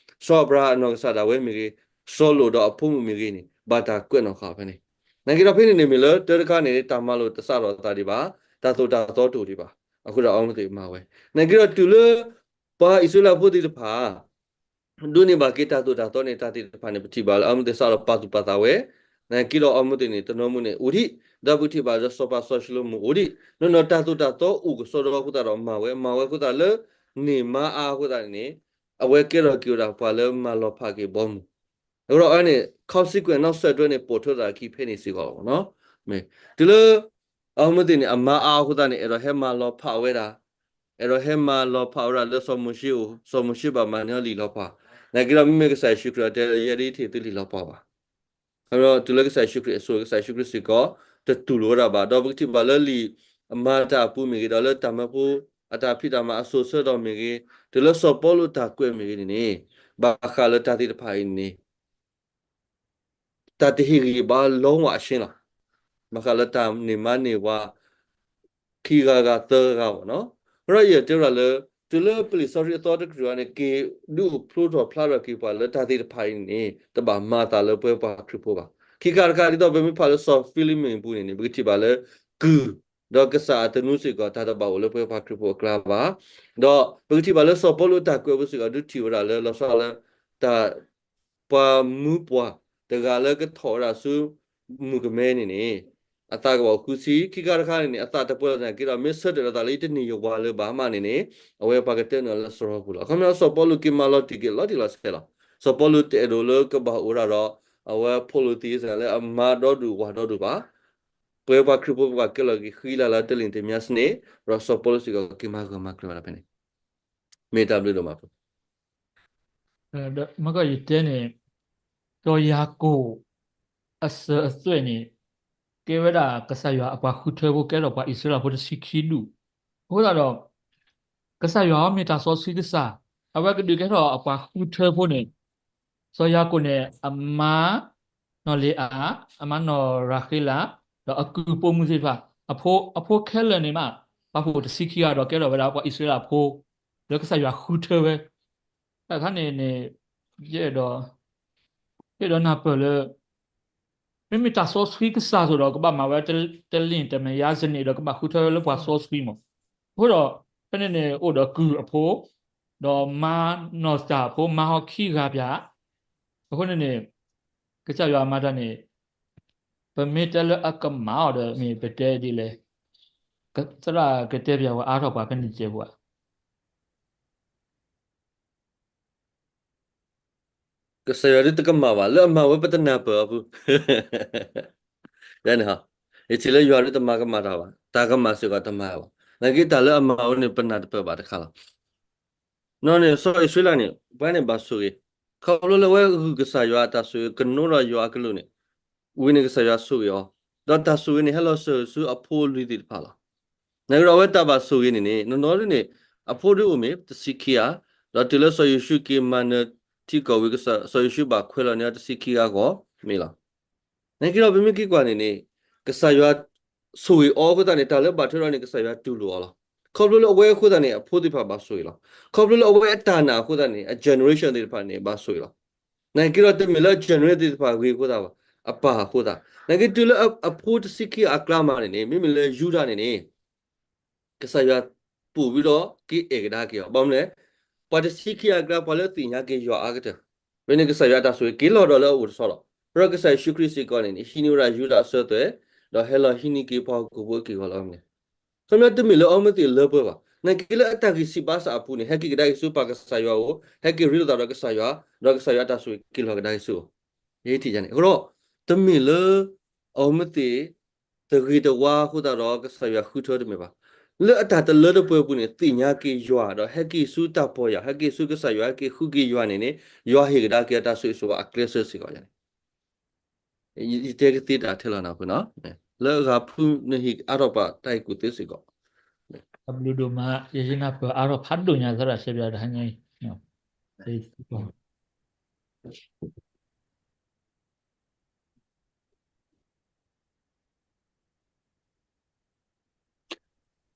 စီၤအၤဘြၤဟၣ်အနီၢ်ကစၢ်ဒၣ်ဝဲမ့ၢ်ဂ့ၤ, စီၤလိာ်ဒီးအဖိမုၣ်မ့ၢ်ဂ့ၤန့ၣ် ဘၣ်တၢ်ကွဲးနီၣ်ဃာ်ဖဲန့ၣ်, နာ်က့ဒီးဖဲန့ၣ်န့ၣ်မ့ၢ်လၢတၢ်တခါန့ၣ် တၢ်မၤလိာ်တစးထီၣ်အသးဒံးဘၣ်, တၢ်သိၣ်တၢ်သီတအိၣ်ဒံးဘၣ်. အဃိဒီးအီမုၢ်သ့ၣ်မၤဝဲ, နာ်က့ဒီးတုၤလၢ ပှၤအံၣ်စရ့လးဖိသ့ၣ်တဖၣ် ဒိးန့ၢ်ဘၣ်က့ၤတၢ်သိၣ်တၢ်သီန့ၣ် တၢ်သ့ၣ်တဖၣ်န့ၣ် ပထံၣ်ဘၣ်လၢအီမုၢ်သ့ၣ်စးထီၣ်ပာ်သူၣ်ပာ်သးဝဲ, နာ်က့ဒီးအီမုၢ်သ့ၣ်န့ၣ် တနီၤမူန့ၣ်အိၣ်ဒံး, ဒီးပကထံၣ်ဘၣ်လၢစီၤပၤစီၤၡလိၤမိၣ်အိၣ်ဒံး, နီၢ်နီၢ်တၢ်သိၣ်တၢ်သီအိၣ်ကစီဒီအဃိသတးဒီး မၤဝဲ, မၤဝဲအဃိသတးလၢ န့ၢ်မါအါအဃိသတးန့ၣ်န့ၣ် အဝဲကဲထီၣ်က့ၤဝဲဒၣ်ပှၤလၢမၤလီၤဖးက့ၤဘီမုၢ်, အဃိဒီးအဝဲန့ၣ် consequence နီၣ်ဆၢၣ်ထွဲန့ၣ် ပိာ်ထွဲသးအခံဖဲန့ၣ်စ့ၢ်ကီးလီၤ. မ့ၢ်တုၤလၢ အီမုၢ်သ့ၣ်န့ၣ် အမါအါအဃိသတးန့ၣ် အဲၣ်ဒိးဟဲမၤလီၤဖးဝဲဒၣ်, အဲၣ်ဒိးဟဲမၤလီၤဖးဝဲဒၣ်လၢစီၤမိၤၡ့အအိၣ်, စီၤမိၤၡ့ဘၣ်မၤန့ၢ်အီၤလံာ်လီၤပှီၢ်, နာ်က့ဒီးမ့မ့ၢ်ကစၢ်ယ့ၣ်ၡူးခရံာ်အတဲလၢ ယဲဒၣ်တဟ့ၣ်သုလံာ်လီၤပှီၢ်ဘၣ်. ခီဖျိတုၤလၢကစၢ်ယ့ၣ်ၡူးခရံာ်အစိၤ ကစၢ်ယ့ၣ်ၡူးခရံာ်စ့ၢ်ကီး တတူၢ်လိာ်ဝဲဒၣ်ဘၣ်, ဒီးပကထံၣ်ဘၣ်လၢလံာ်အမၤတၢ်အပူၤမ့ၢ်ဂ့ၤ ဒီးလၢတၢ်မၢဖိအတၢ်ဖံးတၢ်မၤအစိၤဆၢကတီၢ်မ့ၢ်ဂ့ၤ, တုၤလၢစီၤပီလူးတၢ်ကွဲးမ့ၢ်ဂ့ၤန့ၣ်န့ၣ်, ဘၣ်ဃးလၢတၢ်သ့ၣ်တဖၣ်အံၤန့ၣ် တၢ်တဟ့ၣ်ဂံၢ်ဘါလီၤဝဲအဆ့လီၤ. ဘၣ်ဃးလၢတၢ်န့ၢ်မါန့ၢ်ဝၤ ခံဂၤဂၤသၢဂၤဂၤဘၣ်နီၤ. အဃိဒီးယတဲဝဲဒၣ်လၢ တုၤလၢပလံာ်စီဆှံအသီတကတြူၢ်အံၤန့ၣ် က့ၤဒုးအိၣ်ဖျိထီၣ်ဖျါထီၣ်က့ၤပှၤလၢတၢ်သ့ၣ်တဖၣ်အံၤန့ၣ် တဘၣ်မၤအသးလၢပဝဲပှၤခရံာ်ဖိဘၣ်. ခံခါတခါဒ်သိးပမ့ၢ်ဖးလၢစီၤဖံလံးမံၤအပူၤန့ၣ်န့ၣ် ပကထံၣ်ဘၣ်လၢ ကုၢ် ဒီးကစၢ်အသနူစ့ၢ်ကီး တၢ်တဘၣ်အိၣ်လၢပဝဲပှၤခရံာ်ဖိအကျါဘၣ်. ဒီးပကထံၣ်ဘၣ်လၢစီၤပီလူးအတၢ်ကွဲးပူၤစ့ၢ်ကီး ဒုးထံၣ်ဝဲဒၣ်လၢလီၤဆီလၢ တၢ် ပှၤမူပှၢ်တဂၤလၢကထီၣ်ဝဲဒၣ်ဆူ မုၣ်ကမဲန့ၣ်န့ၣ် အသးကဘၣ်အိၣ်ဃုဆံ, ခံခါတခါန့ၣ်န့ၣ် အသးတပှဲၤလီၤသနာ်က့ဒီး မ့ၢ်ဆၢတဲာ်လီၤသးလၢယတန့ၢ်ယဝၤလၢၤဘၣ်မးန့ၣ်န့ၣ် အဝဲပှၤကတဲနုာ်လၢစရီပူၤလီၤ. အခီပညီစီၤပီလူးက့ၤမၤလီၤတံၢ်က့ၤလီၤတံၢ်လီၤဆဲးလီၤ. စီၤပီလူးတအဲၣ်ဒိးလၢကဘၣ်အိၣ်ဒၣ်ဒီး အဝဲ polytheism လၢအမါဒီဒူၣ်ဝၤဒီဒူၣ်ဘၣ်. ပဝဲပှၤခရံာ်ဖိပဘၣ်ကဲလီၤက့ၤဃံလၤလၢတလ့ၣ်တမၠါစနစ်, ဒီးစီၤပီလူးစ့ၢ်ကီးက့ၤမၤဂၢၢ်မၤကျၢၤဝဲဒၣ်ဖဲန့ၣ် မ့ၢ်တၢ်ဘျုးဒိၣ်မးဖိ ဒီးမ့ၢ်ကီးယတဲန့ၣ် စီၤယၤကိာ်အစၢၤအသွဲၣ်န့ၣ် ကဲဝဲဒၣ်ကစၢ်ယွၤအပှၤဃုထၢဖိ ကဲထီၣ်ပှၤအံၣ်စရ့လးဖိတဆံခံဒူၣ်, အဃိသတးဒီး ကစၢ်ယွၤအံၤမ့ၢ်တၢ်စီဆှံကစၢ်, အဝဲကဒုးကဲထီၣ်အပှၤဃုထၢဖိန့ၣ် စီၤယၤကိာ်န့ၣ် အမါနီၢ်လ့ၤအၤ, အမါနီၢ်ရၤဃ့လး, ဒီးအကုၢ်ပိာ်မုၣ်သ့ၣ်တဖၣ်, အဖိခဲလၢာ်န့ၣ်မး ပာ်ဖှိၣ်တဆံခံဂၤဒီး ကဲထီၣ်ဝဲဒၣ်ပှၤအံၣ်စရ့လးဖိ လၢကစၢ်ယွၤဃုထၢဝဲ. တၢ်တခါန့ၣ်န့ၣ် ယအဲၣ်ဒိး ယအဲၣ်ဒိးနၢ်ပၢၢ်လၢ မ့မ့ၢ်တၢ်စီဆှံကစၢ်အသိးဒီး ကဘၣ်မၤဝဲတလ့ၣ်တမၠါစနစ်ဒီး ကဘၣ်ဃုထၢဝဲလၢပှၤစီဆှံမး. အဃိဒီး ဖဲန့ၣ်န့ၣ် အိၣ်ဒီးကုၢ်အဖိ ဒီးမါနီၢ်စတၢၢ်အဖိ မါဟီခံဂၤပၠး. အဃိန့ၣ်န့ၣ် ကစၢ်ယွၤမၤတၢ်န့ၣ် ပမ့ၢ်တဲလၢအကမၣ်အီၤဒီး မ့ၢ်ပတဲဒ်လဲၣ်, သရၣ်ကတဲပၠးဝဲအါထီၣ်ပှၤဖဲန့ၣ်စဲးဖိဧါ. ကစၢ်ယွၤဒ်တကမၣ်ဘၣ်, လၢအမၤဝဲပတနၢ်ပၢၢ်အပူၤ ယဲန့ၣ်ဟီ, ယထံၣ်လၢယွၤဒ်တမၤကမၣ်တၢ်ဘၣ်, တၢ်ကမၣ်စ့ၢ်ကီးတမၤဘၣ်. နာ်က့တၢ်လၢအမၤဝဲန့ၣ် ပနၢ်တပၢၢ်ဘၣ်တခါလီၤ. နီၢ်န့ၣ် စီၤအံၣ်စရ့လးန့ၣ် ပှၤန့ၣ်ဘၣ်ဆိၣ်ဂ့ၤ, ခီဖျိလၢအဝဲဂုာ်ကစၢ်ယွၤအတၢ်ဆိၣ်ဂ့ၤ ကနိဒီးယွၤအကလုၢ်န့ၣ်, ဝံၤန့ၣ်ကစၢ်ယွၤဆိၣ်ဂ့ၤအီၤ, ဒီးတၢ်ဆိၣ်ဂ့ၤန့ၣ် ဟဲလီၤစၢၤဆူအဖိအလံၤသ့ၣ်တဖၣ်လီၤ. နာ်က့ဒီးအဝဲတၢ်ဘၣ်ဆိၣ်ဂ့ၤန့ၣ်န့ၣ် နီၢ်နီၢ်ဒ်န့ၣ် အဖိဒ်အိၣ်မ့ၢ်တဆံခံဂၤ, ဒီးတုၤလၢစီၤယိၤၡူးက့ၤမၤနၢၤထံကီၢ်ဝံၤ စီၤယိၤၡူးဘၣ်ခွဲးလီၤန့ၢ်အီၤတဆံခံဂၤဂီၢ်မ့ၢ်လီၤ. နာ်က့ဒီးပမ့ၢ်က့ၤကွၢ်န့ၣ်န့ၣ် ကစၢ်ယွၤဆိၣ်ဂ့ၤအီၤအဃိသတးန့ၣ် တၢ်လၢဘၣ်ထွဲဒီးန့ၣ် ကစၢ်ယွၤတူၢ်လိာ်အီၤလီၤ. ခီဖျိလၢအဝဲအဃိသတးန့ၣ် အဖိသ့ၣ်တဖၣ်ဘၣ်ဆိၣ်ဂ့ၤလီၤ. ခီဖျိလၢအဝဲအတၢ်နာ်အဃိသတးန့ၣ် အ generation သ့ၣ်တဖၣ်န့ၣ် ဘၣ်ဆိၣ်ဂ့ၤလီၤ. နာ်က့ဒီးတမ့ၢ်လၢအ generation သ့ၣ်တဖၣ်ဂ့ၤအဃိသတးဘၣ်, အပၢ်အဃိသတး. နာ်က့တုၤလၢအဖိတဆံခံဂၤအကျါမးန့ၣ်န့ၣ် မ့မ့ၢ်လၢယူဒၤန့ၣ်န့ၣ် ကစၢ်ယွၤ က့ၤအိၣ်ဘှံးဒီးက့ၤအဲၣ်ကဒါက့ၤအီၤ. ဘၣ်မနုၤလဲၣ်, ပှၤတဆံခံဂၤအကျါ ပှၤလၢသ့ၣ်ညါက့ၤယွၤအါကတၢၢ်, ဖဲန့ၣ်ကစၢ်ယွၤအတၢ်ဆိၣ်ဂ့ၤက့ၤလီၤဒီးလၢအအိၣ်တဆီလီၤ. ဒီးကစၢ်ယ့ၣ်ၡူးခရံာ်စ့ၢ်ကီးန့ၣ်န့ၣ် ဟံးန့ၢ်ဝဲဒၣ်ယူဒၤအစၢၤအသွဲၣ်, ဒီးဟဲလီၤဟံးန့ၢ်က့ၤပှၤဟီၣ်ခိၣ်ဖိအက့ၢ်အဂီၤလီၤန့ၣ်. ခီပညီတမ့ၢ်လၢအီၤမ့ၢ်သ့ၣ်လၢပှဲၤဘၣ်. နာ်က့လၢအတၢ်ဂံၢ်စၢ်ဘါစၢ်အပူၤန့ၣ် ဟဲက့ၤကဒါက့ၤဆူပၢ်ကစၢ်ယွၤအအိၣ်, ဟဲက့ၤရ့လိာ်သးဒီးကစၢ်ယွၤ, ဒီးကစၢ်ယွၤအတၢ်ဆိၣ်ဂ့ၤက့ၤလီၤကဒါက့ၤဆူအအိၣ်. ယဟ့ၣ်ထံၣ်ယၤန့ၣ်. အဃိဒီး တမ့ၢ်လၢ အီၤမ့ၢ်သ့ၣ် တဂ့ၤတဝါအဃိသတးဒီး ကစၢ်ယွၤဃုထၢတမ့ၢ်ဘၣ်. လၢအတၢ်တလၢတပှဲၤအပူၤန့ၣ် သ့ၣ်ညါက့ၤယွၤ ဒီးဟဲက့ၤဆူတၢ်ပီၢ်ယၢ်, ဟဲက့ၤဆူကစၢ်ယွၤ, ဟဲက့ၤဃုက့ၤယွၤန့ၣ်န့ၣ် ယွၤဟ့ၣ်ကဒါက့ၤအတၢ်ဆိၣ်ဂ့ၤဆိၣ်ဝါအကျဲစၢၤစ့ၢ်ကီးန့ၣ်. ယတဲကသ့တၢ်ထဲလီၤနၤအဃိနီၤ, လၢအဂၤဖုနဟ့ၣ်အါထီၣ်ပှၤတၢ်အဲၣ်ကူၣ်သ့စ့ၢ်ကီး. အဘျုးဒိၣ်မး, ယယနၢ်ပၢၢ်အါထီၣ်ဖးဒိၣ်ညါသရၣ်စဲးဘၣ်တဟါညါအံၤ.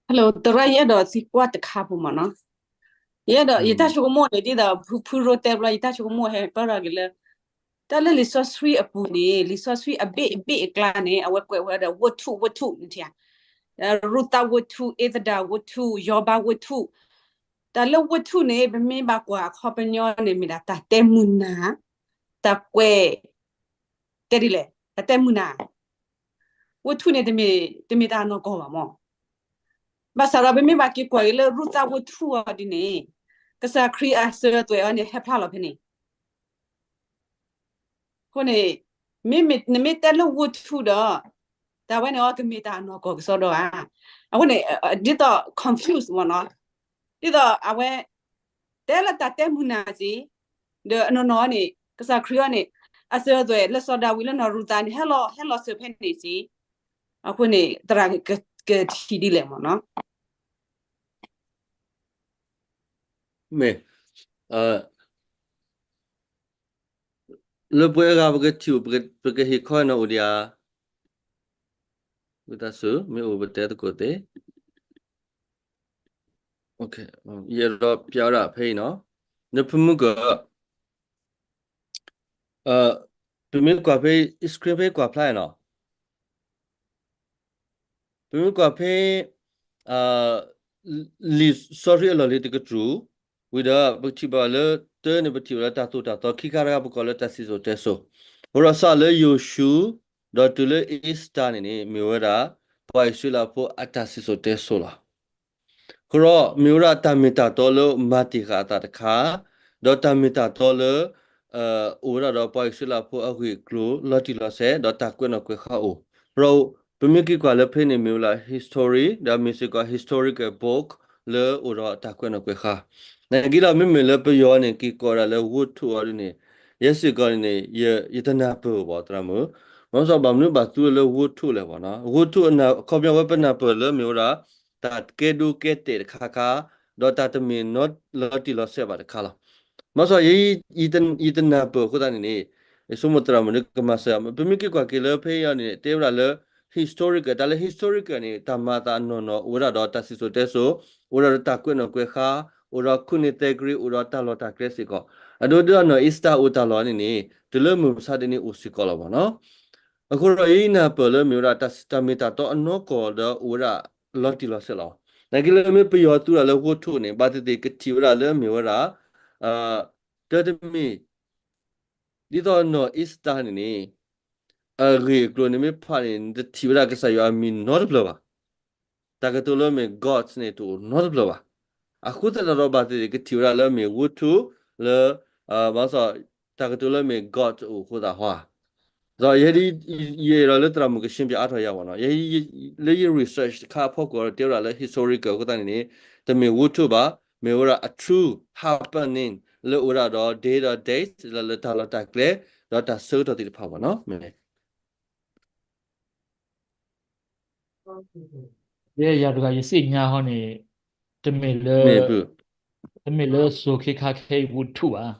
Hello သရၣ်, ယအဲၣ်ဒိးသံကွၢ်တခါဖိမ့ၢ်နီၤ. ယအဲၣ်ဒိး ယတၢ်ဆိကမိၣ်န့ၣ် ဒ်သိးဖုဖုရိတဲဘျီ ယတၢ်ဆိကမိၣ်ဟဲပၢၢ်ထီၣ်က့ၤလၢ တၢ်လၢလံာ်စီဆှံအပူၤန့ၣ် လံာ်စီဆှံအဘ့ၣ်အဘ့ၣ်အကျါန့ၣ် အဝဲကွဲးဝဲဒၣ် ဝတ္ထု ဝတ္ထု နထံၣ်ဧါ, ရူၤသးဝတ္ထု, အ့သဒၣ်ဝတ္ထု, ယိၤဘးဝတ္ထု. တၢ်လၢဝတ္ထုန့ၣ် ပမ့ၢ်ဘၣ်ကွၢ်အခီပညီန့ၣ် မ့ၢ်ဒၣ်တၢ်တဲမုာ်နၤ, တၢ်ကွဲး တဲဒ်လဲၣ်, တၢ်တဲမုာ်နၤ, ဝတ္ထုန့ၣ် တမ့ၢ်တၢ်အနီၢ်ကီၢ်ဘၣ်မ့ၢ်. ဘၣ်ဆၣ်ဒီးပမ့ၢ်ဘၣ်က့ၤကွၢ်က့ၤလၢရူၤသးဝတ္ထုအီၤဒ်န့ၣ်, ကစၢ်ခရံာ်အစၢၤအသွဲၣ်အီၤန့ၣ် ဟဲဖျါလီၤဖဲန့ၣ်. အဃိန့ၣ် မ့မ့ၢ်နမ့ၢ်တဲလၢဝတ္ထုဒီး တၢ်ဝဲန့ၣ်အီၤကမ့ၢ်တၢ်အနီၢ်ကီၢ်ကစီဒီဧါ. အဃိန့ၣ် ဒ်သိး confuse မ့ၢ်နီၤ, ဒ်သိးအဝဲ တဲလၢတၢ်တဲမုာ်နၤစ့ၢ်, ဒီးအနီၢ်နီၢ်န့ၣ် ကစၢ်ခရံာ်အီၤန့ၣ် အစၢၤအသွဲၣ်လၢစီၤဒၤဝံးလၢနီၢ်ရူၤသးန့ၣ် ဟဲလီၤ ဟဲလီၤစၢၤဖဲန့ၣ်စ့ၢ်. အဃိန့ၣ် သရၣ်ကထံၣ်ဒ်လဲၣ်မ့ၢ်နီၤ. မ့ၢ် လၢပှဲၤအဂၤပကထံၣ်အိၣ် ပကဟ့ၣ်ခီနီၤအိၣ်ဒံးဧါ. ဝံသးစူၤ မ့ၢ်အိၣ်ပတဲသကိးသ့. ယအဲၣ်ဒိးပျးဝဲဒၣ်ဖဲအံၤနီၤ, နဖုမုၢ်ကၢၢ် ပမ့ၢ်ကွၢ်ဖဲ screen ဖဲကွၢ်ဖျါနီၤ, ပမ့ၢ်ကွၢ်ဖဲ လံာ်စီဆှံအလီၢ်လံၤတကတြူၢ်, ဝံၤဒီး ပကထံၣ်ဘၣ်လၢ တၢန့ၣ် ပထံၣ်ဘၣ်လၢတၢ်သိၣ်တၢ်သီ ခံခါတခါ ပကိးလၢတၢ်စံၣ်စိၤတဲစိၤ, အဃိဒီးစးလၢယိၤၡူ ဒီးတုၤလၢအ့ၤစတၢၤန့ၣ်န့ၣ် မ့ၢ်ဝဲဒၣ် ပှၤအံၣ်စရ့လးဖိအတၢ်စံၣ်စိၤတဲစိၤလီၤ. အဃိဒီး မ့ၢ်ဝဲဒၣ်တၢ်မ့ၢ်တၢ်တီလၢမၤတ့ၢ်ဃာ်အသးတခါ, ဒီးတၢ်မ့ၢ်တၢ်တီလၢ အိၣ်ဝဲဒၣ်ဒီးပှၤအံၣ်စရ့လးဖိအဂ့ၢ်အကျိၤ လီၤတံၢ်လီၤဆဲး ဒီးတၢ်ကွဲးနီၣ်ကွဲးဃါအိၣ်. ဒီးပမ့ၢ်က့ၤကွၢ်လၢဖဲန့ၣ် မ့ၢ်ဝဲဒၣ် history ဒီးမ့ၢ်စ့ၢ်ကီး historical book လၢအိၣ်ဒီးတၢ်ကွဲးနီၣ်ကွဲးဃါ. နာ်က့ဒီး မ့မ့ၢ်လၢပယီၤန့ၣ် က့ၤကိးဒၣ်လၢ ဝတ္ထု အီၤဒ်န့ၣ်, ယဲစ့ၢ်ကီးန့ၣ်န့ၣ် ယတနၢ်ပၢၢ်ဘၣ်သရၣ်မုၣ်, မ့ၢ်စီဘၣ်မနုၤဘၣ်သူလၢ ဝတ္ထု လဲၣ်ဘၣ်နီၤ. ဝတ္ထု အခီပညီဝဲပနၢ်ပၢၢ်လၢမ့ၢ်ဝဲဒၣ် တၢ်ကဲဒိကဲတဲာ်တခါခါ, ဒီးတၢ်တမ့ၢ်နီလီၤတံၢ်လီၤဆဲးဘၣ်တခါလီၤ. မ့ၢ်စီ ယတနၢ်ပၢၢ်အဃိသတးန့ၣ်န့ၣ် ယဆိကမိၣ်သရၣ်မုၣ်န့ၣ်ကမၤစၢၤ, ပမ့ၢ်က့ၤကွၢ်က့ၤလၢဖဲအံၤန့ၣ် တဲဝဲဒၣ်လၢ historical, တၢ်လၢ historical န့ၣ် တၢ်မၤအသးအနီၢ်နီၢ် အိၣ်ဝဲဒၣ်ဒီးတၢ်စံၣ်စိၤတဲစိၤ, အိၣ်ဒီးတၢ်ကွဲးနီၣ်ကွဲးဃါ, အိၣ်ဒီးခိၣ်နၢ်သဲကရံ, အိၣ်ဒီးတၢ်လီၢ်တၢ်ကျဲစ့ၢ်ကီး, အဒိဒ်နီၢ်အ့ၤစတၢၤအိၣ်တၢ်လီၢ်န့ၣ်န့ၣ် တုၤလၢမုၢ်မဆါတနံၤန့ၣ်အိၣ်စ့ၢ်ကီးလီၤဘၣ်နီၤ. အဃိဒီး ယနၢ်ပၢၢ်လၢမ့ၢ်ဝဲဒၣ် တၢ်မ့ၢ်တၢ်တီအနီၢ်ကီၢ်ဒီးအိၣ်ဝဲဒၣ်လီၤတံၢ်လီၤဆဲးလီၤ. နာ်က့လၢမ့ၢ်ပယီၤသူဒၣ်လၢ ဝတ္ထု န့ၣ် ဘၣ်သ့ၣ်သ့ၣ်ကထံၣ်ဝဲဒၣ်လၢမ့ၢ်ဝဲဒၣ် တၢ်တမ့ၢ် ဒ်သိးနီၢ်အ့ၤစတၢၤန့ၣ်န့ၣ် အဂ့ၢ်အကျိၤန့ၣ်မ့ၢ်ဖးန့ၣ် နတထံၣ်ဝဲဒၣ်ကစၢ်ယွၤအမံၤနီတဖျၢၣ်ဘၣ်. တၢ်ကတိၤလၢမ့ၢ် God န့ၣ် တအိၣ်နီတဖျၢၣ်ဘၣ်. အဃိသတးဒီးဘၣ်သ့ၣ်သ့ၣ်ကထံၣ်ဝဲဒၣ်လၢမ့ၢ် ဝတ္ထု လၢ ဘၣ်ဆၣ် တၢ်ကတိၤလၢမ့ၢ် God အိၣ်အဃိသတးဟီဧါ. ဒီးယဲဒၣ် ယအဲၣ်ဒိးလၢသရၣ်မုၣ်ကရှင်းပြအါထီၣ်ယၤဘၣ်နီၤ. ယဲ လၢယ research တခါအဖီခိၣ်ဒီးတဲဝဲဒၣ်လၢ historical အဃိသတးန့ၣ်န့ၣ် တမ့ၢ် ဝတ္ထု ဘၣ်, မ့ၢ်ဝဲဒၣ် a true happening လၢအိၣ်ဝဲဒၣ်ဒီး date ဒီး dates လၢတၢ်လီၢ်တၢ်ကျဲ ဒီးတၢ်ဆၢကတီၢ်သ့ၣ်တဖၣ်ဘၣ်နီၤ. မ့ၢ် ယဲယၤတဂၤယသ့ၣ်ညါဟီန့ၣ် တမ့ၢ်လၢ မ့ၢ် တမ့ၢ်လၢစိၤခဲခါခဲအံၤ ဝတ္ထု ဘၣ်.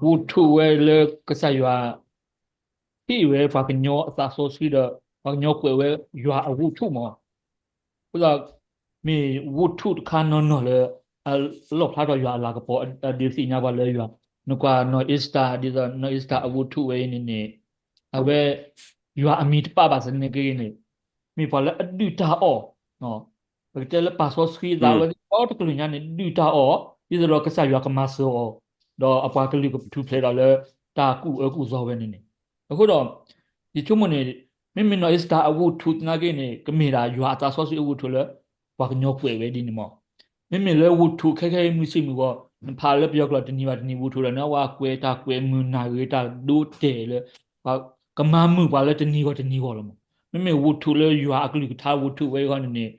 ဝတ္ထု ဝဲလၢကစၢ်ယွၤ ဟ့ၣ်ဝဲပှၤကညီအသးစီဆှံဒီး ပှၤကညီကွဲးဝဲယွၤအဝတ္ထု မ့ၢ် အဃိဒီး မ့ၢ် ဝတ္ထု တခါနီၢ်နီၢ်လၢ အလီၣ်ဖျါထီၣ်ယွၤအလၤကပီၤ အဒုးသ့ၣ်ညါပှၤလၢယွၤ, နကွၢ်နီၢ်အ့ၤစတၢၤ ဒ်သိးနီၢ်အ့ၤစတၢၤအဝတ္ထု ဝဲအံၤန့ၣ်န့ၣ် အဝဲ ယွၤအမံၤတပာ်ဘၣ်သနာ်က့န့ၣ် မ့ၢ်ပှၤလၢအဒုၣ်တၢ်အီၣ် ပကတဲလၢပာ်စီဆှံသးဝဲသ့ၣ်ဒီတကလုာ်ညါန့ၣ် ဒုၣ်တၢ်အီၣ် ဒ်သိးဒီးကစၢ်ယွၤကမၤစၢၤအီၤ ဒီးအပှၤကလုာ်ကထူၣ်ဖျဲးဒီးလၢတၢ်ကူၣ်အၢကူၣ်သီဝဲန့ၣ်န့ၣ်. အဃိဒီး ယဆိကမိၣ်န့ၣ် မ့မ့ၢ်နီၢ်အ့စတၢၤအဝူၤထူၣ်သနာ်က့န့ၣ် ကမ့ၢ်ဒၣ်ယွၤအသးစီဆှံအဝူၤထူၣ်လၢ ပှၤကညီကွဲးဝဲဒ်န့ၣ်မး. မ့မ့ၢ်လၢဝူၤထူၣ်ခဲခဲအံၤမုၢ်ဆ့ၣ်မုၢ်ဂီၤ နဖးလၢပယီၤကျိာ်တနံၤဘၣ်တနံၤဝူၤထူၣ်ဒီးန့ၣ် အဝဲကွဲးတၢ်ကွဲးမုာ်နၢ်ဂ့ၤတၢ်ဒိတဲာ်လၢ ကမၤမုာ်ပှၤလၢတနံၤဂီၤတနံၤဂီၤလီၤမး. မ့မ့ၢ်ဝူၤထူၣ်လၢယွၤအကလုၢ်ကထါဝူၤထူၣ်ဝဲအံၤန့ၣ်န့ၣ်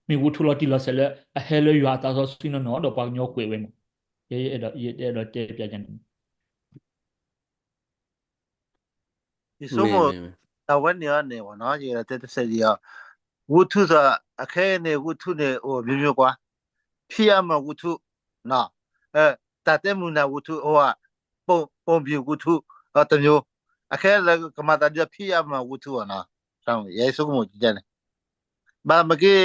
မ့ၢ်ဝူၤထူၣ်လီၤတံၢ်လီၤဆဲးလၢအဟဲလၢယွၤအသးစီဆှံနီၢ်နီၢ်ဒီးပှၤကညီကွဲးဝဲမး. ယအဲၣ်ဒိးတဲပျးန့ၣ် ယဆိကမိၣ် တၢ်ဝဲန့ၣ်အီၤန့ၣ်ဝဲနီၤ ယကတဲတစဲးဒံးအီၤ ဝူၤထူၣ်သး အခဲအံၤန့ၣ် ဝူၤထူၣ်န့ၣ် အိၣ်မျိုးမျိုးကွၢ် ဖံးအါမးဝူၤထူၣ် တၢ်တဲမုာ်နၢ်ဝူၤထူၣ် အိၣ်ဝဲ ပိာ်မုၣ်ဝူၤထူၣ် တမျိုး အခဲလၢကမၤသးဒ်ဖံးအါမးဝူၤထူၣ်အီၤနီၤ ယဲဆိကမိၣ်ကန့ၣ် ဘၣ်မ့ၢ်က့ ယ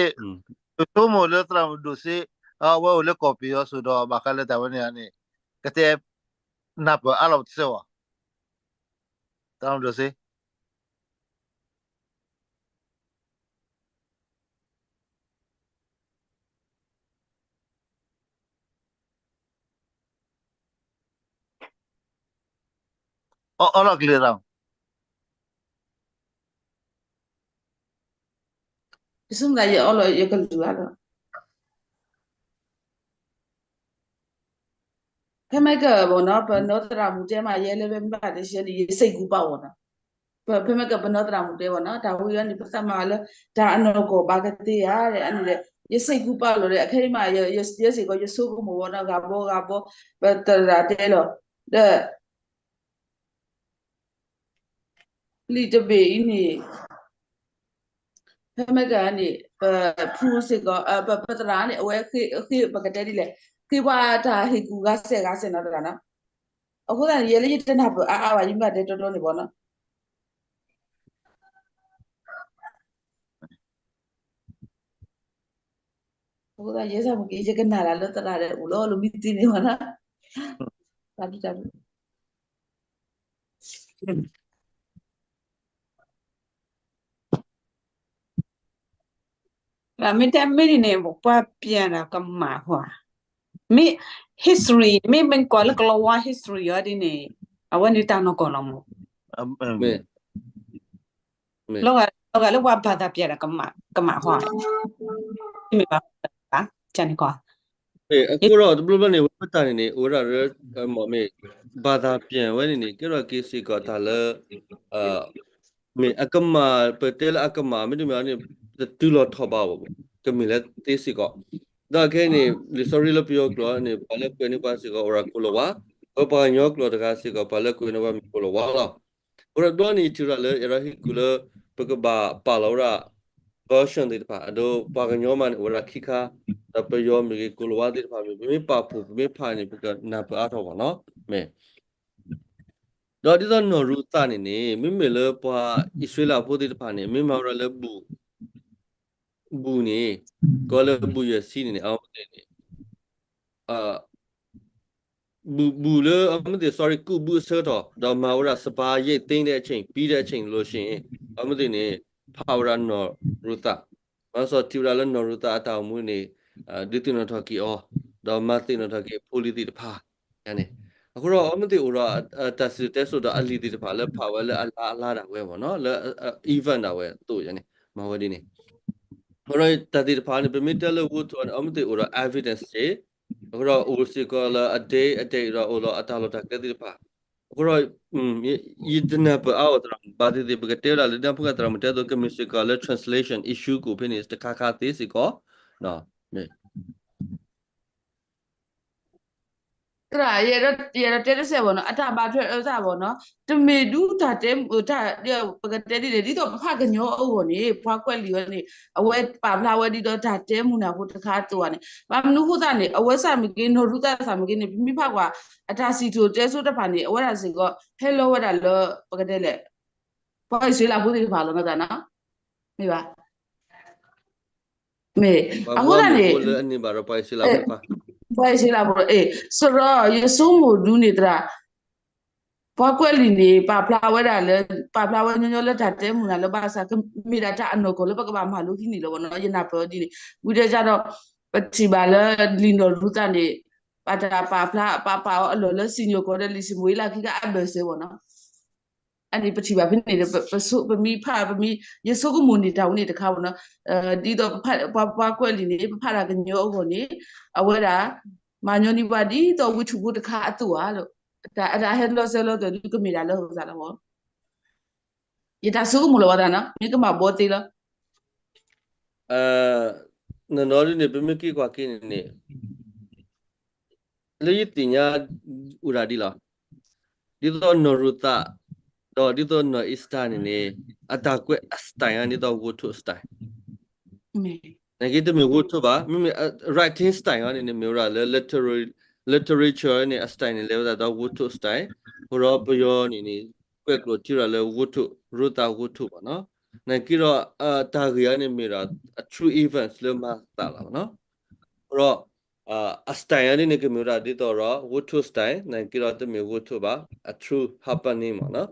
ဆိကမိၣ်လၢသရၣ်မုၣ်ဒိၣ်စ့ အဝဲအိၣ်လၢကီၢ်ပယီၤအသိးဒီး ဘၣ်ဃးလၢတၢ်ဝဲန့ၣ်န့ၣ် ကတဲ နၢ်ပၢၢ်အါလီၤတစဲးဘၣ် သရၣ်မုၣ်ဒိၣ်စ့ အီၣ်လီၤကလုၢ်သး ယဆိကမိၣ် ယအီၣ်လီၤယကလုၢ်လီၤဒီး ဖဲမ့ၢ်ကဘၣ်နီၤ ပနီၢ်သရၣ်မုၣ်တဲမး ယဲလၢဖဲမ့ၢ်ဘၣ်တဆဲန့ၣ် ယစံးကူပာ်ဝဲနီၤ ဖဲမ့ၢ်ကပနီၢ်သရၣ်မုၣ်တဲဝဲနီၤ တၢ်ဝံၤအီၤန့ၣ် ပသးမၤလၢ တၢ်အနီၢ်ကီၢ်ဘၣ်ကသ့ဧါ အန့ၣ်ဒီး ယစံးကူပာ်လီၤဒီး အခဲအံၤမး ယဲစ့ၢ်ကီး ယဆိကမိၣ်ဝဲနီၤ ဂၤဘီဂၤဘီ ပသရၣ်တဲလီၤ ဒီး လံာ်တဘ့ၣ်အံၤန့ၣ် ဖဲမ့ၢ်ကန့ၣ် ပဖုစ့ၢ်ကီး ပသရၣ်န့ၣ် အဝဲဃ့ ပကတဲဒ်လဲၣ် ဃ့ပှၤတၢ်ဟ့ၣ်ကူၣ်ဂၤစဲးဂၤစဲးနီၤတဂၤနီၤ အဃိသတးန့ၣ် ယဲလၢယတနၢ်ပၢၢ်အါအါဘၣ် ယမ့ၢ်တဲတီတီန့ၣ်ဘၣ်နီၤ အဃိသတး ယဲစၢ်မ့ၢ်က့ ယကနၣ်လၢသရၣ်ဒီး အိၣ်လီၤလၢမံသ့န့ၣ်ဘၣ်နီၤ တၢ်ဒ်တၢ်ဒ် မ့ၢ်တဲမ့ၢ်ဒ်န့ၣ် ပှၤပျဲဒၣ်ကမၣ်ဟီ မ့ၢ် history မ့ၢ်မ့ၢ်ကွၢ်လၢကလီၤဝါ history အီၤဒ်န့ၣ် အဝဲန့ၣ်တၢ်နီၢ်ကီၢ်လီၤမး လီၤဂာ်လၢပှၤဘၣ်သးပျဲဒၣ်ကမၣ်ဟီ မ့ၢ်ဘၣ် ကန့ၣ်ကီး အဃိဒီးတဘျီဘျီန့ၣ် ဝဲပတၢ်န့ၣ်န့ၣ် အိၣ်ဝဲဒၣ်လၢ မ့ၢ် ဘၣ်သးပျဲဝဲန့ၣ်န့ၣ် ကဲထီၣ်က့ၤစ့ၢ်ကီးတၢ်လၢ မ့ၢ်အကမၣ် ပတဲလၢအကမၣ် မ့တမ့ၢ်န့ၣ် တတုၤလီၤထီၣ်ဘၣ်ဘၣ် ကမ့ၢ်လၢသ့စ့ၢ်ကီး ဒီးခဲအံၤန့ၣ် လံာ်စီဆှံလၢပယီၤကျိာ်န့ၣ် ပှၤလၢကွဲးန့ၢ်ပှၤစ့ၢ်ကီး အိၣ်ဒၣ်ကိၣ်လၤဝါ ပပှၤကညီကျိာ်တဂၤစ့ၢ်ကီး ပှၤလၢကွဲးန့ၢ်ပှၤမ့ၢ်ကိၣ်လၤဝါလီၤ. အဃိဒီးတဘျီန့ၣ် ယထံၣ်ဝဲဒၣ်လၢ ယဲဒီးဟ့ၣ်ကူၣ်လၢ ပကဘၣ်ပာ်လီၤဝဲဒၣ် version သ့ၣ်တဖၣ် အဒိ ပှၤကညီမးန့ၣ် အိၣ်ဝဲဒၣ်ခံခါ ဒီးပယီၤမ့ၢ်ဂ့ၤ ကိၣ်လၤဝါသ့ၣ်တဖၣ်မ့ၢ်ဂ့ၤ ပမ့ၢ်ပာ်ဖှိၣ် ပမ့ၢ်ဖးန့ၣ် ပကနၢ်ပၢၢ်အါထီၣ်ဘၣ်နီၤ မ့ၢ် ဒီးဒ်သိးနီၢ်ရူၤသးန့ၣ်န့ၣ် မ့မ့ၢ်လၢပှၤအံၣ်စရ့လးဖိသ့ၣ်တဖၣ်န့ၣ် မ့ၢ်မၤဝဲဒၣ်လၢ ဘူၣ်န့ၣ် ကီးလၢဘူၣ်ယဲၢ်ဆံန့ၣ်န့ၣ် အဝဲသ့ၣ်န့ၣ် ဘူၣ် ဘူၣ်လၢအမ့ၢ်သ့ၣ် sorry ကူၣ်ဘုအဆၢကတီၢ် ဒီးမၤဝဲဒၣ် စပၤ ရိတ်သိမ်းတဲ့အချိန် ပြီးတဲ့အချိန်လို့ရှိရင် အမ့ၢ်သ့ၣ်န့ၣ် ဖးဝဲဒၣ်နီၢ်ရူၤသး မၤစ့ၢ်ကီးထံၣ်ဝဲဒၣ်လၢနီၢ်ရူၤသးအတၢ်အိၣ်မူန့ၣ် ဒုးသ့ၣ်နီၣ်ထီၣ်က့ၤအီၤ ဒီးမၤသ့ၣ်နီၣ်ထီၣ်က့ၤဖိလံၤသ့ၣ်တဖၣ် န့ၣ် အဃိဒီးအမ့ၢ်သ့ၣ်အိၣ်ဒီး တၢ်စံၣ်စိၤတဲစိၤဒီးအလံာ်သ့ၣ်တဖၣ်လၢဖးဝဲလၢအလါအလါဒၣ်ဝဲမ့ၢ်နီၤ လၢ event ဒၣ်ဝဲအသိးန့ၣ် မၤဝဲဒ်န့ၣ် အဃိဒီးတၢ်သ့ၣ်တဖၣ်န့ၣ် ပမ့ၢ်တဲလၢ ဝူၤထူၣ် န့ၣ် အမ့ၢ်သ့ၣ်အိၣ်ဒီး evidence စ့ၢ် အဃိဒီးအိၣ်စ့ၢ်ကီးလၢအ date အ date ဒီးအိၣ်လီၤအတၢ်လီၢ်တၢ်ကျဲသ့ၣ်တဖၣ် အဃိဒီး ယတနၢ်ပၢၢ်အါအီၤသရၣ် ဘၣ်သ့ၣ်သ့ၣ် ပကတဲဝဲဒၣ်လၢ ဒ်ဖိကသရၣ်မုၣ်တဲအသိး ကမ့ၢ်စ့ၢ်ကီးလၢ translation issue ကအိၣ်ဖဲန့ၣ် တခါခါသ့စ့ၢ်ကီး သရၣ် ယအဲၣ်ဒိးတဲတစဲးဘၣ်နီၤ အတၢ်ဘၣ်ထွဲအသးဘၣ်နီၤ တမ့ၢ်ဒူတၢ်တဲ ပကတဲဒ်လဲၣ် ဒ်သိးပဖးကညီအဂီၢ်န့ၣ် ပှၤကွဲးလံာ်ဝဲန့ၣ် အဝဲပာ်ဖျါဝဲဒ်သိးတၢ်တဲမုာ်နၢ်ဖိတခါအသိးဘၣ်န့ၣ် ဘၣ်မနုၤအဃိသတးန့ၣ် အဝဲစ့ၢ်မ့ၢ်က့ နီၢ်ရူၤသးစ့ၢ်မ့ၢ်က့န့ၣ် ပမ့ၢ်ဖးကွၢ် အတၢ်စံၣ်စိၤတဲစိၤတဖၣ်န့ၣ် အဝဲဒၣ်စ့ၢ်ကီး ဟဲလီၤဝဲဒၣ်လၢ ပကတဲလဲၣ် ပှၤအံၣ်စရ့လးဖိသ့ၣ်တဖၣ်လီၤ မ့ၢ်ဘၣ် မ့ၢ် အဃိသတးန့ၣ် ပှၤအံၣ်စရ့လးဖိ အ့ၣ် စရီ ယဆိကမိၣ်ဒ်န့ၣ်သရၣ် ပှၤကွဲးလံာ်န့ၣ် ပာ်ဖျါဝဲဒၣ်လၢ ပာ်ဖျါဝဲညီညီလၢတၢ်တဲမုာ်နၤလၢဘၣ်ဆၣ် ကမ့ၢ်ဒၣ်တၢ်အနီၢ်ကီၢ်လၢပကဘၣ်မၤလိဟံးန့ၢ်လီၤဘၣ်နီၤ ယနၢ်ပၢၢ်ဒ်န့ၣ် ဝံၤဒီးဒ်ဒီး ပထံၣ်ဘၣ်လၢလံာ်နီၢ်ရူၤသးန့ၣ် ဘၣ်တၢ်ပာ်ဖျါ ပာ်ပာ်အီၤအလီၢ်လၢစံၣ်ညီၣ်ကွီၢ်ဒီးလံာ်စမူၤအ့လးခံကအဘၢၣ်စၢၤဘၣ်နီၤ အန့ၣ်ပထံၣ်ဘၣ်ဖဲန့ၣ်ဒီး ပမ့ၢ်ဖး ပမ့ၢ် ယဆိကမိၣ်န့ၣ်တၢ်ဝဲန့ၣ်တခါဘၣ်နီၤ ဒ်သိးပှၤကွဲးလံာ်န့ၣ် ပဖးတၢ်ကညီအဂီၢ်န့ၣ် အဝဲဒၣ် မၤညီနုၢ်ပှၤဒ်သိးဝ့ၢ်ထူၣ်ဖိတခါအသိးဧါလီၤ တၢ်ဟဲလီၤစၢၤလီၤသွဲၣ်ဒုးကမ့ၢ်ဒၣ်လၢဟိသးလီၤ ယတၢ်ဆိကမိၣ်လီၤဝဲသးနီၤ မ့ၢ်ကမၣ်ဘီသ့လီၤ နနီၤဒ်န့ၣ် ပမ့ၢ်က့ၤကွၢ်က့ၤန့ၣ်န့ၣ် လၢယသ့ၣ်ညါအိၣ်ဒၣ်ဒ်လီၤ ဒ်သိးနီၢ်ရူၤသး ဒီးဒ်သိးနီၢ်အ့စတၢ်န့ၣ်န့ၣ် အတၢ်ကွဲးအ style ဒ်သိးဝ့ၢ်ထူၣ် style နက့တမ့ၢ်ဝ့ၢ်ထူၣ်ဘၣ် မ့မ့ၢ် writing style န့ၣ်န့ၣ် မ့ၢ်ဝဲဒၣ်လၢ literature န့ၣ် အ style န့ၣ် လဲၤဝဲဒၣ်ဒီးဝ့ၢ်ထူၣ် style အဃိဒီးပယီၤန့ၣ်န့ၣ် ကွဲးကျိာ်ထံရၣ်လၢဝ့ၢ်ထူၣ် ရူၤသးဝ့ၢ်ထူၣ်ဘၣ်နီၤ နက့ဒီး တၢ်ဂ့ၢ်အံၤန့ၣ်မ့ၢ်ဒၣ် အ true events လၢမၤသးလီၤနီၤ အဃိဒီး အ style အံၤန့ၣ်ကမ့ၢ်ဝဲဒၣ်ဒ်သိးဒီး ဝ့ၢ်ထူၣ် style နက့ဒီးတမ့ၢ်ဝ့ၢ်ထူၣ်ဘၣ် အ true happening မ့ၢ်နီၤ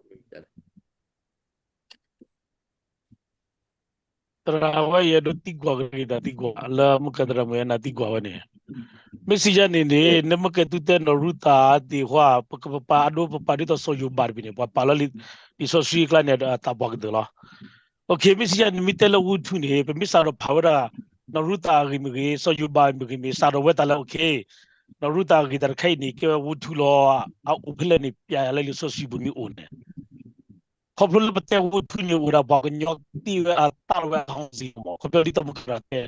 သရၣ်ဝဲယဲဒိးသံကွၢ်က့ၤတၢ်သံကွၢ် လၢမုၢ်ကဲသရၣ်မုၣ်ယဲနၤသံကွၢ်ဝဲန့ၣ် မ့ၢ်စံးယဲန့ၣ်န့ၣ် နမ့ၢ်ကဲသုတဲနီၢ်ရူၤသးသ့ၣ်ဃီ ပပာ်အဒိ ပပာ်ဒ်သိးစီၤယိၤဘးတဘ့ၣ်န့ၣ် ပှၤပာ်လၢလံာ်စီဆှံအကျါန့ၣ် သးပှၢ်ကတၢၢ်လီၤ. အ မ့ၢ်စံးယဲန့ၣ် မ့ၢ်တဲလၢဝ့ၢ်ထူၣ်န့ၣ် ပမ့ၢ်စးထီၣ်ဖးဝဲဒၣ် နီၢ်ရူၤသးအဂ့ၢ်မ့ၢ်ဂ့ၤ စီၤယိၤဘးမ့ၢ်ဂ့ၤ မ့ၢ်စးထီၣ်ဝဲသးလၢ အ နီၢ်ရူၤသးအဂ့ၢ်တၢ်တခါအံၤန့ၣ် ကဲဝဲဝ့ၢ်ထူၣ်လီၤ အအိၣ်ဖဲလဲၣ်န့ၣ် ပျဲယၤလၢလံာ်စီဆှံပူၤမ့ၢ်အိၣ်န့ၣ် ခီဖျိလၢပတဲဝ့ၢ်ထူၣ်န့ၣ် အိၣ်ဒၣ်ပှၤကညီသ့ဝဲအ ခေါင်းစဉ် မ့ၢ် ခီဖျိဒ်သိးမုၢ်ကရၢတဲ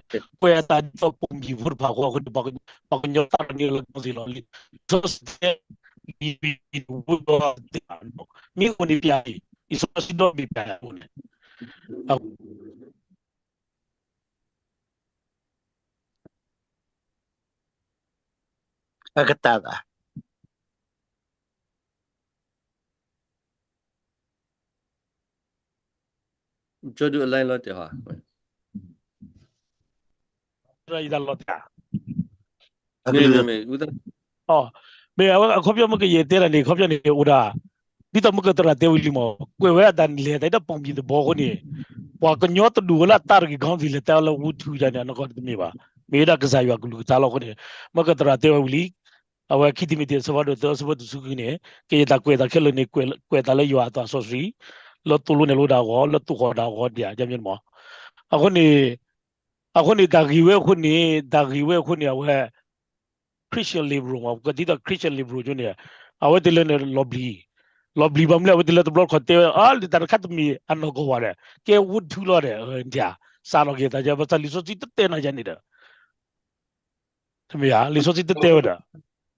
ကွဲးအသးဒ်သိးပိာ်မုၣ်ဖိတဖၣ်အဃိ အဃိန့ၣ် ပှၤကညီသးထီၣ်န့ၢ်လၢ ခေါင်းစဉ် လီၤ လံာ်စီဆှံတဲ လံာ်ဝ့ၢ်ဒီးသ့ၣ်ဘၣ် မ့ၢ်အိၣ်န့ၣ်ပျဲအံၤ လံာ်စီဆှံဒီဘ့ၣ်ပျဲအံၤအိၣ်န့ၣ် အကတၢၢ်သး ကၠီဒုအ line လီၤတဲာ်ဟီ မ့ၢ် မ့ၢ် မ့ၢ် မ့ၢ် အခီပညီမ့ၢ်ကယဲၢ်တဲဒၣ်န့ၣ် အခီပညီန့ၣ်အိၣ်ဒၣ် ဒ်သိးမုၢ်ကၢၢ်သရၣ်တဲဝံၤလံမ့ၢ် ကွဲးဝဲအတၢ်န့ၣ်လဲၤတၢ်ဒ်သိးပိာ်မုၣ်သဘီအဃိန့ၣ် ပှၤကညီတဒူၣ်ဝဲလၢအတၢ်တဂ့ၤ ခေါင်းစဉ် လဲၤတဲအီၤလၢဝ့ၢ်ထူၣ်ယါန့ၣ် အနီၢ်ကီၢ်တမ့ၢ်ဘၣ် မ့ၢ်ဝဲဒၣ်ကစၢ်ယွၤကလုၢ်ကထါလီၤအဃိန့ၣ် မုၢ်ကၢၢ်သရၣ်တဲဝဲဝံၤလံ အဝဲခံတံၤမသ့း အဆၢဖးဒိၣ်သၢ အဆၢဖိတဆံဃုန့ၣ် ကယဲၢ်တၢ်ကွဲးအသးခဲလၢာ်န့ၣ် ကွဲးအသးလၢယွၤအသးစီဆှံ လၢသိၣ်လိနဲၣ်လိတၢ်အဂီၢ် လၢသိၣ်ဃီၣ်တၢ်အဂီၢ်ဒ်အံၤ မ့ၢ် အဃိန့ၣ် အဃိန့ၣ် တၢ်ဂ့ၢ်ဝဲအဃိန့ၣ် တၢ်ဂ့ၢ်ဝဲအဃိန့ၣ် အဝဲ Christian liberal မ့ၢ် ပကတဲဒ်သိး Christian liberal ကၠိန့ၣ် အဝဲသ့ၣ်လၢန့ၣ် လီၤဘျံး လီၤဘျံးဘၣ်မနုၤလဲၣ် အဝဲသ့ၣ်လၢတဘျီတခီၣ်တဲဝဲ အါ တၢ်တခါတမ့ၢ်အနီၢ်ကီၢ်ဘၣ်ဒီး ကဲဝ့ၢ်ထူၣ်လီၤဒီး စးထီၣ်က့ၤသး ဘၣ်ဆၣ်လံာ်စီဆှံတတဲနၤယါန့ၣ်ဒီး တမ့ၢ်ဧါ လံာ်စီဆှံတတဲဝဲဒီး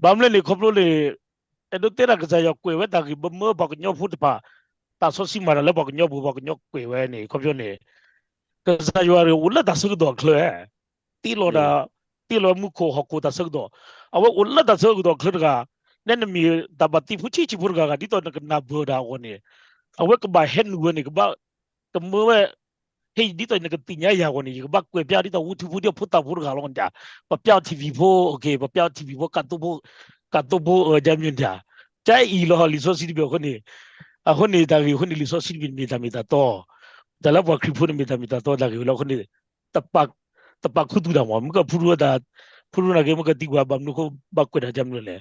ဘၣ်မနုၤလဲၣ်န့ၣ် ခီဖျိန့ၣ် အဲၣ်ဒိးတဲဒၣ်ကစၢ်ယွၤကွဲးဝဲတၢ်ဂ့ၢ် ပမၢပှၤကညီဖိတဖၣ် တၢ်စီဆှံမၤတၢ်လၢပှၤကညီပူၤ ပှၤကညီကွဲးဝဲန့ၣ် ခီဖျိန့ၣ် ကစၢ်ယွၤန့ၣ် အိၣ်လၢတၢ်ဆၢကတီၢ်အချၢ တ့လီၤဒၣ် တ့လီၤမူခိၣ်ဟီၣ်ခိၣ်တၢ်ဆၢကတီၢ် အဝဲအိၣ်လၢတၢ်ဆၢကတီၢ်အချၢတဂၤ နဲနမ့ၢ်တၢ်ဘၣ်တ့ဖိဆံးဆံးဖိတဂၤဂၤ ဒ်သိးနကနၢ်ပၢၢ်တၢ်အဂီၢ်န့ၣ် အဝဲကဘၣ်ဟဲနုာ်ဝဲန့ၣ် ကဘၣ် ကမၢဝဲ ဟဲဒ်သိးနကသ့ၣ်ညါယၤအဂီၢ်န့ၣ် ယကဘၣ်ကွဲးပျါဒ်သိးဝူထူဖိဒ်အဖိသၣ်ဖိတဂၤလီၤန့ၣ် ပပျါအီၤ TV ဖိ ပပျါအီၤ TV ဖိ ကးသိဖိ ကးသိဖိ အၢ ကမ့ၢ်န့ၣ် ကအံၤလီၤ လံာ်စီဆှံတဘ့ၣ်အဃိန့ၣ် အဃိန့ၣ် တၢ်ဂ့ၢ်အဃိန့ၣ် လံာ်စီဆှံတဘ့ၣ်မ့ၢ်တၢ်မ့ၢ်တၢ်တီ တၢ်လၢပှၤခရံာ်ဖိန့ၣ်မ့ၢ်တၢ်မ့ၢ်တၢ်တီ တၢ်ဂ့ၢ်ဝဲလီၤအဃိန့ၣ် တပာ်ခူသူၣ်တၢ်မ့ၢ် မ့ၢ်ကဖုရူတၢ် ဖုရူနာ်က့ မ့ၢ်ကသံကွၢ်ဘၣ်မနုၤအဃိ ဘၣ်ကွဲးတၢ်ကမ့ၢ်န့ၣ်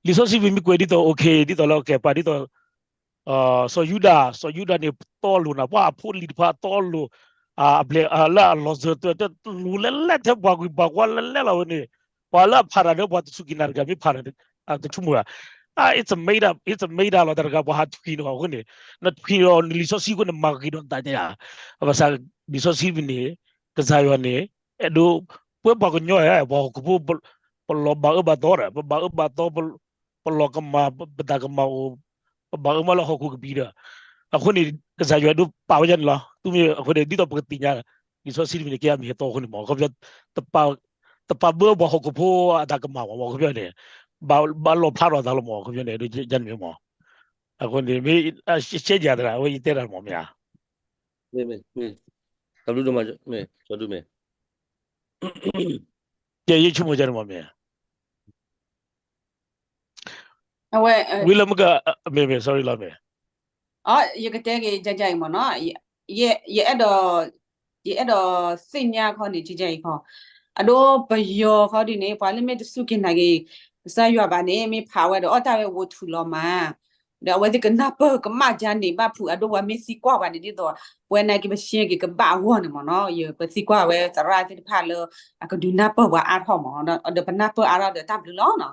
လံာ်စီဆှံပူၤမ့ၢ်ကွဲးဒ်သိး okay ဒ်သိးလၢကဲပာ်ဒ်သိး စီၤယူဒၤ စီၤယူဒၤန့ၣ် တီလိၤနၤ ပှၤအဖိအလံၤတဖၣ်တီလိၤ အဘျဲၣ်လၢအလီၤစၢၤတၢ် တလိၤလဲၤလဲၤထဲပှၤကွံာ်ပှၤကွါလဲၤလဲၤလီၤဝဲန့ၣ် ပှၤလၢအဖးတၢ်ဒီးပှၤတဆူၣ်က့ၤနၤတဂၤမ့ၢ်ဖးတၢ် တဆိကမိၣ်ဘၣ် it's a made up လီၤတၢ်တဂၤ ပှၤဟးထွံၣ်န့ၢ်အီၤအဃိန့ၣ် နထွံၣ်အီၤနလံာ်စီဆှံအဃိန့ၣ် မၤဂ့ၤဒီးနသးန့ၣ်ဧါ ဘၣ်ဆၣ် လံာ်စီဆှံပူၤန့ၣ် ကစၢ်ယွၤန့ၣ် အဲၣ်ဒိး ပဝဲပှၤကညီဧါ ပှၤဟီၣ်ခိၣ်ဖိ ပလီၤဘၣ်အၢဘၣ်သီဒီး ပဘၣ်အၢဘၣ်သီ ပလီၤကမၣ် ပတၢ်ကမၣ်အိၣ် ပဘၣ်အၢမးလၢဟီၣ်ခိၣ်ကပံၤဒီး အဃိန့ၣ် ကစၢ်ယွၤဒိးပာ်ဝဲဒ်န့ၣ်လီၤ. တုၤမ့ၢ်အဃိန့ၣ် ဒ်သိးပကသ့ၣ်ညါ လံာ်စီဆှံတမံၤန့ၣ် ကဲအမ့ၢ်ဟဲသီအဃိန့ၣ်မ့ၢ် ခီဖျိ တပာ်ဘၢပှၤဟီၣ်ခိၣ်ဖိအတၢ်ကမၣ်မ့ၢ် ခီဖျိန့ၣ် ဘၣ်လီၣ်ဖျါထီၣ်အသးလီၤမ့ၢ် ခီဖျိန့ၣ် ဒ်န့ၣ်မ့ၢ်မ့ၢ် အဃိန့ၣ် မ့ၢ်ရှဲယၤသရၣ် အဝဲယတဲတၢ်မ့ၢ်မ့ၢ်ဧါ မ့ၢ်မ့ၢ် တၢ်ဘျုးဒိၣ်မး မ့ၢ် ကၠီဒုမ့ၢ် ကဲယဆိကမိၣ်ယၤန့ၣ်မ့ၢ်မ့ၢ်ဧါ အဝဲ ဝံၤလၢမုၢ်က မ့ၢ်မ့ၢ် sorry လီၤမ့ၢ် အ ယကတဲက့ၤ ယဲအံၤမ့ၢ်နီၤ, ယ ယအဲၣ်ဒိး ယအဲၣ်ဒိးသ့ၣ်ညါခီန့ၣ် ယဲအံၤခီ, အဒိပယီၤခီဒုန့ၣ် ပှၤလၢမ့ၢ်တစူၢ်က့ၤနာ်က့ၤ ကစၢ်ယွၤဘၣ်န့ၣ် မ့ၢ်ဖးဝဲဒီး အီၣ်တၢ်ဝဲဝိထုးလီၤမး, ဒီးအဝဲသ့ၣ်ကနၢ်ပၢၢ်ကမၣ်ကါန့ၣ် ဘၣ်ဖုးအဒိ ပှၤမ့ၢ်သံကွၢ်ပှၤန့ၣ် ဒ်သိး ပဝဲနာ်က့ၤ ပရှဲက့ၤကဘၣ်အဂီၢ်န့ၣ်မ့ၢ်နီၤ, ယပသံကွၢ်ဝဲသရၣ်သ့ၣ်တဖၣ်လၢ အကဒုးနၢ်ပၢၢ်ပှၤအါထီၣ်မ့ၢ်, ဒီးပနၢ်ပၢၢ်အါထီၣ်ဒီးတၢ်ဘျုးလီၤနီၤ.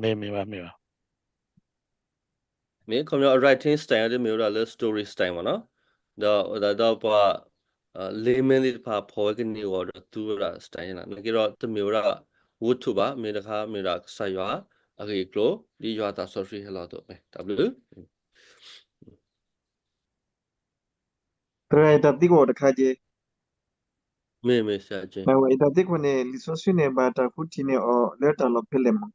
မ့ၢ်မ့ၢ်ဘၣ်မ့ၢ်ဘၣ် မ့ၢ်ခီပညီ writing style ဒ်မ့ၢ်ဝဲဒၣ်လၢ story style မ့ၢ်နီၤ, ဒီးဝဲဒၣ်ဒီးပှၤ layman သ့ၣ်တဖၣ်ဖီၣ်ဝဲကန့ၢ်အဂီၢ်ဒီးသူဝဲဒၣ် style န့ၣ်လီၤ. နာ်က့ဒီးတမ့ၢ်ဝဲဒၣ် ဝိထုး ဘၣ်, မ့ၢ်တခါမ့ၢ်ဝဲဒၣ်ကစၢ်ယွၤအဂ့ၢ်အကျိၤ ဒ်ယွၤအသးစီဆှံဟဲလီၤအသိး, တၢ်ဘျုး သရၣ် ယတၢ်သံကွၢ်တခါက့, မ့ၢ်မ့ၢ် ယတၢ်သံကွၢ်န့ၣ် လံာ်စီဆှံန့ၣ် ဘၣ်တၢ်ဃုထံၣ်န့ၢ်အီၤလၢတၢ်လီၢ်ဖဲလဲၣ်မး,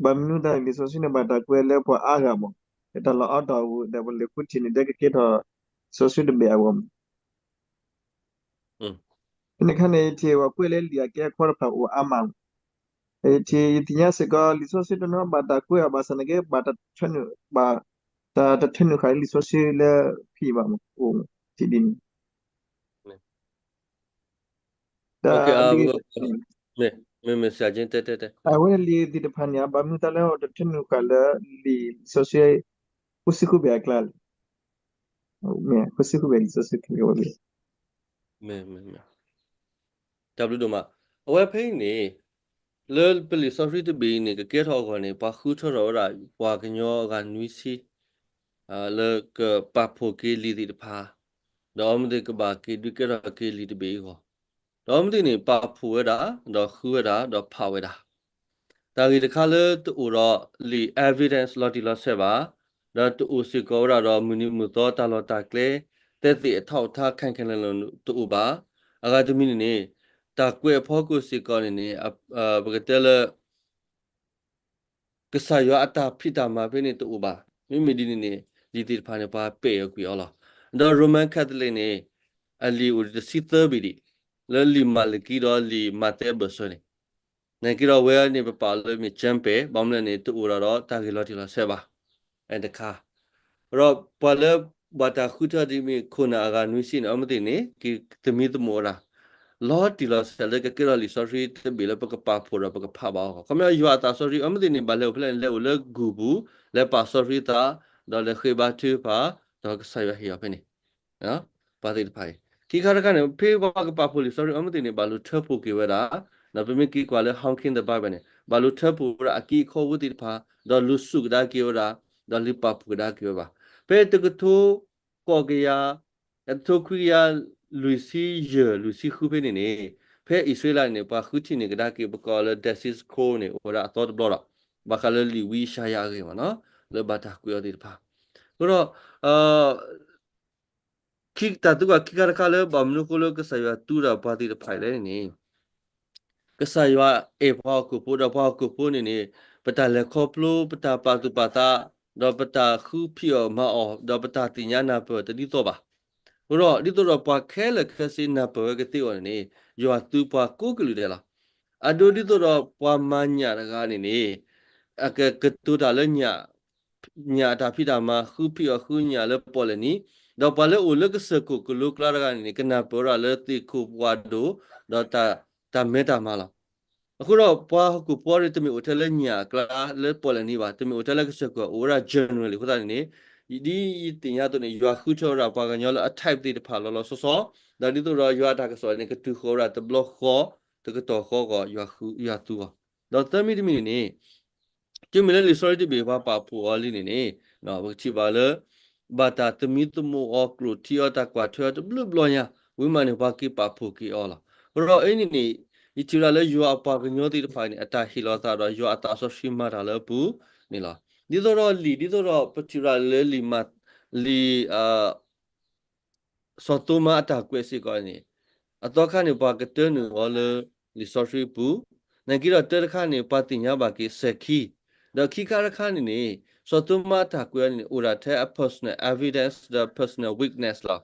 ဘၣ်မနုၤသတးလံာ်စီဆှံန့ၣ် ဘၣ်တၢ်ကွဲးလၢပှၤအါဂၤမး, လၢတၢ်လီၢ်အါတီၢ်အပူၤ ဒီးပလဲၤဃုထံၣ်န့ၣ် ဒီးကကဲထီၣ် လံာ်စီဆှံတဘ့ၣ်အဂီၢ်မး ဖဲန့ၣ်အခါန့ၣ် ယထံၣ်ပှၤကွဲးလၢလံာ်အကဲအခီတဖၣ်အိၣ်အါမး, ယထံၣ် ယသ့ၣ်ညါစ့ၢ်ကီး လံာ်စီဆှံတနီၤဘၣ်တၢ်ကွဲးအီၤဘၣ်ဆၣ်နာ်က့ ဘၣ်တၢ်တထၢနုာ် ဘၣ်တၢ်တထၢနုာ်ဃာ်လၢလံာ်စီဆှံလၢဖံးဘၣ်မး အိၣ်ထံၣ်ဒ်န့ၣ် တၢ်ဒ် မ့ၢ်မ့ၢ် ဆရာ က့ တဲတဲတဲ အဝဲလံာ်သ့ၣ်တဖၣ်န့ၣ် ဘၣ်မနုၤတၢ်လၢအတထၢနုာ်ဃာ်လၢလံာ်စီဆှံ ဃုဆံဃုဘ့ၣ်အကျါလဲၣ်, မ့ၢ်ဃုဆံဃုဘ့ၣ်လံာ်စီဆှံကဝဲၤလံာ် မ့ၢ်မ့ၢ်မ့ၢ် တၢ်ဘျုးဒိၣ်မး, အဝဲဖဲအံၤန့ၣ် လၢပလံာ်စီဆှံတဘ့ၣ်အံၤန့ၣ် ကကဲထီၣ်အဂီၢ်န့ၣ် ပှၤဃုထၢထီၣ်ဝဲဒၣ် ပှၤကညီအဂၤနွံဆံ လၢကပာ်ဖှိၣ်က့ၤလံာ်သ့ၣ်တဖၣ်, ဒီးအဝဲသ့ၣ်ကဘၣ်က့ၤဒုးကဲထီၣ်က့ၤလံာ်တဘ့ၣ်အံၤအဂီၢ်, ဒီးအဝဲသ့ၣ်န့ၣ် ပာ်ဖှိၣ်ဝဲဒၣ်, ဒီးဃုဝဲဒၣ်, ဒီးဖးဝဲဒၣ် တၢ်ဂ့ၢ်တခါလၢတအိၣ်ဒီးလံာ် evidence လီၤတံၢ်လီၤဆဲးဘၣ်, ဒီးတအိၣ်စ့ၢ်ကီးဝဲဒၣ်ဒီးမုၢ်နံၤမုၢ်သီတၢ်လီၢ်တၢ်ကျဲ သက်သေအထောက်အထား ခိုင်ခိုင်လုံလုံ တအိၣ်ဘၣ်. အဂၤတမံၤန့ၣ်န့ၣ် တၢ်ကွဲးအဖီခိၣ်စ့ၢ်ကီးန့ၣ်န့ၣ် ပကတဲလၢ ကစၢ်ယွၤအတၢ်ဖံးတၢ်မၤဖဲန့ၣ်တအိၣ်ဘၣ်. မ့မ့ၢ်ဒ်န့ၣ်န့ၣ် လံာ်သ့ၣ်တဖၣ်န့ၣ် ပှၤပဲာ်အီၤကွံာ်အီၤလီၤ. ဒီး Roman Catholic န့ၣ် အလံာ်အိၣ်တဆံသၢဘ့ၣ်ဒံး, လၢလံာ်မၤလကံဒီးလံာ်မးသဲဘၢၣ်စၢၤန့ၣ်, နာ်က့ဒီးဝဲန့ၣ်ပပာ်အီၤလၢမ့ၢ် ကၠၢပဲၣ်, ဘၣ်မနုၤလဲၣ်န့ၣ် တအိၣ်ဒၣ်ဒီးတၢ်ဂ့ၢ်လီၤတံၢ်လီၤဆဲးဘၣ်. အဲတခါ ဒီးပှၤလၢဘၣ်တၢ်ဃုထၢဒ်မ့ၢ်ခိၣ်နၢ်အဂၤနွံဆံန့ၣ် အဝဲသ့ၣ်န့ၣ် ကသမံသမိးဝဲဒၣ် လီၤတံၢ်လီၤဆဲးလၢကကဲထီၣ်လံာ်စီဆှံတဘ့ၣ်လၢပကပာ်ဖှိၣ်ဒီးပကဖးဘၣ်အဂီၢ်, ခီပညီယွၤအသးစီဆှံ အဝဲသ့ၣ်န့ၣ် ဘၣ်လဲၤအိၣ်ဖဲလဲၣ်န့ၣ် လဲၤအိၣ်လၢဂုၢ်ပူၤ လဲၤပာ်စီဆှံသး ဒီးလဲၤဃ့ဘါထုကဖၣ် ဒီးကစၢ်ယွၤဟ့ၣ်အီၤဖဲန့ၣ် ပှၤသ့ၣ်တဖၣ်အံၤ ခံခါတခါန့ၣ် ဖဲပှၤကပာ်ဖှိၣ်လံာ်စီဆှံ အဝဲသ့ၣ်န့ၣ် ဘၣ်လိၣ်ထၢဖှိၣ်က့ၤဝဲဒၣ်, ဒီးပမ့ၢ်က့ၤကွၢ်လၢ Hawking the Bible န့ၣ် ဘၣ်လိၣ်ထၢဖှိၣ်ဝဲဒၣ်အက့အခီဝဲသ့ၣ်တဖၣ်, ဒီးလူၤစူၣ်ကဒါက့ၤဝဲဒၣ်, ဒီးလူၤပာ်ဖှိၣ်ကဒါက့ၤဝဲဘၣ်. ဖဲတကထိ ကီၢ်ကယၤ တကထိခွံကယၤ လွံၢ်ဆံယဲၢ် လွံၢ်ဆံဃုဖဲန့ၣ်န့ၣ် ဖဲအံၣ်စရ့လးန့ၣ် ပှၤဃုထံၣ်န့ၢ်ကဒါက့ၤ ပကိးလၢ Dead Sea Scroll န့ၣ် အိၣ်ဝဲဒၣ်အသီတဘျီဒီး ဘၣ်ဃးလၢလံာ်ဝံယၡါယၤအဂ့ၢ်မ့ၢ်နီၤ လၢဘၣ်တၢ်ကွဲးအီၤသ့ၣ်တဖၣ်. အဃိဒီး ခံ တၢ်သံကွၢ်ခံခါတခါလၢ ဘၣ်မနုၤအဃိလၢကစၢ်ယွၤသူဝဲဒၣ်ပှၤသ့ၣ်တဖၣ်အံၤလဲၣ်န့ၣ် ကစၢ်ယွၤအဲၣ်ပှၤဟီၣ်ခိၣ်ဖိ ဒီးပှၤဟီၣ်ခိၣ်ဖိန့ၣ်န့ၣ် ပတၢ်လဲၤခီဖျိ ပတၢ်ပာ်သူၣ်ပာ်သး ဒီးပတၢ်ဃုဖံးအီၣ်မၤအီၣ် ဒီးပတၢ်သ့ၣ်ညါနၢ်ပၢၢ်တဒ်သိးဘၣ်. အဃိဒီး ဒ်သိးဒီးပှၤခဲလၢာ်ခဲဆ့နၢ်ပၢၢ်ဝဲကသ့အဂီၢ်န့ၣ်န့ၣ် ယွၤသူပှၤကိးကလုာ်ဒဲးလီၤ. အဒိဒ်သိးဒီးပှၤမၤညၣ်တဂၤန့ၣ်န့ၣ် အကကတိၤတၢ်လၢ ညၣ်အတၢ်ဖံးတၢ်မၤ ဃုဖံးအီၣ်ဃုညၣ်လၢပီၣ်လဲၣ်နံၤ, ဒီးပှၤလၢအိၣ်လၢကစၢၢ်ခိၣ်ကလိကျါတဂၤန့ၣ်န့ၣ် ကနၢ်ပၢၢ်ဝဲဒၣ်လၢသ့ၣ်ခိၣ်ပှၢ်ဒိၣ် ဒီးတၢ်မဲတၢ်မၤလီၤ. အဃိဒီးပှၤဟီၣ်ခိၣ်ဖိန့ၣ် တမ့ၢ်အိၣ်ထဲလၢညၣ်အကျါ လၢပီၣ်လဲၣ်နံၤဘၣ်, တမ့ၢ်အိၣ်ထဲလၢကစၢၢ်ခိၣ် အိၣ်ဝဲဒၣ် generally အဃိသတးန့ၣ်န့ၣ် ဒ်ယသ့ၣ်ညါအသိးန့ၣ် ယွၤဃုထၢဝဲဒၣ်ပှၤကညီလၢအ type သ့ၣ်တဖၣ်လီၤလီၤဆီဆီ, ဒီးဒ်သိးဒီးယွၤအတၢ်ကစီၣ်န့ၣ် ကတုၤဃီၤဝဲဒၣ်တဘျီဃီ တကတီၢ်ဃီဂီၢ် ယွၤသူအီၤ. ဒီးသၢမံၤတမံၤန့ၣ်န့ၣ် တုၤမ့ၢ်လၢလံာ်စီဆှံတဘ့ၣ်ပှၤပာ်ဖှိၣ်အီၤလံန့ၣ်န့ၣ် ပကထံၣ်ဘၣ်လၢ ဘၣ်တၢ်သမံသမိးအီၤ ကျိၣ်ထံအီၤ တၢ်ကွၢ်ထွဲအီၤတဘျုးဘျီညါ, ဝံၤမးန့ၣ် ပှၤက့ၤပာ်ဖှိၣ်က့ၤအီၤလီၤ. အဃိဒီးအံၤန့ၣ်န့ၣ် ယထံၣ်ဝဲဒၣ်လၢယွၤအပှၤကညီသ့ၣ်တဖၣ်န့ၣ် အတၢ်ဟ့ၣ်လီၤသးဒီးယွၤအသးစီဆှံမၤတၢ်လၢအပူၤန့ၣ်လီၤ. ဒ်သိးဒီးလံာ် ဒ်သိးဒီးပထံၣ်ဝဲဒၣ်လၢလံာ် လံာ် စီၤသိမါအတၢ်ကွဲးစ့ၢ်ကီးန့ၣ် အသီခါန့ၣ် ပှၤကတၢနုာ်အီၤလၢလံာ်စီဆှံပူၤ, နာ်က့ဒီးတၢတခါန့ၣ် ပှၤသ့ၣ်ညါဘၣ်က့ၤစဲၤခံ, ဒီးခံခါတခါန့ၣ်န့ၣ် စီၤသိမါအတၢ်ကွဲးအီၤန့ၣ်န့ၣ် အိၣ်ဒၣ်ထဲအ personal evidence ဒီး personal witness လီၤ.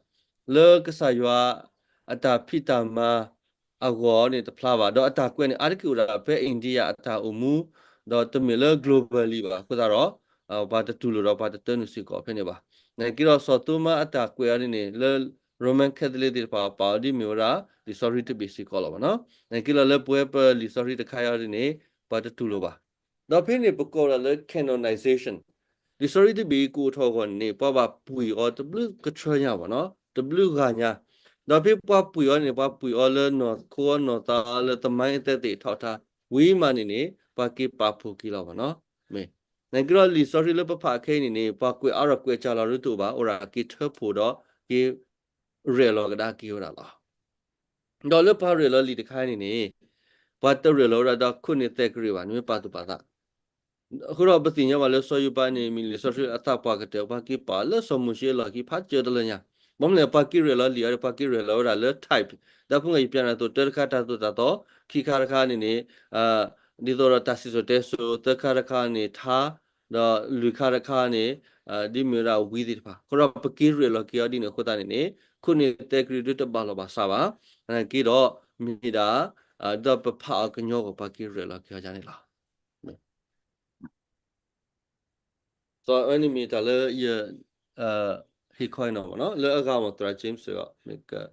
လၢကစၢ်ယွၤအတၢ်ဖံးတၢ်မၤအဂီၢ်န့ၣ်တဖျါဘၣ်, ဒီးအတၢ်ကွဲးန့ၣ် အါတက့ၢ်အိၣ်ဒၣ်ဖဲ India အတၢ်အိၣ်မူ ဒီးတမ့ၢ်လၢ globally ဘၣ်. အဃိသတးဒီး ပှၤတတူၢ်လိာ်ဒီးပှၤတတၢနုာ်စ့ၢ်ကီးဖဲန့ၣ်ဘၣ်. နာ်က့ဒီးစီၤသိမါအတၢ်ကွဲးအီၤဒ်န့ၣ် လၢ Roman Catholic သ့ၣ်တဖၣ်ပာ်အီၤဒ်မ့ၢ်ဝဲဒၣ် လံာ်စီဆှံတဘ့ၣ်စ့ၢ်ကီးလီၤဘၣ်နီၤ. နာ်က့ဒီးလၢပဝဲပလံာ်စီဆှံတခါအံၤဒ်န့ၣ် ပှၤတတူၢ်လိာ်ဘၣ်. ဒီးဖဲန့ၣ်ပကိးဒၣ်လၢ canonization လံာ်စီဆှံတဘ့ၣ်အံၤကအိၣ်ထီၣ်အဂီၢ်န့ၣ် ပှၤဘၣ်ပှ့ၤအီၤတဘျုးကထြၢညါဘၣ်နီၤ, တဘျုးဂၤညါ. ဒီးဖဲပှၤပှ့ၤအီၤန့ၣ် ပှၤပှ့ၤအီၤလၢနီၢ်ခိအီၤနီၢ်သးအီၤလၢသမိုင်းသက်သေအထောက်အထား ဝံၤမးန့ၣ်န့ၣ် ပှၤက့ၤပာ်ဖှိၣ်က့ၤလီၤဘၣ်နီၤ. မ့ၢ် နာ်က့ဒီးလံာ်စီဆှံလၢပဖးခဲအံၤန့ၣ်န့ၣ် ပှၤကွဲးအါထီၣ်ကွဲးစှၤလီၤဒ်တအိၣ်ဘၣ်, အိၣ်ဒၣ်က့ၤထၢဖှိၣ်ဒီးက့ၤ ရဲၣ်လီၤကဒါက့ၤဝဲဒၣ်လီၤ. ဒီးလၢပှၤရဲၣ်လီၤလံာ်တခါအံၤန့ၣ်န့ၣ် ပှၤတရဲၣ်လီၤဝဲဒၣ်ဒီးခိၣ်နူာ်သဲကရံးဘၣ်, နမ့ၢ်ပာ်သူၣ်ပာ်သး. အဃိဒီးပသ့ၣ်ညါဘၣ်လၢစီၤယိၤဘးန့ၣ် မ့ၢ်လံာ်စီဆှံအသးပှၢ်ကတၢၢ် ပှၤက့ၤပာ်လၢစီၤမိၤၡ့အလီၢ်ခံဖးစၢၤတလၢညါ. ဘၣ်မနုၤလဲၣ် ပှၤက့ၤရဲၣ်လီၤလံာ်အံၤ ပှၤက့ၤရဲၣ်လီၤဝဲဒၣ်လၢ type ဒီးဖုၣ်ကိာ်ယပျးနၤအသိး တၢတခါတၢ်သိၣ်တၢ်သီ, ခံခါတခါန့ၣ်န့ၣ် ဒ်သိးဒီးတၢ်စံၣ်စိၤတဲစိၤ, သၢခါတခါန့ၣ်ထါ, ဒီးလွံၢ်ခါတခါန့ၣ် ဒ်မ့ၢ်ဝဲဒၣ်ဝံသ့ၣ်တဖၣ်. အဃိဒီးပက့ၤရဲၣ်လီၤက့ၤအီၤဒ်န့ၣ်အဃိသတးန့ၣ်န့ၣ် ခိၣ်နူာ်သဲကရံးဒ်တဘၣ်လီၢ်ဘၣ်စးဘၣ်. နာ်က့ဒီးမ့ၢ်ဒၣ် ဒီးပဖးအီၤကညီအဂီၢ် ပှၤက့ၤရဲၣ်လီၤက့ၤအီၤဒ်န့ၣ်လီၤ. ဒီးအဝဲန့ၣ်မ့ၢ်တၢ်လၢယ ဟ့ၣ်ခီအံၤနီၤဘၣ်နီၤ, လၢအဂၤမ့ၢ်သရၣ် James စ့ၢ်ကီး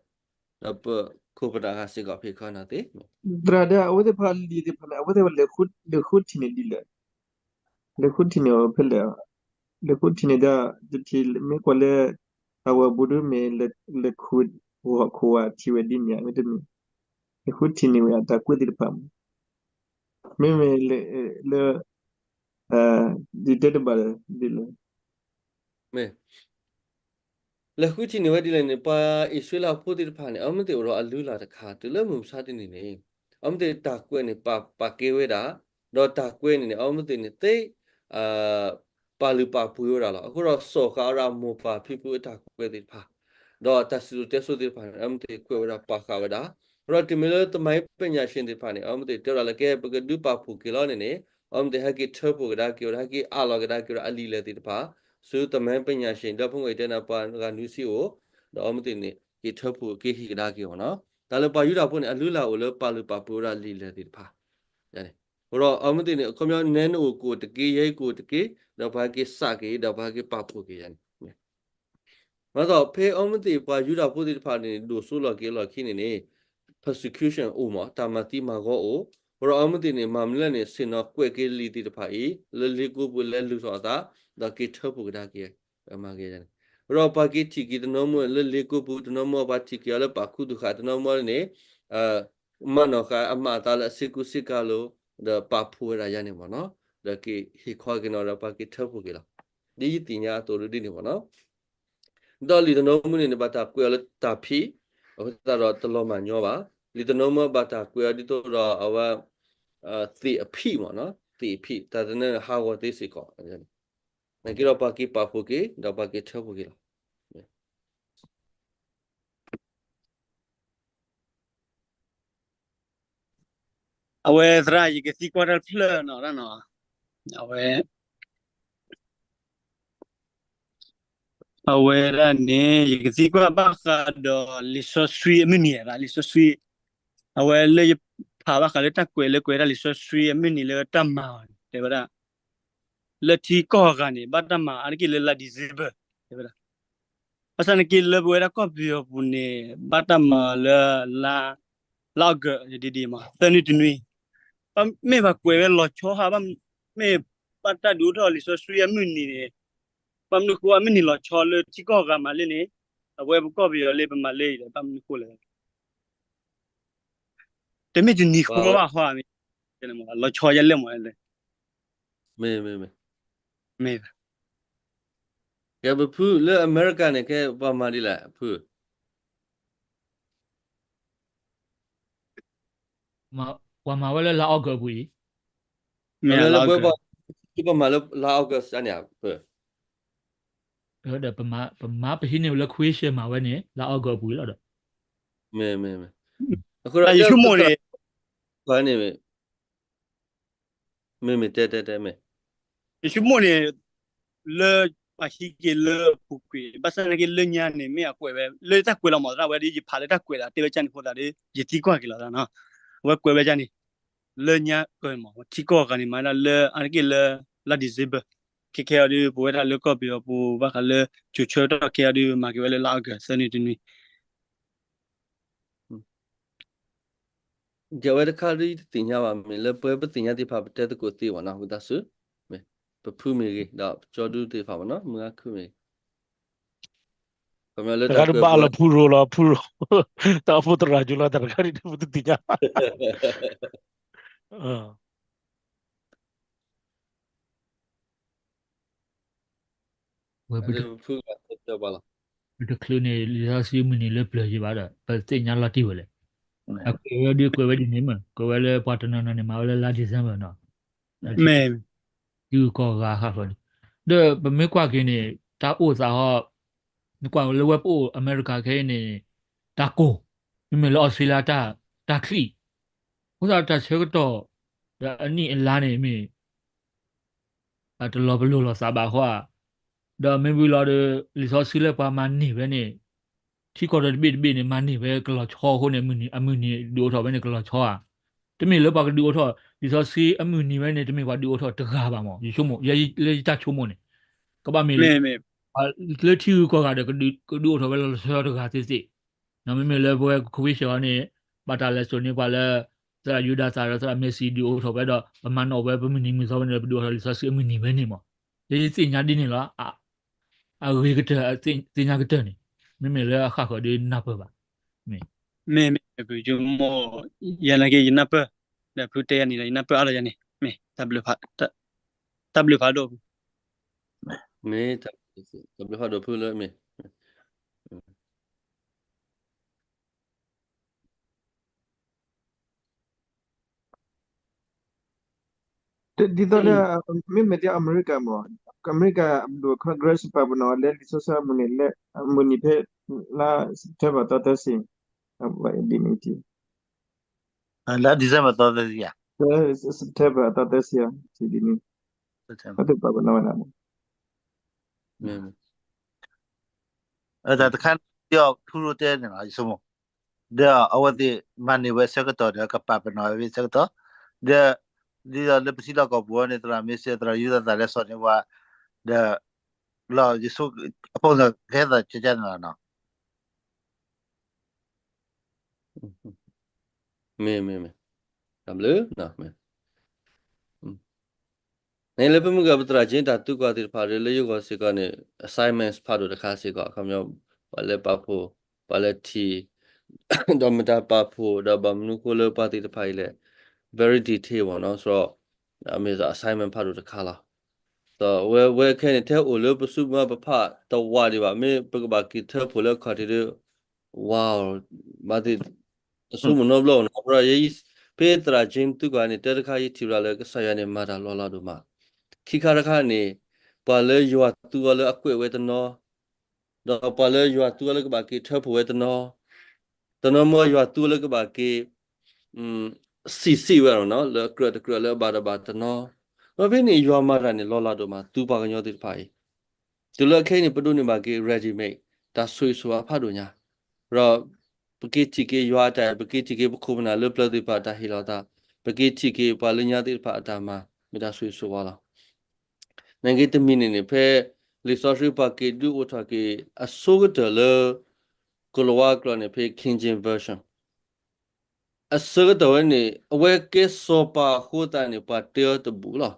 ဒီးပခိၣ်ပနၢ်ဂၤစ့ၢ်ကီး ဟ့ၣ်ခီအံၤနီၤသ့. သရၣ်ဒီး အဝဲသ့ၣ်တဖၣ်လံာ်သ့ၣ်တဖၣ်န့ၣ် အဝဲသ့ၣ်တဖၣ် လဲၤဃုထံၣ်န့ၢ်ဒ်လဲၣ်, လဲၤဃုထံၣ်န့ၢ်အီၤဖဲလဲၣ်, လဲၤဃုထံၣ်န့ၢ်ဒီး တထံၣ်မ့ၢ်ကွၢ်လၢ အဝဲဘူးဒုမ့ၢ် လဲၤခူၣ်ဂီၤခိၣ်ဝဲထံၣ်ဝဲဒ်န့ၣ် အဝဲတမ့ၢ် လဲၤဃုထံၣ်န့ၢ်ဝဲအတၢ်ကွဲးသ့ၣ်တဖၣ်မ့ၢ် မ့မ့ၢ်လၢ လၢ ဒ်တဲတဘၣ်ဒီး ဒ်လဲၣ် မ့ၢ် လဲၤဃုထံၣ်န့ၢ်ဝဲဒ်လဲၣ်န့ၣ် ပှၤအံၣ်စရ့လးဖိသ့ၣ်တဖၣ်န့ၣ် အဝဲသ့ၣ်အိၣ်ဒီးအလုၢ်အလၢ်တခါ တုၤလၢမုၢ်မဆါတနံၤန့ၣ် အဝဲသ့ၣ်တၢ်ကွဲးန့ၣ် ပာ်ပာ်ကဲဝဲဒၣ်, ဒီးတၢ်ကွဲးန့ၣ်န့ၣ် အဝဲသ့ၣ်န့ၣ်သ့ ပာ်လုၢ်ပာ်ပှ့ၤဝဲဒၣ်လီၤ. အဃိဒီးစိာ်ဃာ်ဝဲဒၣ်မိၢ်ပၢ်ဖံဖုအတၢ်ကွဲးသ့ၣ်တဖၣ်, ဒီးတၢ်စံၣ်စိၤတဲစိၤသ့ၣ်တဖၣ်န့ၣ် အဝဲသ့ၣ်ကွဲးဝဲဒၣ်ပာ်ဃာ်ဝဲဒၣ်. အဃိဒီးတုၤမ့ၢ်လၢသမိုင်းပညာရှင်သ့ၣ်တဖၣ်န့ၣ် အဝဲသ့ၣ်တဲဝဲဒၣ်လၢကဲ ပကဒုးပာ်ဖှိၣ်က့ၤလီၤန့ၣ်န့ၣ် အဝဲသ့ၣ်ဟဲက့ၤထၢဖှိၣ်ကဒါက့ၤဝဲဒၣ် ဟဲက့ၤအးလီၤကဒါက့ၤဝဲဒၣ်အလံာ်လဲၢ်သ့ၣ်တဖၣ် ဆူ သမိုင်းပညာရှင် ဒီးဖုၣ်ကိာ်ယတဲနၤပှၤဂၤနွံဆံအိၣ်, ဒီးအဝဲသ့ၣ်န့ၣ် က့ၤထၢဖှိၣ်က့ၤဟ့ၣ်ကဒါက့ၤအီၤနီၤ. တၢ်လၢပှၤယူဒၤဖိန့ၣ် အလုၢ်အလၢ်အိၣ်လၢပာ်လုၢ်ပာ်ပှ့ၤဝဲဒၣ်လံာ်လဲၢ်သ့ၣ်တဖၣ် န့ၣ်. အဃိဒီးအဝဲသ့ၣ်န့ၣ် အခီပညီ နဲနအိၣ်ကအိၣ်တက့ၢ် ယဲကအိၣ်တက့ၢ် ဒီးပှၤဟဲက့ၤစးက့ၤ ဒီးပှၤဟဲက့ၤပာ်ဖှိၣ်က့ၤယၤန့ၣ် မ့ၢ်သိး ဖဲအဝဲသ့ၣ်ပှၤယူဒၤဖိသ့ၣ်တဖၣ်န့ၣ် ဒိၣ်စိလီၤက့ၤအလီၢ်ခံန့ၣ်န့ၣ် persecution အိၣ်မး တၢ်မၤသံမၤဂီၤအိၣ်, အဃိဒီးအဝဲသ့ၣ်န့ၣ် မၤမနုၤလဲၣ်န့ၣ် ဆ့ၣ်နီၤကွဲးက့ၤလံာ်သ့ၣ်တဖၣ်အံၤ လၢလ့ကိပူၤလဲၤလုၢ်ထီၣ်အသး ဒီးက့ၤထၢဖှိၣ်ကဒါက့ၤ မၤက့ၤယၤန့ၣ်. အဃိဒီးပှၤက့ၤထံၣ်က့ၤတနီၤမူလၢလ့ကိပူၤ တနီၤမူပှၤထံၣ်က့ၤအီၤလၢပာ်ခူသူၣ်ဃာ် တနီၤမူန့ၣ် မၤနီၢ်ဃာ်အမၤအသးလၢအစ့ကူစ့ကၤလိၤ ဒီးပာ်ဖှိၣ်ဝဲဒၣ်ယၤန့ၣ်မ့ၢ်နီၤ, ဒီးက့ၤဟ့ၣ်ခီက့ၤနီၤ ဒီးပှၤက့ၤထၢဖှိၣ်က့ၤလီၤ. ဒ်ယသ့ၣ်ညါအသိးဒ်န့ၣ်မ့ၢ်နီၤ. ဒီးလံာ်တနီၤမူန့ၣ်န့ၣ် ဘၣ်တၢ်ကွဲးအီၤလၢတၢ်ဖံး, အဃိသတးဒီးတလီၤမၢ်ညီဘၣ်. လံာ်တနီၤမူဘၣ်တၢ်ကွဲးအီၤဒ်သိးဒီးအဝဲ သ့ၣ်အဖံးမ့ၢ်နီၤ, သ့ၣ်အဖံး တၢ်တနၢ်ဟးဂီၤသ့စ့ၢ်ကီး, နာ်က့ဒီးပှၤက့ၤပာ်ဖှိၣ်က့ၤ ဒီးပှၤက့ၤထၢဖှိၣ်က့ၤလီၤ. အဝဲသရၣ် ယကသံကွၢ်တၢ်တဖျၢၣ်နီၤ, အဝဲ အဝဲဒၣ်န့ၣ် ယကသံကွၢ်ဘၣ်ဃးဒီးလံာ်စီဆှံအမုၢ်နံၤ, လံာ်စီဆှံ အဝဲလၢယဖးဘၣ်ဃးလၢတၢ်ကွဲးလၢကွဲးဒၣ်လံာ်စီဆှံအမုၢ်နံၤလၢတၢ်မၤအီၤန့ၣ် တဲဝဲဒၣ် လၢထံကီၢ်အဂၤန့ၣ် ဘၣ်တၢ်မၤအါတက့ၢ်လၢလါ December တဲဝဲဒၣ်. ဘၣ်ဆၣ်န့ၣ်က့လၢပဝဲဒၣ်ကီၢ်ပယီၤပူၤန့ၣ် ဘၣ်တၢ်မၤလၢ လါ August ဒ်ဒ်မး သၢနွံတနွံ, ဘၣ်မ့ၢ်ပှၤကွဲးဝဲလီၤဆီဟါ, ဘၣ်မ့ၢ်ဘၣ်တၢ်ဒုးအိၣ်ထီၣ်လံာ်စီဆှံအမုၢ်နံၤန့ၣ်, ဘၣ်မနုၤဃိအမုၢ်နံၤလီၤဆီလၢထံကီၢ်ဂၤမးလၢန့ၣ်, အဝဲပကီၢ်ပယီၤလၢပမၤလၢအံၤဒီး ဘၣ်မနုၤဃိလဲၣ်. တမ့ၢ်တနံၤဃီဘၣ်ဟီ, လီၤဆီယလဲၣ်မး, မ့ၢ် မ့ၢ် မ့ၢ် ကဲပဖုလၢအမဲရကၤန့ၣ် ကဲပှၤမၤဒ်လဲၣ်ဖု, ပှၤမၤဝဲလၢလါ August အပူၤအံၤ, လၢပှၤမၤလၢလါ August န့ၣ်, ဒီးပမၤပဟံးန့ၢ်ဝဲလၢ question မၤဝဲန့ၣ် လါ August အပူၤအံၤလီၤဒီး, မ့ၢ် မ့ၢ် မ့ၢ်, အဃိဒီးယဆိကမိၣ်န့ၣ် န့ၣ် မ့ၢ် မ့ၢ် တဲ တဲ တဲ မ့ၢ် ယဆိကမိၣ်န့ၣ် လၢပှၤဟံးက့ၤလၢပူၤကွံာ် ဘၣ်ဆၣ်သနာ်က့လၢညါန့ၣ် မ့ၢ်အကွဲးဝဲ လၢတၢ်ကွဲးလီၤမးသရၣ်ဝဲဒ်ယဖးလၢတၢ်ကွဲးဒီးတဲဝဲကၢ်န့ၣ်အဃိသတးဒီး ယသံကွၢ်က့ၤလီၤသရၣ်နီၤ, အဝဲကွဲးဝဲကၢ်န့ၣ်, လၢညါကၢၤမး ထံကီၢ်ဂၤန့ၣ် မၤဒၣ်လၢအါတက့ၢ်လၢ လါ December, ခဲခဲအံၤဒီး ပဝဲဒၣ်လၢကီၢ်ပယီၤပူၤ ဘၣ်ဃးလၢ ကၠိၤဆၢကတီၢ်ခဲအံၤဒီး မၤက့ၤဝဲလၢလါ August သၢနွံတနွံ. ယဝဲတခါဒ်တသ့ၣ်ညါဘၣ် မ့ၢ်လၢပဝဲပသ့ၣ်ညါသ့ၣ်တဖၣ် ပတဲသကိးသ့ဘၣ်နီၤ ဝံသးစူၤ, ပဖုမ့ၢ်ဂ့ၤ ဒီးပကၠီဒုသ့ၣ်တဖၣ်ဘၣ်နီၤ မုၢ်ဂၤခုမ့ၢ်ဂ့ၤ, ခီပညီလၢတၢ်ကဘၣ်လီၤဖုရိၤလီၤ ဖုရိၤ, တၢ်အိၣ်ဖှိၣ်သရၣ်ကၠိလီၤ တၢ်တခါန့ၣ် ပတသ့ၣ်ညါဘၣ်. ဝဲပတချုးန့ၣ် လံာ်စီဆှံမုၢ်နံၤလၢပျၢၤယံၤဘၣ်ဒီး ပသ့ၣ်ညါလီၤတံၢ်ဝဲလဲၣ်. အကွဲးဝဲဒ်ကွဲးဝဲဒ်န့ၣ်မ့ၢ် ကွဲးဝဲလၢပှၤတနီၤနီၤန့ၣ် မၤဝဲလၢလါ December နီၤ, ထံဂုၤကီၢ်ဂၤဃၣ်ဃၣ်န့ၣ်, ဒီးပမ့ၢ်ကွၢ်က့ၤန့ၣ် တၢ်အိၣ်သးဟီ, နကွၢ်လၢဝဲပအိၣ်အမဲရကၤခဲအံၤန့ၣ် တၢ်ကိၢ်, မ့မ့ၢ်လၢအီစထြ့လယါ တၢ်ချံၣ်, အဃိသတးတၢ်ဆၢကတီၢ် ဒီးအနံၣ်အလါန့ၣ်မ့ၢ် အတလီၤပလိာ်လိာ်သးဘၣ်အဃိဧါ, ဒီးမ့ၢ်ဝံၤလီၤဒီး လံာ်စီဆှံလၢပှၤမၤန့ၢ်ဝဲန့ၣ် ထံကီၢ်ဒီးတဘ့ၣ်တဘ့ၣ်န့ၣ် မၤန့ၢ်ဝဲကလီၤဆီအဃိန့ၣ် အမုၢ်နံၤဒုးအိၣ်ထီၣ်ဝဲန့ၣ်ကလီၤဆီဧါ, တမ့ၢ်လၢပှၤကဒုးအိၣ်ထီၣ် လံာ်စီဆှံအမုၢ်နံၤဝဲန့ၣ် တမ့ၢ်ပှၤဒုးအိၣ်ထီၣ်တဂၤဘၣ်မး ယဆိကမိၣ် လၢယတၢ်ဆိကမိၣ်န့ၣ်, ကဘၣ်မ့ၢ် လၢထံဂုၤကီၢ်ဂၤဒီး ကဒုးအိၣ်ထီၣ်ဝဲလီၤဆီတဂၤသ့သ့, မ့မ့ၢ်လၢပဝဲ COVID စ့ၢ်ကီးန့ၣ် ဘၣ်တၢ်လဲၤစိာ်န့ၢ်ပှၤလၢ သရၣ်ယူဒၤသၣ်ဒီးသရၣ်မဲးစံးဒုးအိၣ်ထီၣ်ဝဲဒီး ပမၤနီၣ်ဝဲပမုၢ်နံၤမုၢ်သီဝဲန့ၣ်ဒီး ပဒုးအိၣ်ထီၣ်လံာ်စီဆှံအမုၢ်နံၤဝဲန့ၣ်မး, ယသ့ၣ်ညါဒ်န့ၣ်လီၤ. အဂ့ၤကတၢၢ် သ့ၣ်ညါကတၢၢ်န့ၣ် မ့မ့ၢ်လၢအဃၣ်ဃၢၤဒီးနၢ်ပၢၢ်ဘၣ်, မ့ၢ် မ့ၢ် မ့ၢ် ပယိၤမီၢ် ယနာ်က့ ယနၢ်ပၢၢ် ဒီးဖုတဲယၤန့ၣ်ဒီး ယနၢ်ပၢၢ်အါလီၤယၤန့ၣ် မ့ၢ် တၢ်ဘျုးဖးဒိၣ်, မ့ၢ် တၢ်ဘျုးဖးဒိၣ်ဖုလၢမ့ၢ် ဒ်သိးလၢ မ့မ့ၢ်ဒ်အမဲရကၤမး, အမဲရကၤအဒိၣ် Congress ပာ်ပနီၣ်လၢလံာ်စီဆှံအမုၢ်နံၤလၢ အမုၢ်နံၤဖဲ လါ September သီသၢဆံ, ဒ်န့ၣ် လါ December သီသၢဆံဧါ, September သီသၢဆံ, ဒ်န့ၣ် အဝဲသ့ၣ်ပာ်ပနီၣ်ဝဲဒၣ် တၢ်တခါန့ၣ် ဖုရိၤတဲန့ၣ်လီၤ ယဆိကမိၣ်, ဒီးအဝဲသ့ၣ်မၤန့ၢ်ဝဲဆၢကတီၢ်ဒီး ကပာ်ပနီၣ်ဝဲဆၢကတီၢ်, ဒီး ဒ်သိးလၢပထံလီၢ်ကီၢ်ပူၤန့ၣ် သရၣ်မ့ၢ်စံး သရၣ်ယူဒၤသၣ်လဲၤစိာ်န့ၢ်ပှၤ, ဒီး လီၤယဆိ အဖီၣ်ကဟဲသးကကန့ၣ်လီၤနီၤ, မ့ၢ် မ့ၢ် မ့ၢ် တၢ်ဘျုး န့ၣ်လၢပမုၢ်ဂၤပသရၣ်က့ၤတၢ်သံကွၢ်သ့ၣ်တဖၣ်ဒီး လၢယဂီၢ်စ့ၢ်ကီးန့ၣ် assignments ဖးဒိၣ်တခါစ့ၢ်ကီး အခီပညီ ပှၤလၢပာ်ဖှိၣ် ပှၤလၢထံၣ် ဒီးမတၤပာ်ဖှိၣ် ဒီးဘၣ်မနုၤဃိလၢပှၤသ့ၣ်တဖၣ်အံၤလဲၣ် very detail မ့ၢ်နီၤ ဆိုတော့ အမ့ၢ်သိး assignment ဖးဒိၣ်တခါလီၤ. ဒီးဝဲ ဝဲခဲအံၤန့ၣ် ထဲအိၣ်လၢပစုပူၤမး ပဖးတဝးဒံးဘၣ် မ့ၢ်ပကဘၣ်က့ၤထၢဖှိၣ်လၢအခီၣ်ထံးဒီး ဝါ မၤသ့ၣ် တဆိကမိၣ်နီတဘျီနီၤ အဃိဒီး ဖဲသရၣ် James သုကွၢ်န့ၣ် တၢ်တခါယထံၣ်ဘၣ်လၢကစၢ်ယွၤန့ၣ် မၤတၢ်လီၤလးဒိၣ်မး, ခံခါတခါန့ၣ် ပှၤလၢယွၤသူအီၤလၢအကွဲးဝဲတနီၤ, ဒီးပှၤလၢယွၤသူအီၤလၢကဘၣ်က့ၤထၢဖှိၣ်ဝဲတနီၤ, တနီၤမ့ၢ်ယွၤသူအီၤလၢကဘၣ်က့ၤ စံးစ့ၢ်ဝဲနီၤ လၢအကြၢးတကြၢးလၢအဘၣ်တဘၣ်တနီၤ, ဒီးဖဲန့ၣ်ယွၤမၤတၢ်န့ၣ် လီၤလးဒိၣ်မး သူပှၤကညီသ့ၣ်တဖၣ်အံၤ တုၤလၢခဲအံၤန့ၣ် ပဒိးန့ၢ်ဘၣ်က့ၤ ready made တၢ်ဆိၣ်ဂ့ၤဆိၣ်ဝါဖးဒိၣ်ညါ, ဒီး ပက့ၤထံၣ်က့ၤယွၤအတၢ်အဲၣ်, ပက့ၤထံၣ်က့ၤပခိၣ်ပနၢ်လၢပျၢၤသ့ၣ်တဖၣ်အတၢ်ဟ့ၣ်လီၤသး, ပက့ၤထံၣ်က့ၤပှၤလၢညါသ့ၣ်တဖၣ်အတၢ်မၤ မ့ၢ်တၢ်ဆိၣ်ဂ့ၤဆိၣ်ဝါလီၤ. နာ်က့တမံၤန့ၣ်န့ၣ် ဖဲလံာ်စီဆှံပှၤက့ၤဒုးအိၣ်ထီၣ်က့ၤ အဆိကတၢၢ်လၢ ကလံးဝါကျိာ်န့ၣ် ဖဲ King James Version အဆၢကတီၢ်ဝဲန့ၣ် အဝဲကဲစီၤပၤအဃိသတးန့ၣ် ပှၤတဲအီၤတဘူးလီၤ.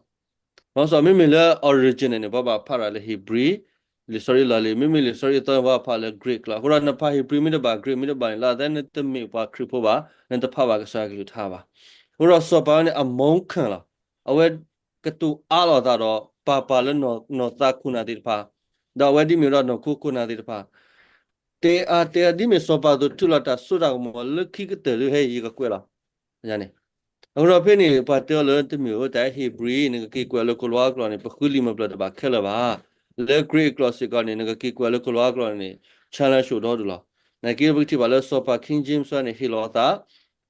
ဘၣ်ဆၣ်မ့မ့ၢ်လၢ original န့ၣ် ပှၤဘၣ်ဖးတၢ်လၢ Hebrew လံာ်စီဆှံလီၤလံ, မ့မ့ၢ်လံာ်စီဆှံအသီန့ၣ် ပှၤဘၣ်ဖးလၢ Greek လီၤ. အဃိဒီးနဖး Hebrew မ့ၢ်တဘၣ် Greek မ့ၢ်တဘၣ်န့ၣ် လၢအသးနတမ့ၢ်ပှၤခရံာ်ဖိဘၣ်, နတဖးဘၣ်ကစၢ်ယွၤကလုၢ်ကထါဘၣ်. အဃိဒီးစီၤပၤဝဲန့ၣ် အမုၢ်ခၢၣ်လီၤ. အဝဲကတိၤအါလိာ်သးဒီး ပာ်ပာ်လၢနီၢ်သးခိၣ်နၢ်သ့ၣ်တဖၣ်, ဒီးအဝဲဒ်မ့ၢ်ဒီးနီၢ်ခိခိၣ်နၢ်သ့ၣ်တဖၣ် တဲအါတဲအါဒ်မ့ၢ်စီၤပၤအသိး ထုးလီၤတၢ်စိတၢ်ကမီၤလၢခံကတၢၢ်လၢဟဲယံၤကကွဲးလီၤ. န့ၣ် အဃိဒီးဖဲန့ၣ် ပှၤတဲအီၤလၢတမ့ၢ်ဧိၤ တၢ် Hebrew နကက့ၤကွဲးလၢကလံးဝါကျိာ်န့ၣ် ပဃုလံာ်မၤပျၢၤတဘၣ်ခဲလၢာ်ဘၣ်. လၢ Greek ကျိာ်စ့ၢ်ကီးန့ၣ် နကက့ၤကွဲးလၢကလံးဝါကျိာ်န့ၣ် challenge အိၣ်ဒီဒူၣ်လီၤ. နာ်က့ပကထံၣ်ဘၣ်လၢစီၤပၤ King James န့ၣ် ဟ့ၣ်လီၤအသး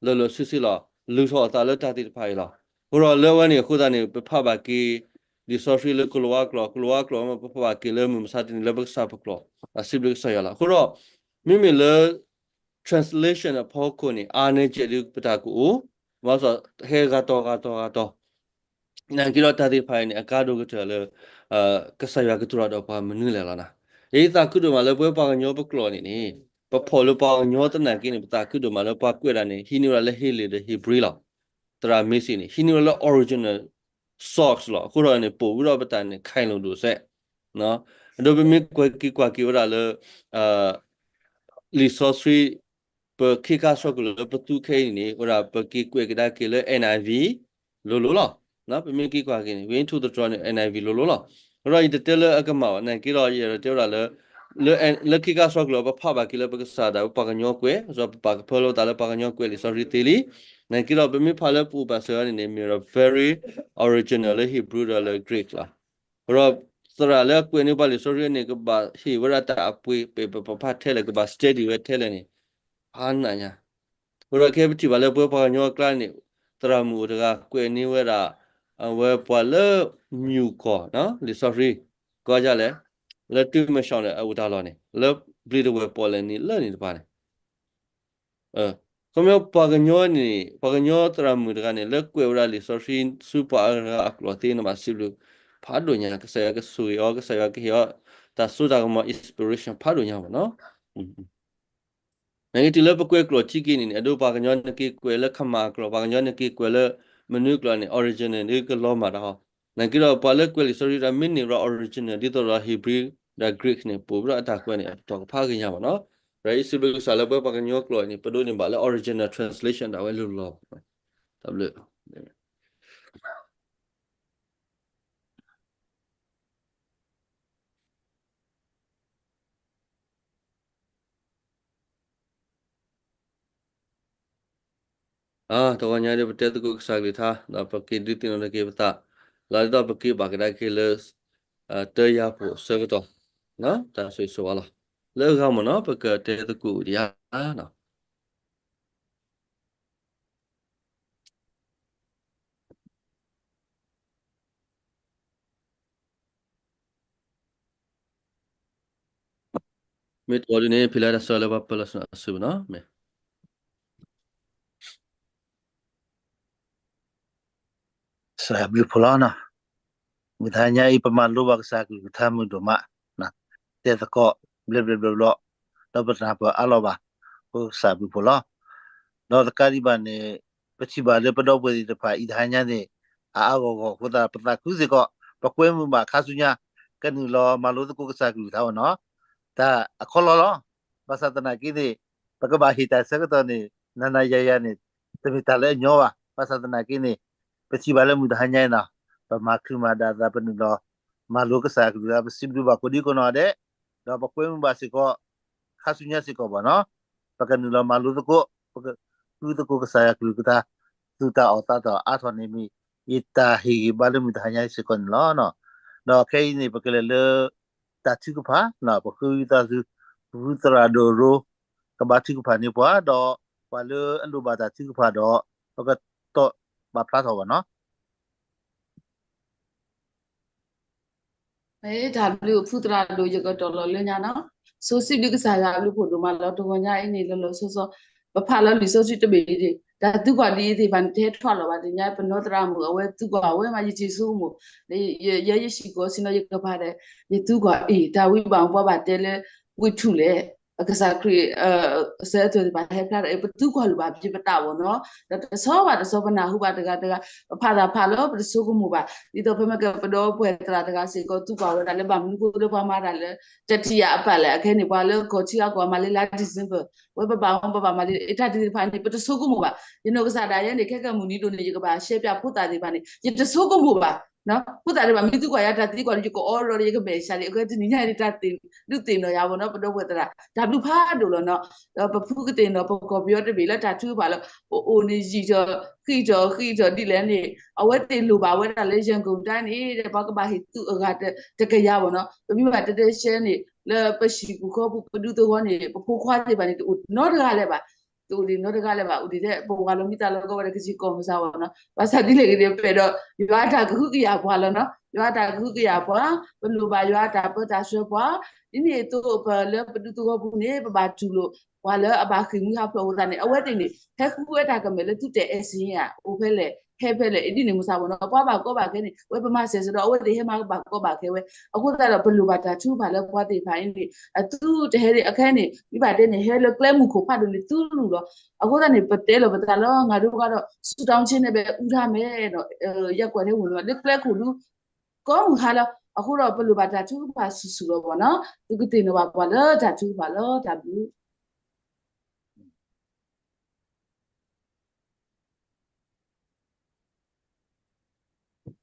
လၢာ်လၢာ်ဆ့ဆ့လီၤ. လုၢ်ထီၣ်အသးလၢတၢ်သ့ၣ်တဖၣ်အံၤလီၤ. အဃိဒီးလၢအဝဲန့ၣ်အဃိသတးန့ၣ် ပဖးဘၣ်က့ၤ လံာ်စီဆှံလၢကလံးဝါကျိာ်, ကလံးဝါကျိာ် ပဖးဘၣ်က့ၤလၢမုၢ်မဆါတနံၤလၢပကစၢ်ပကျိာ်, အစံးဘျုးကစၢ်ယွၤလီၤ. အဃိဒီး မ့မ့ၢ်လၢ translation အဖီခိၣ်န့ၣ် အါန့ၢ်ကဲးဒုးပတၢ်ကအိၣ် ဘၣ်ဆၣ်ဟဲဂၤတီၤဂၤတီၤဂၤတီၤ နာ်က့ဒီးတၢ်သ့ၣ်တဖၣ်အံၤန့ၣ် အကါဒိၣ်ကတၢၢ်လၢ ကစၢ်ယွၤကတိၤတၢ်ဒီးပှၤမနုၤလဲၣ်လီၤနၤ. ယသးခုဒိၣ်မးလၢပဝဲပှၤကညီပကျိာ်န့ၣ်န့ၣ် ပဖီၣ်လၢပှၤကညီသနာ်က့န့ၣ် ပသးခုဒိၣ်မးလၢပှၤကွဲးဒၣ်န့ၣ် ဟံးန့ၢ်ဝဲဒၣ်လၢ Haley ဒီး Hebrew လီၤ. သရၣ်မ့ၢ်စံးန့ၣ် ဟံးန့ၢ်ဝဲဒၣ်လၢ original source လီၤ. အဃိဒီးန့ၣ် ပိာ်ဝဲဒၣ်ပတၢ်န့ၣ် ခဲလၢာ်ဒိၣ်စဲး အဒိ ပမ့ၢ်ကွၢ်က့ၤကွၢ်က့ၤဝဲဒၣ်လၢ လံာ်စီဆှံ ပခ့ခါဆှီကလိာ်လၢပသူခဲအံၤန့ၣ် ဝဲဒၣ်ပက့ၤကွဲးကဒါက့ၤလၢ N I V လိၤလိၤလီၤ. ပမ့ၢ်က့ၤကွၢ်က့ၤန့ၣ် ဝံထူသတြီၤန့ၣ် N I V လိၤလိၤလီၤ. အဃိဒီးယတတဲလၢအကမၣ်ဘၣ် နာ်က့ဒီး ယအဲၣ်ဒိးတဲဝဲဒၣ်လၢ လၢခ့ခါဆှီကလိာ် ပဖးဘၣ်က့ၤလၢပကစၢ်ဒၣ်ပှၤကညီကွဲး ပပာ်ကဖၢလၢပသးလၢပှၤကညီကွဲးလံာ်စီဆှံသ့လံ. နာ်က့ဒီး ပမ့ၢ်ဖးလၢပအိၣ်ဘၣ်စၢၤန့ၣ်န့ၣ် မ့ၢ်ဒီး very original လၢ Hebrew ဒီးလၢ Greek လီၤ. အဃိဒီး သရၣ်လၢအကွဲးန့ၢ်ပှၤလံာ်စီဆှံန့ၣ် ကဘၣ်ဟ့ၣ်ဝဲဒၣ်တၢ်အပှ့ၤ ပပာ်ဖးထဲလဲၣ် ကဘၣ် study ဝဲထဲလဲၣ်န့ၣ် ဖးနးညါ. အဃိဒီးခဲပထံၣ်ဘၣ်လၢပဝဲပှၤကညီအကျါန့ၣ် သရၣ်မုၣ်အိၣ်တဂၤကွဲးန့ၢ်ဝဲဒၣ် အဝဲပှၤလၢမုၢ်ကီၢ် လံာ်စီဆှံ ကီၢ်ဒ်လဲၣ် လၢတုၤမၢ်ၡီၣ်န့ၣ် အအိၣ်တၢ်လီၢ်န့ၣ် လၢဘျံးတဝဲၢ်ပီၣ်လဲၣ်နံၤလၢန့ၣ်တဖၣ်န့ၣ် ခီပညီ ပှၤကညီန့ၣ် ပှၤကညီသရၣ်မုၣ်တဂၤန့ၣ် လၢကွဲးဝဲဒၣ်လံာ်စီဆှံဆူပှၤအဂၤအကျိာ်သ့န့ၣ်ဘၣ်စံးဘျုး ဖးဒိၣ်ညါ ကစၢ်ယွၤကဆိၣ်ဂ့ၤအီၤ ကစၢ်ယွၤကဟ့ၣ်အီၤ တၢ်စိတၢ်ကမီၤ inspiration ဖးဒိၣ်ညါမ့ၢ်နီၤ. နာ်က့တုၤလၢပကွဲးကျိာ်ထံက့ၤန့ၣ်န့ၣ် အဒိပှၤကညီနက့ၤကွဲးလၢခမၢ်အကျိာ် ပှၤကညီနက့ၤကွဲးလၢမနုၤအကျိာ်န့ၣ် original န့ၣ်ကလီၤမၢ်တၢ်ဟီ. နာ်က့ဒီးပှၤလၢကွဲးလံာ်စီဆှံတၢ်မ့ၢ်န့ၢ်ဝဲဒၣ် original ဒ်သိးဒီး Hebrew ဒီး Greek န့ၣ် ပိာ်ဝဲဒၣ်အတၢ်ကွဲးန့ၣ် အတၢ်ကဖးက့ၤညါမ့ၢ်နီၤ. ဒီးယစံးဘျုးကစၢ်လၢပဝဲပှၤကညီကျိာ်န့ၣ် ပဒိးန့ၢ်ဘၣ်လၢ original translation ဒၣ်ဝဲလိၤလိၤ. တၢ်ဘျုး တဂီၤညါဒီးပတဲသကိးကစၢ်ကလုၢ်ကထါ ဒီးပက့ၤဒုးသ့ၣ်နီၣ်ထီၣ်က့ၤပသး လီၤဒ်သိးပက့ၤဘၣ်ကဒါက့ၤလၢ တယၤဖိအဆၢကတီၢ် တၢ်ဆိၣ်ဂ့ၤဆိၣ်ဝါလီၤ. လၢအဂၤမ့ၢ်နီၤ ပကတဲသကိးဒံးဧါ. မ့ၢ်တအိၣ်ဒ်န့ၣ် ဖဲလၢတၢ်ဆၢလၢပှၤပၢၤလီၢ်ဆူၣ်အစုပူၤနီၤ မ့ၢ် ကစၢ်ယွၤဘျုးဖှိၣ်လီၤနီၤ. မုၢ်တဟါညါအံၤ ပမၤလိဘၣ်ကစၢ်ကလုၢ်ကထါမုာ်ဒိၣ်မး, တဲသကိးဘျဲဘျဲဘျီဘျီ, ဒီးပနၢ်ပၢၢ်အါလီၤဘၣ်, အဃိကစၢ်ဘျုးဖှိၣ်လီၤ. ဒီးတကးဒံးဘၣ်န့ၣ် ပထံၣ်ဘၣ်လၢပဒီပုၢ်ဝဲၢ်သ့ၣ်တဖၣ်အံၤတဟါညါန့ၣ် အါအါဂီၢ်ဂီၢ်အဃိသတး ပသးခုစ့ၢ်ကီး, ပကွဲမုာ်ဘၣ်ခါဆူညါ ကနုာ်လီၤမၤလိသကိးကစၢ်ကလုၢ်ကထါအီၤနီၤ. တၢ်အခီလီၤလီၤ. ဘၣ်ဆၣ်သနာ်က့န့ၣ် ပကဘၣ်ဟ့ၣ်တၢ်ဆၢကတီၢ်န့ၣ် နၤနၤယၤယၤန့ၣ် တမ့ၢ်တၢ်လၢအညီဘၣ်. ဘၣ်ဆၣ်သနာ်က့န့ၣ် ပထံၣ်ဘၣ်လၢမုၢ်တဟါညါအံၤနီၤ, ပမၤချုးမၤဒၣ်သး ပနုာ်လီၤမၤလိကစၢ်ကလုၢ်ကထါ ပစံးဘျုးဘၣ်ကိးဒံကိးနီၢ်ဒဲး, ဒီးပကွဲမုာ်ဘၣ်စ့ၢ်ကီး ခါဆူညါစ့ၢ်ကီးဘၣ်နီၤ, ပကနုာ်လီၤမၤလိသကိး, ပကဃုသကိးကစၢ်ယွၤကလုၢ်ကထါ သုတၢ်အီၣ်သးတၢ်အါထီၣ်န့ၣ်မ့ၢ် ယတၢ်ဟ့ၣ်ဂံၢ်ဘါလၢမုၢ်တဟါညါအံၤစ့ၢ်ကီးန့ၣ်လီၤ. ဒီးခဲအံၤန့ၣ် ပကလဲၤလၢ တၢ်ထုကဖၣ်, ပဃုသးသု ပဖုသရၣ်ဒိၣ်ရိ ကဘါထုကဖၣ်န့ၢ်ပှၤ, ဒီးပှၤလၢအလိၣ်ဘၣ်တၢ်ထုကဖၣ်ဒီး ပကတီၢ်ပာ်ဖျါထီၣ်ဘၣ်နီၤ. တၢ်ဘျုးဖုသရၣ်ဒိၣ် ယကတီၢ်လီၤလၢညါနီၤ. ဆိစံးဘျုးကစၢ်ယွၤအဘျုးဖှိၣ်ဒိၣ်မးလီၤ. တဂီၤညါအံၤန့ၣ် လီၤလီၤဆီဆီ ပဖးလီၤလံာ်စီဆှံတဘ့ၣ်အံၤ တၢ်သံကွၢ်ဒ်အံၤသ့ၣ်တဖၣ်န့ၣ် တဟဲထီၣ်လီၤဘၣ်. တနံၤညါပနီၢ်သရၣ်မုၣ်အဝဲသံကွၢ်ဝဲမး ယတဆိကမိၣ်, ယဲယစံၣ်ကီးဆ့ၣ်နီၤ ယကပၤဒီး ယသံကွၢ်အံၤ တၢ်ဝံဘၣ်ပှၤဘၣ်တဲလၢ ဝံထူၣ်လဲၣ် အကစၢ်ခရံာ် အဆၢကတီၢ်သ့ၣ်တဖၣ်ဟဲဖျါထီၣ်အံၤ ပသံကွၢ်လိာ်ဘၣ်ပသးပူၤနီၤ. ဒီးတဆီဘၣ်တဆီ ပနၢ်ဟူဘၣ်တဂၤတဂၤ ပဖးသးဖးလီၤ ပတဆိကမိၣ်ဘၣ်. ဒ်သိးပမ့ၢ်ကပဒီပုၢ်ဝဲၢ်သရၣ်တဂၤစ့ၢ်ကီး သံကွၢ်ဝဲဒၣ်လၢ ဘၣ်မနုၤဃိလၢပှၤမၤတၢ်လၢ တထံၣ်အပာ်လဲၣ်. အခဲအံၤန့ၣ် ပှၤလၢကီၢ်ထံဂၤကီၢ်ဂၤမၤလၢလါ December ဝဲ ပဘၣ်မူဘၣ်မၤလၢ တၢ်သ့ၣ်တဖၣ်န့ၣ် ပတဆိကမိၣ်ဘၣ်. ယနီၢ်ကစၢ်ဒၣ်ယဲန့ၣ် ခဲကမုၢ်နံၤဒိၣ်န့ၣ် ယကဘၣ်ရှဲပၠးဖိသၣ်သ့ၣ်တဖၣ်န့ၣ် ယတဆိကမိၣ်ဘၣ်. ဖိသၣ်သ့ၣ်တဖၣ် မ့ၢ်သံကွၢ်ယၤတၢ်သံကွၢ်ဒီး ယကအီလီၤဒီး ယကမဲာ်ဆှးလံ. အဃိတနံၤညါအံၤ တၢ်သ့ၣ်ဒုးသ့ၣ်နီၣ်ယၤဘၣ်နီၤ ပဒီပုၢ်ဝဲၢ်သရၣ် တၢ်ဘျုးဖးဒိၣ်လီၤနီၤ. ဒီးပဖုကသ့ၣ်နီၣ် ပကီၢ်ပယီၤတဘ့ၣ်လၢတၢ်ထုကဖၣ်လၢ ပအိၣ်န့ၣ်ယံာ်ထီၣ် ဃံးထီၣ် ဃံးထီၣ်ဒ်လဲၣ်န့ၣ် အဝဲသ့ၣ်လိၣ်ဘၣ်ဝဲဒၣ်လၢ ရန်ကုန်တိုင်းန့ၣ် ပှၤကဘၣ်ဟ့ၣ်သုးအဂၤတကယၤဘၣ်နီၤ. ပမ့ၢ်ဘၣ်တဲတဲရှဲန့ၣ် လၢပဟံၣ်ပူၤဃီပူၤ ပဒူသဝီန့ၣ် ပဖိခွါသ့ၣ်တဖၣ်န့ၣ် တအိၣ်နီတဂၤလၢၤဘၣ်. တအိၣ်ဒံးနီတဂၤလၢၤဘၣ်. အိၣ်ဒံးထဲပဝၤလီၤမံသးလီၤကီဝဲဒီး ကစံးကီၢ်မုၢ်စၢ်ဝဲနီၤ. ဘၣ်ဆၣ်ဒ်လဲၣ်ဂ့ၤဒ်ပဲဒီး ယွၤအတၢ်ကဟုကယာ်ပှၤလီၤနီၤ. ယွၤအတၢ်ကဟုကယာ်ပှၤ, ပလိၣ်ဘၣ်ယွၤအတၢ်ပၢတၢ်ဆှၢပှၤ. ဒ်န့ၣ်အသိး ပလၢပဒူသဝီပူၤန့ၣ် ပဘၣ်တူၢ်လိာ် ပှၤလၢအဘၣ်ဃ့ၢ်မှံဟးဖျိးအဃိသတးန့ၣ် အဝဲသ့ၣ်န့ၣ် ဟဲဃုဝဲတၢ်ကမၣ်လၢသုတဲာ်အဲၣ်စ့ၣ်ဧါ အိၣ်ဖဲလဲၣ် ဟဲဖဲလဲၣ် ဒ်န့ၣ်မုၢ်ဆါမ့ၢ်နီၤ ပှၤဘၣ်ကီဘၣ်ခဲန့ၣ် အဝဲပမၤစၢၤစ့ၢ်ဒီး အဝဲသ့ၣ်ဟဲမၤဘၣ်ကီဘၣ်ခဲဝဲ အဃိသတးဒီး ပလိၣ်ဘၣ်တၢ်ထုကဖၣ်လၢပှၤသ့ၣ်တဖၣ်အံၤန့ၣ် အသုတဟဲဒ်အခဲန့ၣ် မ့ၢ်ဘၣ်တဲန့ၣ် ဟဲလၢကျဲမုၢ်ခိၣ်ဖးဒိၣ်န့ၣ် သုလူၤလီၤ. အဃိသတးန့ၣ် ပတဲလီၤပသးလၢ ငါဒိဂၤဒီး ဆူၣ်တၢ်အူဆ့န့ၣ် ဘဲအူထါမဲဒီး ယကွၢ်ထဲဝံၤန့ၣ် လၢကျဲခိၣ်ဒု ကိးမုၢ်ဟါလီၤ. အဃိဒီး ပလိၣ်ဘၣ်တၢ်ထုကဖၣ်ဆူၣ်ဆူၣ်လီၤမ့ၢ်နီၤ သုကသ့ၣ်နီၣ်ဘၣ်ပှၤလၢတၢ်ထုကဖၣ်လီၤ တၢ်ဘျုး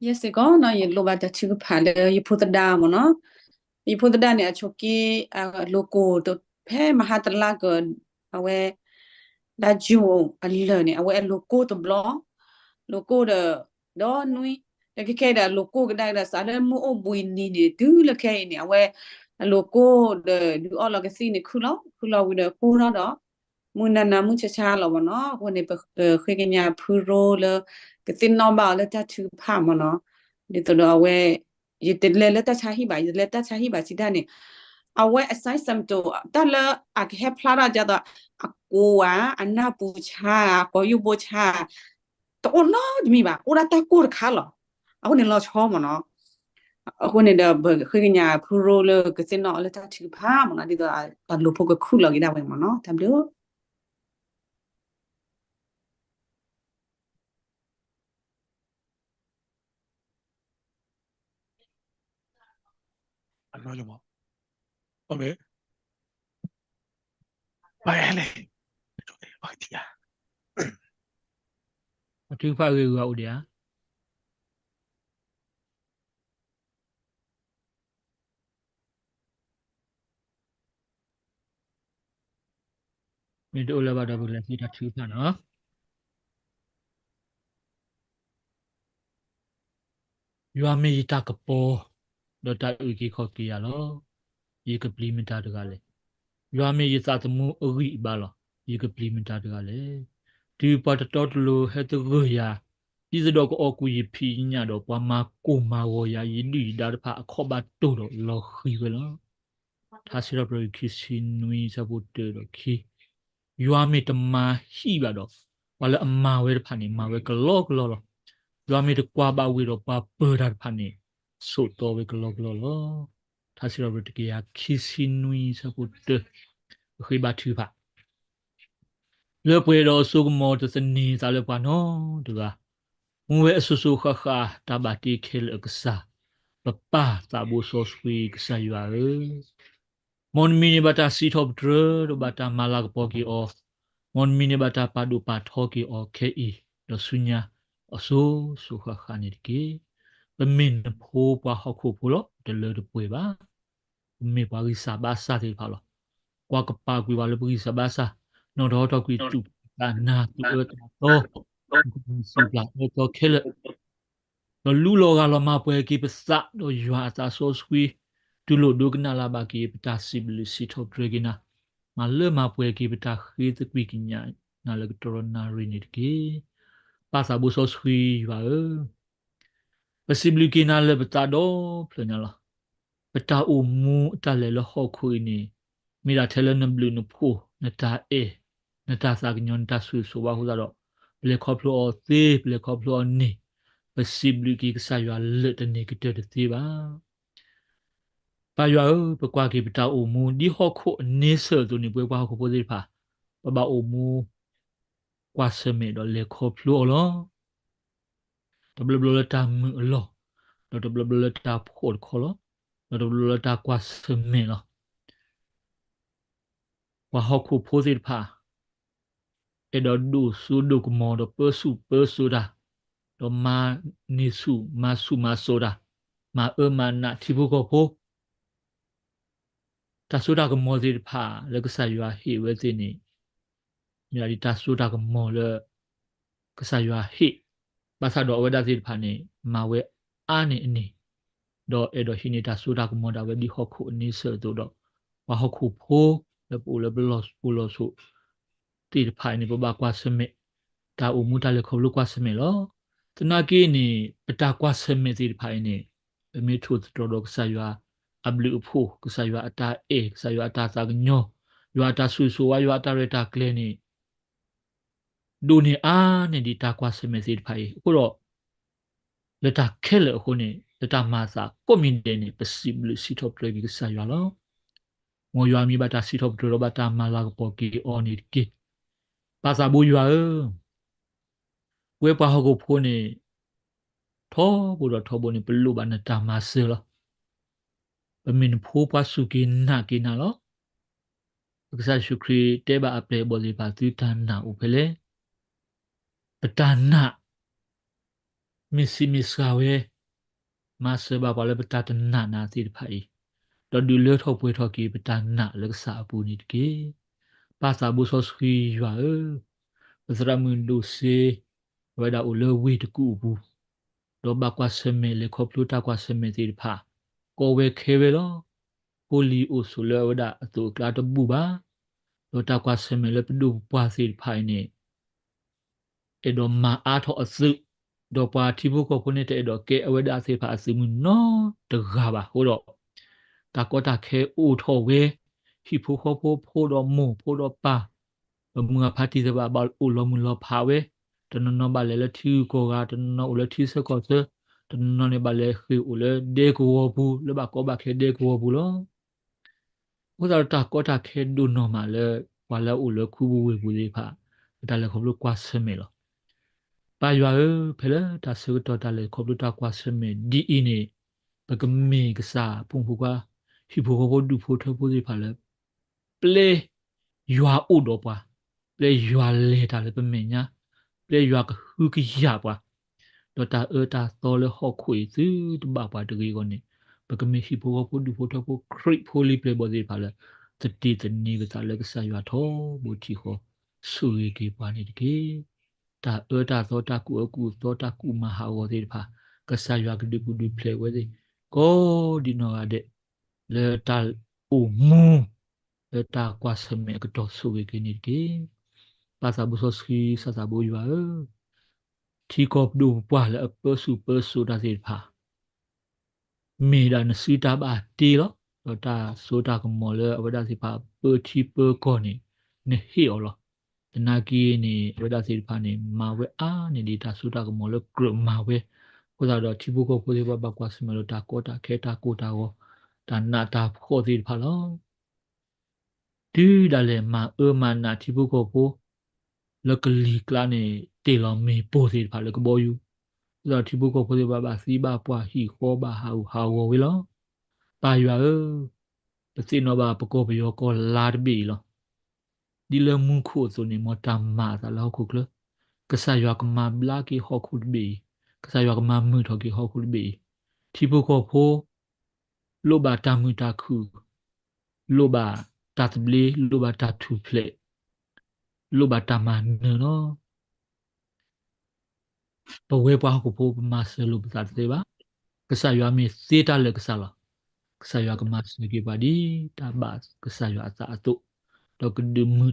ယဲစ့ၢ်ကီးနီၤ ယလိၣ်ဘၣ်တၢ်ထုကဖၣ်လၢယဖိသဒါမ့ၢ်နီၤ, ယဖိသဒါန့ၣ် အဆိးက့ အလိၤကိၢ်ဖဲမဟါတလါကၢၢ် အဝဲ ဒၣ်ယူၤအလၢာ်န့ၣ် အဝဲအလိၤကိၢ်တဘျီ, လိၤကိၢ်ဒီး ဒီနွံ, ဒီးခဲခဲဒီးအလိၤကိၢ်ကဒါက့ၤဒီး စးလၢမုၢ်အိၣ်ဘှံးနံၤန့ၣ် တုၤလၢခဲအံၤန့ၣ် အဝဲ အလိၤကိၢ်ဒီးဒုးအီၣ်လီၤကသံၣ်န့ၣ်ခုၣ်လီၤ, ခုၣ်လီၤဝံၤဒီးကိၢ်ထီၣ်ဒီး မုၢ်နၤနၤမုၢ်ဆါဆါလီၤမ့ၢ်နီၤ, အဃိန့ၣ် ပဃ့ကညးဖုရိလၢ ကသ့ၣ်နီၣ်ဘၣ်အီၤလၢတၢ်ထုကဖၣ်မ့ၢ်နီၤ, ဒ်သိးဒီးအဝဲ ယတလဲၤလၢတၢ်ဆါဟံၣ်ဘၣ်, ယတလဲၤတၢ်ဆါဟံၣ်ဘၣ်စံးတၢ်န့ၣ်, အဝဲအ symptom တၢ်လၢအကဟဲဖျါထီၣ်ဒ်သိး အကိးဧါ, အနၢ်ပူၤဆါဧါ, ကိးယူၢ်ဘိဆါဧါ, တအိၣ်နီတမံၤဘၣ်, အိၣ်ဒၣ်တၢ်ကိၢ်တခါလီၤ. အဃိန့ၣ်လီၤဆီမ့ၢ်နီၤ. အဃိန့ၣ်ဒီး ပဃ့ကညးဖုရိလၢကသ့ၣ်နီၣ်အီၤလၢတၢ်ထုကဖၣ်မ့ၢ်နီၤ, ဒ်သိးအလိၤဖိကခုၣ်လီၤက့ၤဒၣ်ဝဲမ့ၢ်နီၤ, တၢ်ဘျုး အနီၢ်ယမီၢ်, အမ့ၢ်, ပလဲၣ်, ပှၤထုကဖၣ်ဂ့ၤဂ့ၤအိၣ်ဒံးဧါ. မ့ၢ်တအိၣ်လၢၤဘၣ်ဒီး ပကလဲၤဃ့တၢ်ထုကဖၣ်နီၤ. ယွၤမ့ၢ်ယတၢ်ကပီၤ, ဒီးတၢ်အုၣ်က့ၤခီၣ်က့ၤယၤလီၤ. ယကပျံၤမတၤတဂၤလဲၣ်. ယွၤမ့ၢ်ယသးသမူအဂံၢ်အဘါလီၤ. ယကပျံၤမတၤတဂၤလဲၣ်. တုၤပှၤတတီတလိၤဟဲသဂၢၢ်ယၤ, ဒ်သိးဒီးကအီၣ်ကွံာ်ယဖံးယညၣ်ဒီး ပှၤမၤကိၢ်မၤဂီၤယၤ ယဒုၣ်ယဒါတဖၣ်အခီၣ်ဘၣ်တိၢ်ဒီးလီၤဃံၤဝဲလီၤ. ထါစံးထီၣ်ပတြၢၤ ခံဆံနွံ ဆၢဖိတၢဒီးခံ, ယွၤမ့ၢ်တမၤဟံၣ်ဘၣ်ဒီး ပှၤလၢအမၤဝဲတဖၣ်န့ၣ် မၤဝဲကလီကလီလီၤ. ယွၤမ့ၢ်တကွၢ်ဘၣ်ဝ့ၢ်ဒီးပှၤပၢၤတၢ်တဖၣ်န့ၣ် ဆိးတီဝဲကလီကလီလီၤ. ထါစံးထီၣ်ပတြၢၤ တကယၤခံဆံနွံ ဆၢဖိတၢ, ပဃ့ဘါထုကဖၣ် လၢပှဲၤဒီးအစိကမီၤ တသန့ၤသးလၢပှၤနီတဂၤ, မူဝဲအစိၤစိၤဃၣ်ဃၣ် တၢ်ဘၣ်တ့ခဲလၢာ်အကစၢ်, ပပၢ်သးဘိစီဆှံကစၢ်ယွၤဧၢ, မ်နမံၤန့ၣ်ဘၣ်တၢ်စံးထီၣ်ပတြၢၤ ဒီးဘၣ်တၢ်မၤလၤကပီၤက့ၤအီၤ, မ်နမံၤန့ၣ်ဘၣ်တၢ်ပာ်ဒိၣ်ပာ်ထီက့ၤအီၤခဲအံၤ ဒီးဆူညါအစိၤစိၤဃၣ်ဃၣ်န့ၣ်တက့ၢ်. ပမ့ၢ်နဖိပှၤဟီၣ်ခိၣ်ဖိလီၤ. တလၢတပှဲၤဘၣ်. ပမ့ၢ်ပှၤဂံၢ်စၢ်ဘါစၢ်သ့ၣ်တဖၣ်လီၤ. ကွၢ်ကပာ်ကွံာ်ပှၤလၢပဂံၢ်စၢ်ဘါစၢ်, နီၣ်ထီၣ်ဟီထီၣ်ကွံာ် တူၢ်တၢ်နၢ် သူၣ်အၢသးသီ, ပဂံၢ်စၢ်ဘါစၢ်အၢသီခဲလၢာ်, ဒီးလူလီၤဂာ်လီၤမၤပှဲၤက့ၤပသးဒီးယွၤအသးစီဆှံ, တူၢ်လိာ်ဒိကနၣ်လၢ်ဘၣ်က့ၤ ပတၢ်စံးဘျုးစံးထီၣ်ပတြၢၤက့ၤနၤ, မၤလၢမၤပှဲၤက့ၤပတၢ်ဃ့သကွံာ်ကညးနၤလၢကတီၢ်ဒီးနၣ်ရံၣ်န့ၣ်တက့ၢ်. ပၢ်သးဘိစီဆှံယွၤဧၢ, ပစံးဘျုးက့ၤနၤလၢပသးဒီဖျၢၣ်ညါလီၤ. ပတၢ်အိၣ်မူအတၢ်လဲၤလၢဟီၣ်ခိၣ်အံၤန့ၣ်, မ့ၢ်ဒၣ်ထဲလၢနဘျုးနဖှိၣ် နတၢ်အဲၣ် နတၢ်သးကညီၤ နတၢ်ဆိၣ်ဂ့ၤဆိၣ်ဝါအဃိသတးဒီး, ပလဲၤခီဖျိအီၤသ့ ပလဲၤခီဖျိအီၤန့ၣ်, ပစံးဘျုးက့ၤကစၢ်ယွၤလၢာ်တန့ၢ်ကတၢၢ်တသ့ဘၣ်. ပၢ်ယွၤဧၢ, ပကွၢ်က့ၤပတၢ်အိၣ်မူ ဒ်ဟီၣ်ခိၣ်အန့ဆၢၣ်အသိးန့ၣ် ပဝဲပှၤဟီၣ်ခိၣ်ဖိသ့ၣ်တဖၣ်, ပဘၣ်အိၣ်မူ ကွၢ်ဆၢၣ်မဲာ်ဒီးလဲၤခီဖျိအီၤလီၤ. တဘျီဘျီလၢတၢ်မုာ်အလီၢ်, ဒီးတဘျီဘျီလၢတၢ်ဖှီၣ်တခီလီၤ, ဒီးတဘျီဘျီလၢတၢ်ကွၢ်ဆၢၣ်မဲာ်လီၤ. ပှၤဟီၣ်ခိၣ်ဖိသ့ၣ်တဖၣ် အဲၣ်ဒိးဒိၣ်စိဒိၣ်ကမီၤဒီးပၢဆူၣ်ပၢစိးတၢ်, ဒီးမၤန့ၢ်ဆူၣ်မၤဆူၣ်မၤစိးတၢ်, မၤအၢမၤနးထံဖိကီၢ်ဖိ တၢ်စိတၢ်ကမီၤသ့ၣ်တဖၣ်လၢကစၢ်ယွၤဟ့ၣ်ဝဲသ့ၣ်န့ၣ်, မ့ၢ်ဒၣ်တၢ်စိတၢ်ကမီၤလၢ ကစၢ်ယွၤဟ့ၣ်, ဘၣ်ဆၣ်ဒီးအဝဲဒၣ်သ့ၣ်တဖၣ်န့ၣ် မၤဝဲအါန့ၢ်အန့ၣ်, ဒီးအဲၣ်ဒိးဟံးန့ၢ်တၢ်စိတၢ်ကမီၤဒၣ်ဝဲဒ်ဟီၣ်ခိၣ်အန့ဆၢၣ်အသိးဒီး, ပှၤဟီၣ်ခိၣ်ဖိလၢပအိၣ်လၢပလီၢ်ပူၤလီၢ်ဆိး သ့ၣ်တဖၣ်အံၤန့ၣ် ပဘၣ်ကွၢ်ဆၢၣ်မဲာ်, တၢ်အိၣ်မူတၢ်လဲၤခီဖျိကွၢ်ဆၢၣ်မဲာ်လီၤ. သနာ်က့န့ၣ် ပတၢ်ကွၢ်ဆၢၣ်မဲာ်သ့ၣ်တဖၣ်အံၤန့ၣ်, ပမ့ၢ်ထိၣ်သတြီၤဒီးကစၢ်ယွၤအဘျုးအဖှိၣ်, ကစၢ်ယွၤအတၢ်အဲၣ်, ကစၢ်ယွၤအတၢ်သးကညီၤ, ယွၤအတၢ်ဆိၣ်ဂ့ၤဆိၣ်ဝါ ယွၤအတၢ်ရဲၣ်တၢ်ကျဲၤန့ၣ် ဒိၣ်န့ၢ်အါန့ၢ်ဒံးတၢ်ကွၢ်ဆၢၣ်မဲာ်သ့ၣ်တဖၣ်အံၤ. အဃိဒီး လၢတၢ်ခဲလၢာ်အဃိန့ၣ် လၢတၢ်မၤအသးကိးမံၤဒဲးန့ၣ် ပစံးဘျုးစံးထီၣ်ပတြၢၤက့ၤကစၢ်ယွၤလီၤ. မ်ယွၤအမံၤဘၣ်တၢ်စံးထီၣ်ပတြၢၤဒီးဘၣ်တၢ်မၤလၤကပီၤက့ၤအီၤန့ၣ်တက့ၢ်. ပၢ်သးဘိယွၤဧၢ, ပဝဲပှၤဟီၣ်ခိၣ်ဖိန့ၣ် ထီဘိဒီးထီဘိန့ၣ် ပလိၣ်ဘၣ်နတၢ်မၤစၢၤလီၤ. ပမ့ၢ်နဖိပှၤစူၢ်က့ၤနာ်က့ၤနၤလီၤ. ပကစၢ်ယ့ၣ်ၡူးခရံာ်တဲဘၣ်အပျဲၢ်အဘီၣ်သ့ၣ်တဖၣ် သုတၢ်နာ်အိၣ်ဖဲလဲၣ်. ပတၢ်နာ် မ့ၢ်စံးမ့ၢ်စှၤဝဲ, မၤစၢၤဘၣ်ပှၤလၢပတၢ်တနာ်နာ်သ့ၣ်တဖၣ်အံၤ, ဒီးဒုးလၢထီၣ်ပှဲၤထီၣ်က့ၤပတၢ်နာ်လၢကစၢ်အပူၤန့ၣ်တက့ၢ်. ပၢ်သးဘိစီဆှံယွၤဧၢ, ပသရၣ်မုၣ်ဒိၣ်စ့ အဝဲဒၣ်အိၣ်လၢဝ့ၢ်တကူၣ်အပူၤ, ဒီးဘၣ်ကွၢ်ဆၢၣ်မဲာ်လဲၤခီဖျိတၢ်ကွၢ်ဆၢၣ်မဲာ်သ့ၣ်တဖၣ် ကီဝဲခဲဝဲလီၤ. ဖိလံၤအိၣ်ဆိးလၢအဝဲဒၣ်အသိးအကျါတဘူၣ်ဘၣ်. ဒီးတၢ်ကွၢ်ဆၢၣ်မဲာ်လၢပဒိၣ်ပပှၢ်သ့ၣ်တဖၣ်အံၤန့ၣ် အဲၣ်ဒိးမၤအါထီၣ်အသုး, ဒီးပှၤထံဖိကီၢ်ဖိန့ၣ် တအဲၣ်ဒိးကဲအဝဲဒၣ်သ့ၣ်တဖၣ်အသုးမုၢ်နီတဂၤဘၣ်. အဃိဒီး တၢ်ကီတၢ်ခဲအိၣ်ထီၣ်ဝဲ, ဟံၣ်ဖိဃီဖိ ဖိဒီးမိၢ်ဖိဒီးပၢ်, ပမုၢ်အဖါတံၢ်သ့ၣ်တဖၣ် ဘၣ်အိၣ်လီၤမုၢ်လီၤဖးဝဲ, တနီၤနီၤဘၣ်လဲၤလၢထံဂုၤကီၢ်ဂၤ, တနီၤနီၤအိၣ်လၢထံဆၢကီၢ်ဆၢ, တနီၤနီၤန့ၣ်ဘၣ်လဲၤဃ့ၢ်အိၣ်လၢဒဲကဝီၤပူၤ, လၢဘၣ်ကီဘၣ်ခဲဒဲကဝီၤပူၤလီၤ. အဃိသတးဒီးတၢ်ကီတၢ်ခဲဒိၣ်နီၢ်မးလၢ ပှၤလၢအအိၣ်လၢခူပူၤဝ့ၢ်ပူၤသ့ၣ်တဖၣ် အတၢ်လဲၤခီဖျိကွၢ်ဆၢၣ်မဲာ်လီၤ. ပၢ်ယွၤဧၢ, ဖဲလၢတၢ်ဆၢကတီၢ်တၢ်လဲၤခီဖျိတၢ်ကွၢ်ဆၢၣ်မဲာ်ဒ်အံၤန့ၣ်, ပကမ့ၢ်ကစၢ်အဖိမုၣ်ဖိခွါ, ဟံၣ်ဖိဃီဖိဒူၣ်ဖိထၢဖိသ့ၣ်တဖၣ်လၢ ပျဲယွၤအိၣ်ဒီးပှၤ, ပျဲယွၤလဲၤတၢ်လၢပမဲာ်ညါ, ပျဲယွၤကဟုကယာ်ပှၤ, ဒီးတၢ်အၢတၢ်သီလၢဟီၣ်ခိၣ်အံၤသုတဘၣ်ပှၤတဂ့ၤအဂီၢ်န့ၣ်, ပကမ့ၢ်ဟံၣ်ဖိဃီဖိဒူၣ်ဖိထၢဖိခရံာ်ဖိလံၤပျဲၢ်ဘီၣ်သ့ၣ်တဖၣ်လၢ သတ့ၢ်သန့ၤကသးလၢကစၢ်ယွၤထီဘိထံဃီ, ဆိၣ်ဂ့ၤက့ၤပှၤန့ၣ်တက့ၢ်. တၢ်အၢတၢ်သီတၢ်ကူၣ်အၢကူၣ်သီတၢ်ကူၣ်မၤဟးဂီၤသ့ၣ်တဖၣ်, ကစၢ်ယွၤကဒုးပူၤဒုးဖျဲးဝဲသ့ၣ်, ကိးဒံးနီၢ်ဂၤဒဲး လၢတၢ်အိၣ်မူ လၢတၢ်ကွၢ်ဆၢၣ်မဲာ်အကတီၢ်ဆိၣ်ဂ့ၤက့ၤန့ၣ်တက့ၢ်. ပၢ်သးဘိစီဆှံ စီၤသးဘိယွၤဧၢ, ထံကီၢ်ပဒိၣ်ပပှၢ်လၢအပၢဆူၣ်ပၢစိးတၢ်သ့ၣ်တဖၣ် မ့ၢ်ဒၣ်နစုတၢ်ဘၣ်တ့လီၤ. ဒီးတၢ်စိတၢ်ကမီၤလၢအဝဲဒၣ်သ့ၣ်တဖၣ်ပၢထံပၢကီၢ်န့ၣ် နဟ့ၣ်အီၤလီၤ. သနာ်က့န့ၣ် အဝဲဒၣ်သ့ၣ်တဖၣ်န့ၣ် မၤဝဲအါန့ၢ်ဒံးတၢ်စိတၢ်ကမီၤလၢကြၢးမၤဝဲ, အဃိသတးဒီးထံဖိကီၢ်ဖိသ့ၣ်တဖၣ်ဘၣ်ကွၢ်ဆၢၣ်မဲာ်ဒီးတၢ်ကီတၢ်ခဲတၢ်ကိၢ်တၢ်ဂီၤ, တၢ်နးတၢ်ဖှီၣ်သ့ၣ်တဖၣ်လီၤ. တုၤဒၣ်လဲာ်မၤအၢမၤနးထံဖိကီၢ်ဖိ လၢကလံၤကျါန့ၣ် တ့ၢ်လီၤမ့ၣ်ပိၢ်သ့ၣ်တဖၣ်လၢကဘီယူၤ, အဃိသတးဒီးထံဖိကီၢ်ဖိသ့ၣ်တဖၣ်ဘၣ်သံဘၣ်ပှၢ်ဟံၣ်ဃီဘၣ်ဟးဂူာ်ဟးဂီၤဝဲလီၤ. ပၢ်ယွၤဧၢ, ပသ့ၣ်နီၣ်ဘၣ်ပကီၢ်ပယီၤကီၢ်လါတဘ့ၣ်အံၤလီၤ. ဒ်လၢမူခိၣ်အသိးန့ၣ် မ်တၢ်မၤအသးလၢဟီၣ်ခိၣ်ချၢ, ကစၢ်ယွၤကမၤဘျါက့ၤဟီၣ်ခိၣ်တဘ့ၣ်အံၤ, ကစၢ်ယွၤကမၤမုာ်ထီၣ်က့ၤဟီၣ်ခိၣ်တဘ့ၣ်အံၤ, ထံဖိကီၢ်ဖိ လိၣ်ဘၣ်တၢ်မုာ်တၢ်ခုၣ်, လိၣ်ဘၣ်တၢ်သဘျ့, လိၣ်ဘၣ်တၢ်ထူၣ်ဖျဲး, လိၣ်ဘၣ်တၢ်မၤနၢၤလီၤ. ပဝဲပှၤဟီၣ်ခိၣ်ဖိ ပမၤစၢၤလိာ်ပသးတသ့ဘၣ်. ကစၢ်ယွၤမ့ၢ်သ့တၢ်လၢာ်ကစၢ်လီၤ. ကစၢ်ယွၤကမၤစၢၤက့ၤပှၤဒ်တၢ်ဘၣ်ကစၢ်ယွၤအသးအသိး, ဒီးကဒုးမုာ်ထီၣ်